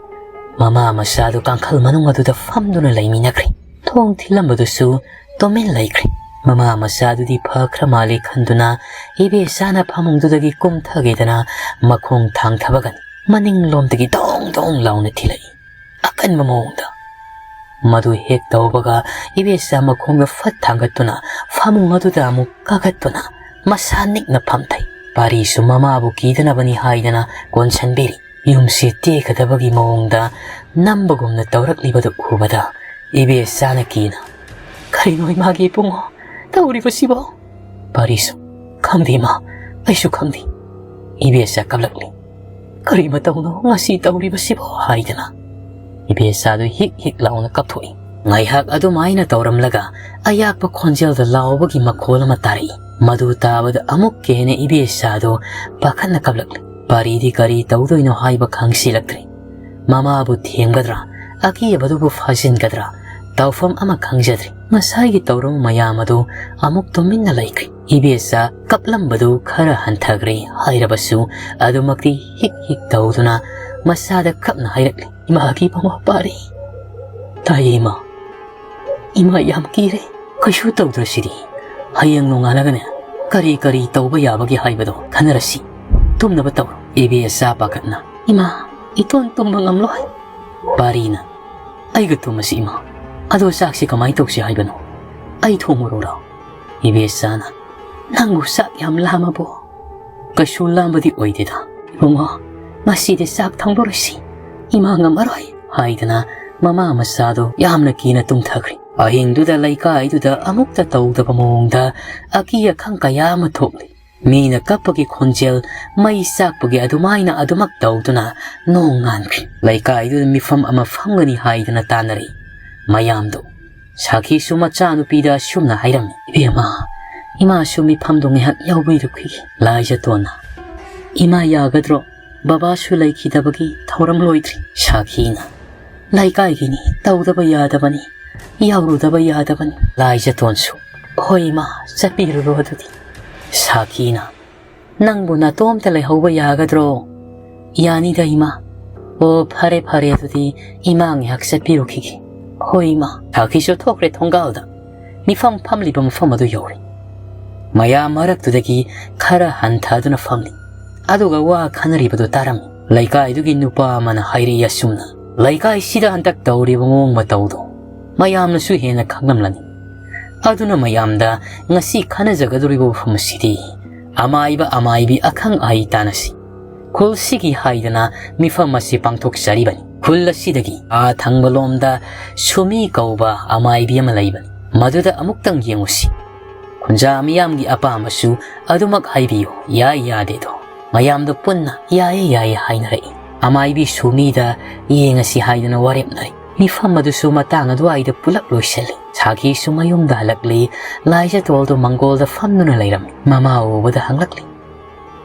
ꯃꯃꯥ ꯃꯆꯥꯗꯨ ꯀꯥꯡꯈꯜ ꯃꯅꯨꯡ ꯑꯗꯨꯗ ꯐꯝꯗꯨꯅ ꯂꯩꯃꯤꯟꯅꯈ꯭ꯔꯦ꯫ ꯊꯣꯡ ꯊꯤꯜꯂꯝꯕꯗꯨꯁꯨ ꯇꯨꯃꯤꯟ ꯂꯩꯈ꯭ꯔꯦ꯫ ꯃꯃꯥ ꯃꯆꯥꯗꯨꯗꯤ ꯐꯈ꯭ꯔ ꯃꯥꯜꯂꯦ ꯈꯟꯗꯨꯅ ꯏꯕꯦꯆꯥꯅ ꯐꯃꯨꯡꯗꯨꯗꯒꯤ ꯀꯨꯝꯊꯒꯦꯗꯅ ꯃꯈꯣꯡ ꯊꯥꯡꯊꯕꯒꯅꯤ ꯃꯅꯤꯡꯂꯣꯝꯗꯒꯤ ꯗꯣꯡ ꯗꯣꯡ ꯂꯥꯎꯅ ꯊꯤꯜꯂꯛꯏ꯫ ꯑꯀꯟꯕ ꯃꯑꯣꯡꯗ꯫ ꯃꯗꯨ ꯍꯦꯛ ꯇꯧꯕꯒ ꯏꯕꯦꯆꯥ ꯃꯈꯣꯡꯗ ꯐꯠ ꯊꯥꯡꯒꯠꯇꯨꯅ ꯐꯃꯨꯡ ꯑꯗꯨꯗ ꯑꯃꯨꯛ ꯀꯥꯈꯠꯇꯨꯅ ꯃꯁꯥ ꯅꯤꯛꯅ ꯐꯝꯊꯩ꯫ ꯄꯥꯔꯤꯁꯨ ꯃꯃꯥꯕꯨ ꯀꯤꯗꯅꯕꯅꯤ ꯍꯥꯏꯗꯅ ꯀꯣꯟꯁꯟꯕꯤꯔꯤ꯫ ꯌꯨꯝꯁꯤ ꯇꯦꯛꯀꯗꯕꯒꯤ ꯃꯑꯣꯡꯗ ꯅꯝꯕꯒꯨꯝꯅ ꯇꯧꯔꯛꯂꯤꯕꯗꯨ ꯎꯕꯗ ꯏꯕꯦꯆꯥꯅ ꯀꯤꯅ, "ꯀꯔꯤꯅꯣ ꯏꯃꯥꯒꯤ ꯏꯕꯨꯡꯉꯣ ꯇꯧꯔꯤꯕꯁꯤꯕꯣ?" ꯄꯥꯔꯤꯁꯨ, "ꯈꯪꯗꯦ ꯏꯃꯥ, ꯑꯩꯁꯨ ꯈꯪꯗꯦ꯫" ꯏꯕꯦꯆꯥ ꯀꯞꯂꯛꯂꯤ꯫ "ꯀꯔꯤ ꯃꯇꯧꯅꯣ ꯉꯁꯤ ꯇꯧꯔꯤꯕꯁꯤꯕꯣ?" ꯍꯥꯏꯗꯅ ꯏꯕꯦꯆꯥꯗꯨ ꯍꯤꯛ ꯍꯤꯛ ꯂꯥꯎꯅ ꯀꯞꯊꯣꯛꯏ꯫ ꯉꯥꯏꯍꯥꯛ ꯑꯗꯨꯃꯥꯏꯅ ꯇꯧꯔꯝꯂꯒ ꯑꯌꯥꯛꯄ ꯈꯣꯟꯖꯦꯜꯗ ꯂꯥꯎꯕꯒꯤ ꯃꯈꯣꯜ ꯑꯃ ꯇꯥꯔꯛꯏ꯫ ꯃꯗꯨ ꯇꯥꯕꯗ ꯑꯃꯨꯛꯀ ꯍꯦꯟꯅ ꯏꯕꯦꯆꯥꯗꯨ ꯄꯥꯈꯠꯅ ꯀꯞꯂꯛꯂꯤ꯫ ꯄꯥꯔꯤꯗꯤ ꯀꯔꯤ ꯇꯧꯗꯣꯏꯅꯣ ꯍꯥꯏꯕ ꯈꯪꯁꯤꯜꯂꯛꯇ꯭ꯔꯦ꯫ ꯃꯃꯥꯕꯨ ꯊꯦꯝꯒꯗ꯭ꯔꯥ, ꯑꯀꯤꯕꯗꯨꯕꯨ ꯐꯥꯖꯤꯟꯒꯗ꯭ꯔꯥ, ꯇꯧꯐꯝ ꯑꯃ ꯈꯪꯖꯗ꯭ꯔꯦ꯫ ꯉꯁꯥꯏꯒꯤ ꯇꯧꯔꯝ ꯃꯌꯥꯝ ꯑꯗꯨ ꯑꯃꯨꯛ ꯇꯨꯃꯤꯟꯅ ꯂꯩꯈ꯭ꯔꯦ꯫ ꯏꯕꯦꯆꯥ ꯀꯞꯂꯝꯕꯗꯨ ꯈꯔ ꯍꯟꯊꯈ꯭ꯔꯦ ꯍꯥꯏꯔꯕꯁꯨ ꯑꯗꯨꯃꯛꯇꯤ ꯍꯤꯛ ꯍꯤꯛ ꯇꯧꯗꯨꯅ ꯃꯆꯥꯗ ꯀꯞꯅ ꯍꯥꯏꯔꯛꯂꯤ, "ꯏꯃꯥꯒꯤ ꯃꯃꯥ ꯄꯥꯔꯤ, ꯇꯥꯏꯌꯦ ꯏꯃꯥ꯫ ꯏꯃꯥ ꯌꯥꯝ ꯀꯤꯔꯦ꯫ ꯀꯩꯁꯨ ꯇꯧꯗ꯭ꯔꯁꯤꯗꯤ꯫ ꯍꯌꯦꯡ ꯅꯣꯡꯉꯥꯜꯂꯒꯅꯦ ꯀꯔꯤ ꯀꯔꯤ ꯇꯧꯕ ꯌꯥꯕꯒꯦ ꯍꯥꯏꯕꯗꯣ ꯈꯟꯅꯔꯁꯤ꯫ ꯇꯨꯝꯅꯕ ꯇꯧꯔꯣ꯫" ꯏꯕꯦꯆꯥ ꯄꯥꯈꯠꯅ, "ꯏꯃꯥ, ꯏꯇꯣꯟ ꯇꯨꯝꯕ ꯉꯝꯂꯣꯏ꯫" ꯄꯥꯔꯤꯅ, "ꯑꯩꯒ ꯇꯨꯝꯃꯁꯤ ꯏꯃꯥ꯫ ꯑꯗꯣ ꯆꯥꯛꯁꯤ ꯀꯃꯥꯏꯅ ꯇꯧꯁꯤ ꯍꯥꯏꯕꯅꯣ? ꯑꯩ ꯊꯣꯡꯉꯨꯔꯣꯔꯣ?" ꯏꯕꯦꯆꯥꯅ, "ꯅꯪꯕꯨ ꯆꯥꯛ ꯌꯥꯝ ꯂꯥꯝꯃꯕꯣ?" "ꯀꯩꯁꯨ ꯂꯥꯝꯕꯗꯤ ꯑꯣꯏꯗꯦꯗ꯫ ꯏꯕꯨꯡꯉꯣ, ꯉꯁꯤꯗꯤ ꯆꯥꯛ ꯊꯣꯡꯂꯔꯣꯏꯁꯤ꯫ ꯏꯃꯥ ꯉꯝꯃꯔꯣꯏ," ꯍꯥꯏꯗꯅ ꯃꯃꯥ ꯃꯆꯥꯗꯣ ꯌꯥꯝꯅ ꯀꯤꯅ ꯇꯨꯝꯊꯈ꯭ꯔꯦ꯫ ꯑꯍꯤꯡꯗꯨꯗ ꯂꯩꯀꯥꯏꯗꯨꯗ ꯑꯃꯨꯛꯇ ꯇꯧꯗꯕ ꯃꯑꯣꯡꯗ ꯑꯀꯤ ꯑꯈꯪ ꯀꯌꯥ ꯑꯃ ꯊꯣꯛꯂꯤ꯫ ꯃꯤꯅ ꯀꯞꯄꯒꯤ ꯈꯣꯟꯖꯦꯜ ꯃꯩ ꯆꯥꯛꯄꯒꯤ ꯑꯗꯨꯃꯥꯏꯅ ꯑꯗꯨꯃꯛ ꯇꯧꯗꯨꯅ ꯅꯣꯡ ꯉꯥꯟꯈ꯭ꯔꯦ꯫ ꯂꯩꯀꯥꯏꯗꯨꯗ ꯃꯤꯐꯝ ꯑꯃ ꯐꯝꯒꯅꯤ ꯍꯥꯏꯗꯅ ꯇꯥꯟꯅꯔꯛꯏ꯫ ꯃꯌꯥꯝꯗꯨ ꯁꯥꯈꯤꯁꯨ ꯃꯆꯥꯅꯨꯄꯤꯗ ꯑꯁꯨꯝꯅ ꯍꯥꯏꯔꯝꯃꯤ, "ꯏꯕꯦꯝꯃ, ꯏꯃꯥꯁꯨ ꯃꯤꯐꯝꯗꯣ ꯉꯥꯏꯍꯥꯛ ꯌꯥꯎꯕꯤꯔꯨꯈꯤꯒꯦ꯫" ꯂꯥꯏꯖꯇꯣꯟꯅ, "ꯏꯃꯥ ꯌꯥꯒꯗ꯭ꯔꯣ? ꯕꯕꯥꯁꯨ ꯂꯩꯈꯤꯗꯕꯒꯤ ꯊꯧꯔꯝ ꯂꯣꯏꯗ꯭ꯔꯤ꯫" ꯁꯥꯈꯤꯅ, "ꯂꯩꯀꯥꯏꯒꯤꯅꯤ, ꯇꯧꯗꯕ ꯌꯥꯗꯕꯅꯤ, ꯌꯥꯎꯔꯨꯗꯕ ꯌꯥꯗꯕꯅꯤ꯫" ꯂꯥꯏꯖꯇꯣꯟꯁꯨ, "ꯍꯣꯏ ꯏꯃꯥ, ꯆꯠꯄꯤꯔꯨꯔꯣ ꯑꯗꯨꯗꯤ꯫" ꯁꯥꯈꯤꯅ, "ꯅꯪꯕꯨ ꯅꯇꯣꯝꯇ ꯂꯩꯍꯧꯕ ꯌꯥꯒꯗ꯭ꯔꯣ?" "ꯌꯥꯅꯤꯗ ꯏꯃꯥ꯫" "ꯑꯣ, ꯐꯔꯦ ꯐꯔꯦ, ꯑꯗꯨꯗꯤ ꯏꯃꯥ ꯉꯥꯏꯍꯥꯛ ꯆꯠꯄꯤꯔꯨꯈꯤꯒꯦ꯫" "ꯍꯣꯏ ꯏꯃꯥ꯫" ꯁꯥꯈꯤꯁꯨ ꯊꯣꯛꯈ꯭ꯔꯦ ꯊꯣꯡꯒꯥꯜꯗ꯫ ꯃꯤꯐꯝ ꯐꯝꯂꯤꯕ ꯃꯐꯝ ꯑꯗꯨ ꯌꯧꯔꯦ꯫ ꯃꯌꯥꯝ ꯃꯔꯛꯇꯨꯗꯒꯤ ꯈꯔ ꯍꯟꯊꯗꯨꯅ ꯐꯝꯂꯤ꯫ ꯑꯗꯨꯒ ꯋꯥ ꯈꯟꯅꯔꯤꯕꯗꯨ ꯇꯥꯔꯝꯃꯤ꯫ ꯂꯩꯀꯥꯏꯗꯨꯒꯤ ꯅꯨꯄꯥ ꯑꯃꯅ ꯍꯥꯏꯔꯛꯏ ꯑꯁꯨꯝꯅ, "ꯂꯩꯀꯥꯏꯁꯤꯗ ꯍꯟꯗꯛ ꯇꯧꯔꯤꯕ ꯃꯑꯣꯡ ꯃꯇꯧꯗꯣ ꯃꯌꯥꯝꯅꯁꯨ ꯍꯦꯟꯅ ꯈꯪꯂꯝꯂꯅꯤ꯫ ꯑꯗꯨꯅ ꯃꯌꯥꯝꯗ ꯉꯁꯤ ꯈꯟꯅꯖꯒꯗꯧꯔꯤꯕ ꯋꯥꯐꯝ ꯑꯁꯤꯗꯤ ꯑꯃꯥꯏꯕ ꯑꯃꯥꯏꯕꯤ ꯑꯈꯪ ꯑꯍꯩ ꯇꯥꯟꯅꯁꯤ꯫ ꯈꯨꯜꯁꯤꯒꯤ ꯍꯥꯏꯗꯅ ꯃꯤꯐꯝ ꯑꯁꯤ ꯄꯥꯡꯊꯣꯛꯆꯔꯤꯕꯅꯤ꯫ ꯈꯨꯜ ꯑꯁꯤꯗꯒꯤ ꯑꯥ ꯊꯪꯕ ꯂꯣꯝꯗ ꯁꯨꯃꯤ ꯀꯧꯕ ꯑꯃꯥꯏꯕꯤ ꯑꯃ ꯂꯩꯕꯅꯤ꯫ ꯃꯗꯨꯗ ꯑꯃꯨꯛꯇꯪ ꯌꯦꯡꯉꯨꯁꯤ꯫ ꯈꯨꯟꯖꯥ ꯃꯤꯌꯥꯝꯒꯤ ꯑꯄꯥꯝꯕꯁꯨ ꯑꯗꯨꯃꯛ ꯍꯥꯏꯕꯤꯌꯨ, ꯌꯥꯏ ꯌꯥꯗꯦꯗꯣ꯫" ꯃꯌꯥꯝꯗꯣ ꯄꯨꯟꯅ "ꯌꯥꯏꯌꯦ ꯌꯥꯏꯌꯦ" ꯍꯥꯏꯅꯔꯛꯏ꯫ ꯑꯃꯥꯏꯕꯤ ꯁꯨꯃꯤꯗ ꯌꯦꯡꯉꯁꯤ ꯍꯥꯏꯗꯨꯅ ꯋꯥꯔꯦꯞꯅꯔꯦ꯫ ꯃꯤꯐꯝ ꯑꯗꯨꯁꯨ ꯃꯇꯥꯡ ꯑꯗꯨꯋꯥꯏꯗ ꯄꯨꯂꯞ ꯂꯣꯏꯁꯤꯜꯂꯤ꯫ ꯁꯥꯈꯤꯁꯨ ꯃꯌꯨꯝꯗ ꯍꯜꯂꯛꯂꯤ꯫ ꯂꯥꯏꯖꯇꯣꯜꯗꯣ ꯃꯪꯒꯣꯜꯗ ꯐꯝꯗꯨꯅ ꯂꯩꯔꯝꯃꯤ꯫ ꯃꯃꯥ ꯎꯕꯗ ꯍꯪꯂꯛꯂꯤ,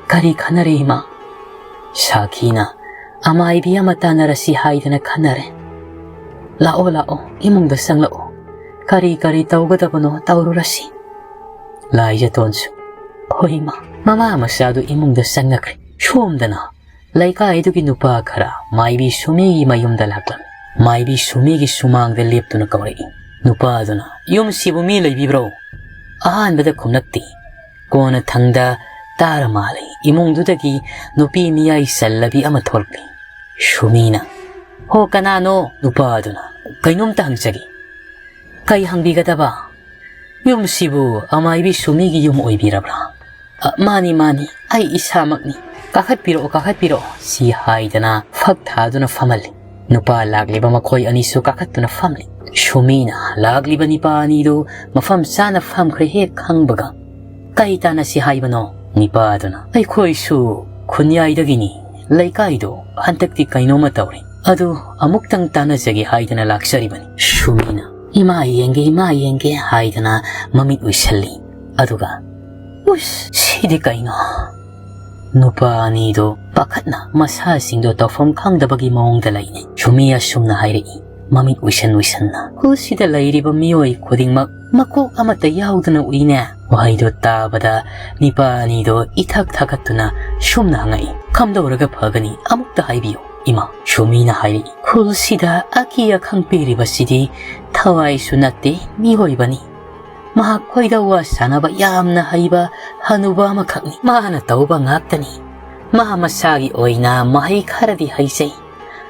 "ꯀꯔꯤ ꯈꯟꯅꯔꯦ ꯏꯃꯥ?" ꯁꯥꯈꯤꯅ, "ꯑꯃꯥꯏꯕꯤ ꯑꯃ ꯇꯥꯟꯅꯔꯁꯤ ꯍꯥꯏꯗꯅ ꯈꯟꯅꯔꯦ꯫ ꯂꯥꯛꯑꯣ ꯂꯥꯛꯑꯣ, ꯏꯃꯨꯡꯗ ꯆꯪꯂꯛꯑꯣ꯫ ꯀꯔꯤ ꯀꯔꯤ ꯇꯧꯒꯗꯕꯅꯣ ꯇꯧꯔꯨꯔꯁꯤ꯫" ꯂꯥꯏꯖꯇꯣꯟꯁꯨ, "ꯍꯣꯏ ꯏꯃꯥ꯫" ꯃꯃꯥ ꯃꯆꯥꯗꯨ ꯏꯃꯨꯡꯗ ꯆꯪꯅꯈ꯭ꯔꯦ꯫ ꯁꯣꯝꯗꯅ ꯂꯩꯀꯥꯏꯗꯨꯒꯤ ꯅꯨꯄꯥ ꯈꯔ ꯃꯥꯏꯕꯤ ꯁꯨꯃꯤꯒꯤ ꯃꯌꯨꯝꯗ ꯂꯥꯛꯂꯝꯃꯤ꯫ ꯃꯥꯏꯕꯤ ꯁꯨꯃꯤꯒꯤ ꯁꯨꯃꯥꯡꯗ ꯂꯦꯞꯇꯨꯅ ꯀꯧꯔꯛꯏ꯫ ꯅꯨꯄꯥꯗꯨꯅ, "ꯌꯨꯝꯁꯤꯕꯨ ꯃꯤ ꯂꯩꯕꯤꯕ꯭ꯔꯣ?" ꯑꯍꯥꯟꯕꯗ ꯈꯨꯝꯂꯛꯇꯦ꯫ ꯀꯣꯟꯅ ꯊꯪꯗ ꯇꯥꯔ ꯃꯥꯜꯂꯦ, ꯏꯃꯨꯡꯗꯨꯗꯒꯤ ꯅꯨꯄꯤ ꯃꯤꯌꯥꯏ ꯆꯜꯂꯕꯤ ꯑꯃ ꯊꯣꯛꯂꯛꯂꯤ꯫ ꯁꯨꯃꯤꯅ, "ꯍꯣ, ꯀꯅꯥꯅꯣ?" ꯅꯨꯄꯥꯗꯨꯅ, "ꯀꯩꯅꯣꯝꯇ ꯍꯪꯖꯒꯦ꯫" "ꯀꯩ ꯍꯪꯕꯤꯒꯗꯕ?" "ꯌꯨꯝꯁꯤꯕꯨ ꯑꯃꯥꯏꯕꯤ ꯁꯨꯃꯤꯒꯤ ꯌꯨꯝ ꯑꯣꯏꯕꯤꯔꯕ꯭ꯔꯥ?" "ꯑ, ꯃꯥꯅꯤ, ꯃꯥꯅꯤ, ꯑꯩ ꯏꯁꯥꯃꯛꯅꯤ꯫ ꯀꯥꯈꯠꯄꯤꯔꯛꯑꯣ, ꯀꯥꯈꯠꯄꯤꯔꯛꯑꯣ꯫" ꯁꯤ ꯍꯥꯏꯗꯅ ꯐꯛ ꯊꯥꯗꯨꯅ ꯐꯝꯍꯜꯂꯤ꯫ ꯅꯨꯄꯥ ꯂꯥꯛꯂꯤꯕ ꯃꯈꯣꯏ ꯑꯅꯤꯁꯨ ꯀꯥꯈꯠꯇꯨꯅ ꯐꯝꯂꯤ꯫ ꯁꯨꯃꯤꯅ ꯂꯥꯛꯂꯤꯕ ꯅꯨꯄꯥ ꯑꯅꯤꯗꯨ ꯃꯐꯝ ꯆꯥꯅ ꯐꯝꯈ꯭ꯔꯦ ꯍꯦꯛ ꯈꯪꯕꯒ, "ꯀꯩ ꯇꯥꯟꯅꯁꯤ ꯍꯥꯏꯕꯅꯣ?" ꯅꯤꯄꯥ ꯑꯗꯨꯅ, "ꯑꯩꯈꯣꯏꯁꯨ ꯈꯨꯟꯌꯥꯏꯗꯒꯤꯅꯤ, ꯂꯩꯀꯥꯏꯗꯣ ꯍꯟꯗꯛꯇꯤ ꯀꯩꯅꯣꯝꯃ ꯇꯧꯔꯦ, ꯑꯗꯨ ꯑꯃꯨꯛꯇꯪ ꯇꯥꯟꯅꯖꯒꯦ ꯍꯥꯏꯗꯅ ꯂꯥꯛꯆꯔꯤꯕꯅꯤ"꯫ ꯁꯨꯃꯤꯅ, "ꯏꯃꯥ ꯌꯦꯡꯒꯦ, ꯏꯃꯥ ꯌꯦꯡꯒꯦ" ꯍꯥꯏꯗꯅ ꯃꯃꯤꯠ ꯎꯏꯁꯜꯂꯤ꯫ ꯑꯗꯨꯒ, "ꯎꯁ, ꯁꯤꯗꯤ ꯀꯩꯅꯣ?" ꯅꯨꯄꯥ ꯑꯅꯤꯗꯣ ꯄꯥꯈꯠꯅ ꯃꯁꯥꯁꯤꯡꯗꯣ ꯇꯧꯐꯝ ꯈꯪꯗꯕꯒꯤ ꯃꯑꯣꯡꯗ ꯂꯩꯅꯩ꯫ ꯁꯨꯃꯤ ꯑꯁꯨꯝꯅ ꯍꯥꯏꯔꯛꯏ, ꯃꯃꯤꯠ ꯎꯏꯁꯟ ꯎꯏꯁꯟꯅ, "ꯈꯨꯜꯁꯤꯗ ꯂꯩꯔꯤꯕ ꯃꯤꯑꯣꯏ ꯈꯨꯗꯤꯡꯃꯛ ꯃꯀꯣꯛ ꯑꯃꯠꯇ ꯌꯥꯎꯗꯅ ꯎꯏꯅꯦ"꯫ ꯋꯥꯍꯩꯗꯣ ꯇꯥꯕꯗ ꯅꯤꯄꯥ ꯑꯅꯤꯗꯣ ꯏꯊꯛ ꯊꯛꯀꯠꯇꯨꯅ ꯁꯨꯝꯅ ꯍꯪꯉꯛꯏ, "ꯀꯝꯗꯧꯔꯒ ꯐꯒꯅꯤ? ꯑꯃꯨꯛꯇ ꯍꯥꯏꯕꯤꯌꯨ, ꯏꯃꯥ"꯫ ꯁꯨꯃꯤꯅ ꯍꯥꯏꯔꯛꯏ, "ꯈꯨꯜꯁꯤꯗ ꯑꯀꯤ ꯑꯈꯪ ꯄꯤꯔꯤꯕꯁꯤꯗꯤ ꯊꯋꯥꯏꯁꯨ ꯅꯠꯇꯦ, ꯃꯤꯑꯣꯏꯕꯅꯤ꯫ ꯃꯍꯥꯛ ꯈꯣꯏꯗꯧ ꯋꯥ ꯁꯥꯟꯅꯕ ꯌꯥꯝꯅ ꯍꯩꯕ ꯍꯅꯨꯕ ꯑꯃꯈꯛꯅꯤ꯫ ꯃꯥꯅ ꯇꯧꯕ ꯉꯥꯛꯇꯅꯤ꯫ ꯃꯥ ꯃꯁꯥꯒꯤ ꯑꯣꯏꯅ ꯃꯍꯩ ꯈꯔꯗꯤ ꯍꯩꯖꯩ,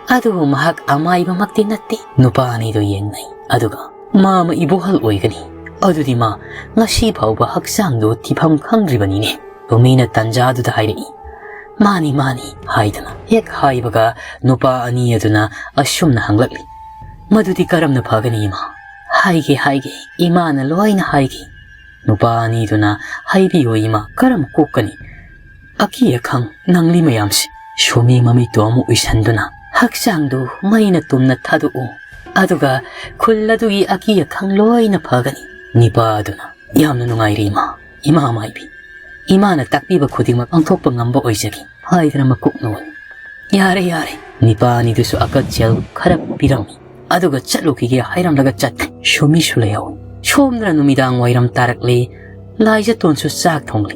ꯑꯗꯨꯕꯨ ꯃꯍꯥꯛ ꯑꯃꯥꯏꯕꯃꯛꯇꯤ ꯅꯠꯇꯦ"꯫ ꯅꯨꯄꯥ ꯑꯅꯤꯗꯨ ꯌꯦꯡꯅꯩ, ꯑꯗꯨꯒ, "ꯃꯥ ꯑꯃ ꯏꯕꯣꯍꯜ ꯑꯣꯏꯒꯅꯤ꯫ ꯑꯗꯨꯗꯤ ꯃꯥ ꯉꯁꯤ ꯐꯥꯎꯕ ꯍꯛꯆꯥꯡꯗꯨ ꯊꯤꯐꯝ ꯈꯪꯗ꯭ꯔꯤꯕꯅꯤꯅꯦ"꯫ ꯁꯨꯃꯤꯅ ꯇꯟꯖꯥꯗꯨꯗ ꯍꯥꯏꯔꯛꯏ, "ꯃꯥꯅꯤ, ꯃꯥꯅꯤ" ꯍꯥꯏꯗꯅ꯫ ꯍꯦꯛ ꯍꯥꯏꯕꯒ ꯅꯨꯄꯥ ꯑꯅꯤ ꯑꯗꯨꯅ ꯑꯁꯨꯝꯅ ꯍꯪꯂꯛꯂꯤ, "ꯃꯗꯨꯗꯤ ꯀꯔꯝꯅ ꯐꯒꯅꯤ, ꯏꯃꯥ?" "ꯍꯥꯏꯒꯦ, ꯍꯥꯏꯒꯦ, ꯏꯃꯥꯅ ꯂꯣꯏꯅ ꯍꯥꯏꯒꯦ"꯫ ꯅꯨꯄꯥ ꯑꯅꯤꯗꯨꯅ, "ꯍꯥꯏꯕꯤꯌꯨ ꯏꯃꯥ, ꯀꯔꯝ ꯀꯣꯛꯀꯅꯤ? ꯑꯀꯤ ꯑꯈꯪ ꯅꯪꯂꯤ ꯃꯌꯥꯝꯁꯦ"꯫ ꯁꯨꯃꯤ ꯃꯃꯤꯠꯇꯨ ꯑꯃꯨꯛ ꯎꯏꯁꯟꯗꯨꯅ, "ꯍꯛꯆꯥꯡꯗꯨ ꯃꯩꯅ ꯇꯨꯝꯅ ꯊꯥꯗꯣꯛꯎ, ꯑꯗꯨꯒ ꯈꯨꯜ ꯑꯗꯨꯒꯤ ꯑꯀꯤ ꯑꯈꯪ ꯂꯣꯏꯅ ꯐꯒꯅꯤ"꯫ ꯅꯤꯄꯥ ꯑꯗꯨꯅ, "ꯌꯥꯝꯅ ꯅꯨꯡꯉꯥꯏꯔꯦ ꯏꯃꯥ, ꯏꯃꯥ ꯃꯥꯏꯕꯤ꯫ ꯏꯃꯥꯅ ꯇꯥꯛꯄꯤꯕ ꯈꯨꯗꯤꯡꯃꯛ ꯄꯥꯡꯊꯣꯛꯄ ꯉꯝꯕ ꯑꯣꯏꯖꯒꯦ" ꯍꯥꯏꯗꯅ ꯃꯀꯣꯛ ꯅꯣꯜꯂꯤ꯫ "ꯌꯥꯔꯦ, ꯌꯥꯔꯦ"꯫ ꯅꯤꯄꯥ ꯑꯅꯤꯗꯨꯁꯨ ꯑꯀꯛꯆꯦꯜ ꯈꯔ ꯄꯤꯔꯝꯃꯤ, ꯑꯗꯨꯒ ꯆꯠꯂꯨꯈꯤꯒꯦ ꯍꯥꯏꯔꯝꯂꯒ ꯆꯠꯈ꯭ꯔꯦ꯫ ꯁꯨꯃꯤꯁꯨ ꯂꯩꯍꯧꯏ꯫ ꯁꯣꯝꯗꯅ ꯅꯨꯃꯤꯗꯥꯡ ꯋꯥꯏꯔꯝ ꯇꯥꯔꯛꯂꯦ꯫ ꯂꯥꯏꯖꯇꯣꯟꯁꯨ ꯆꯥꯛ ꯊꯣꯡꯂꯤ꯫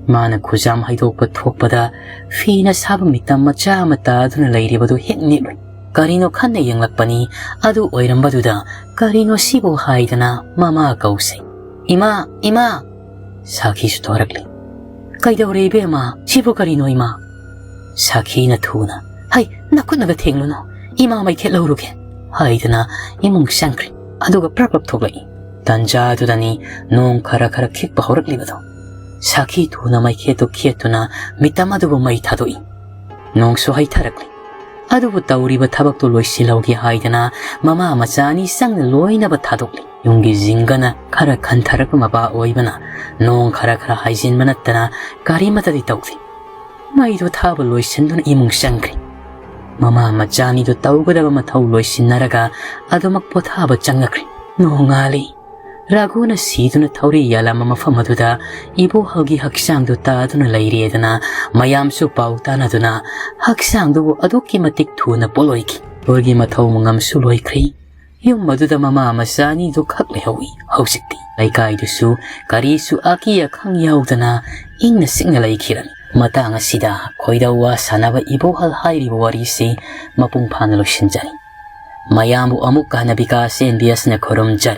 ꯃꯥꯅ ꯈꯨꯖꯥꯝ ꯍꯩꯗꯣꯛꯄ ꯊꯣꯛꯄꯗ ꯐꯤꯅ ꯁꯥꯕ ꯃꯤꯇꯝ ꯃꯆꯥ ꯑꯃ ꯇꯥꯗꯨꯅ ꯂꯩꯔꯤꯕꯗꯨ ꯍꯦꯛ ꯅꯤꯛꯂꯨꯏ꯫ ꯀꯔꯤꯅꯣ ꯈꯟꯅ ꯌꯦꯡꯂꯛꯄꯅꯤ꯫ ꯑꯗꯨ ꯑꯣꯏꯔꯝꯕꯗꯨꯗ, "ꯀꯔꯤꯅꯣ ꯁꯤꯕꯨ?" ꯍꯥꯏꯗꯅ ꯃꯃꯥ ꯀꯧꯁꯩ꯫ "ꯏꯃꯥ, ꯏꯃꯥ!" ꯁꯥꯈꯤꯁꯨ ꯊꯣꯔꯛꯂꯤ꯫ "ꯀꯩꯗꯧꯔꯦ ꯏꯕꯦꯝꯃ? ꯁꯤꯕꯨ ꯀꯔꯤꯅꯣ ꯏꯃꯥ?" ꯁꯥꯈꯤꯅ ꯊꯨꯅ, "ꯍꯩ, ꯅꯈꯨꯠꯅꯒ ꯊꯦꯡꯂꯨꯅꯨ, ꯏꯃꯥ ꯃꯩꯈꯦꯠ ꯂꯧꯔꯨꯒꯦ" ꯍꯥꯏꯗꯅ ꯏꯃꯨꯡ ꯆꯪꯈ꯭ꯔꯦ꯫ ꯑꯗꯨꯒ ꯄ꯭ꯔꯞ ꯄ꯭ꯔꯞ ꯊꯣꯛꯂꯛꯏ꯫ ꯇꯟꯖꯥꯗꯨꯗꯅꯤ ꯅꯣꯡ ꯈꯔ ꯈꯔ ꯈꯤꯛꯄ ꯍꯧꯔꯛꯂꯤꯕꯗꯣ꯫ ꯁꯥꯈꯤ ꯊꯨꯅ ꯃꯩꯈꯦꯠꯇꯨ ꯈꯦꯠꯇꯨꯅ ꯃꯤꯇꯝ ꯑꯗꯨꯕꯨ ꯃꯩ ꯊꯥꯗꯣꯛꯏ꯫ ꯅꯣꯡꯁꯨ ꯍꯩꯊꯔꯛꯂꯤ꯫ ꯑꯗꯨꯕꯨ ꯇꯧꯔꯤꯕ ꯊꯕꯛꯇꯨ ꯂꯣꯏꯁꯤꯜꯍꯧꯒꯦ ꯍꯥꯏꯗꯅ ꯃꯃꯥ ꯃꯆꯥ ꯑꯅꯤ ꯆꯪꯅ ꯂꯣꯏꯅꯕ ꯊꯥꯗꯣꯛꯂꯤ꯫ ꯌꯨꯝꯒꯤ ꯖꯤꯡꯒꯅ ꯈꯔ ꯈꯟꯊꯔꯛꯄ ꯃꯄꯥ ꯑꯣꯏꯕꯅ ꯅꯣꯡ ꯈꯔ ꯈꯔ ꯍꯥꯏꯖꯤꯟꯕ ꯅꯠꯇꯅ ꯀꯔꯤꯃꯠꯇꯗꯤ ꯇꯧꯗꯦ꯫ ꯃꯩꯗꯨ ꯊꯥꯕ ꯂꯣꯏꯁꯤꯟꯗꯨꯅ ꯏꯃꯨꯡ ꯆꯪꯈ꯭ꯔꯦ꯫ ꯃꯃꯥ ꯃꯆꯥꯅꯤꯗꯨ ꯇꯧꯒꯗꯕ ꯃꯊꯧ ꯂꯣꯏꯁꯤꯟꯅꯔꯒ ꯑꯗꯨꯃꯛ ꯄꯣꯊꯥꯕ ꯆꯪꯉꯛꯈ꯭ꯔꯦ꯫ ꯅꯣꯡꯉꯥꯜꯂꯤ꯫ ꯔꯥꯒꯨꯅ ꯁꯤꯗꯨꯅ ꯊꯧꯔꯤ ꯌꯥꯜꯂꯝꯕ ꯃꯐꯝ ꯑꯗꯨꯗ ꯏꯕꯣꯍꯜꯒꯤ ꯍꯛꯆꯥꯡꯗꯨ ꯇꯥꯗꯨꯅ ꯂꯩꯔꯦꯗꯅ ꯃꯌꯥꯝꯁꯨ ꯄꯥꯎ ꯇꯥꯅꯗꯨꯅ ꯍꯛꯆꯥꯡꯗꯨꯕꯨ ꯑꯗꯨꯛꯀꯤ ꯃꯇꯤꯛ ꯊꯨꯅ ꯄꯣꯠꯂꯣꯏꯈꯤ꯫ ꯏꯕꯣꯍꯜꯒꯤ ꯃꯊꯧ ꯃꯉꯝꯁꯨ ꯂꯣꯏꯈ꯭ꯔꯦ꯫ ꯌꯨꯝ ꯑꯗꯨꯗ ꯃꯃꯥ ꯃꯆꯥ ꯑꯅꯤꯗꯨ ꯈꯛ ꯂꯩꯍꯧꯏ꯫ ꯍꯧꯖꯤꯛꯇꯤ ꯂꯩꯀꯥꯏꯗꯨꯁꯨ ꯀꯔꯤꯁꯨ ꯑꯀꯤ ꯑꯈꯪ ꯌꯥꯎꯗꯅ ꯏꯪꯅ ꯆꯤꯛꯅ ꯂꯩꯈꯤꯔꯝꯃꯤ꯫ ꯃꯇꯥꯡ ꯑꯁꯤꯗ ꯈꯣꯏꯗꯧ ꯋꯥ ꯁꯥꯟꯅꯕ ꯏꯕꯣꯍꯜ ꯍꯥꯏꯔꯤꯕ ꯋꯥꯔꯤꯁꯤ ꯃꯄꯨꯡ ꯐꯥꯅ ꯂꯣꯏꯁꯤꯟꯖꯔꯤ꯫ ꯃꯌꯥꯝꯕꯨ ꯑꯃꯨꯛ ꯍꯟꯅ ꯕꯤꯀꯥꯁ ꯑꯦꯟ ꯕꯤ ꯑꯦꯁꯅ ꯈꯨꯔꯨꯝꯖꯔꯤ꯫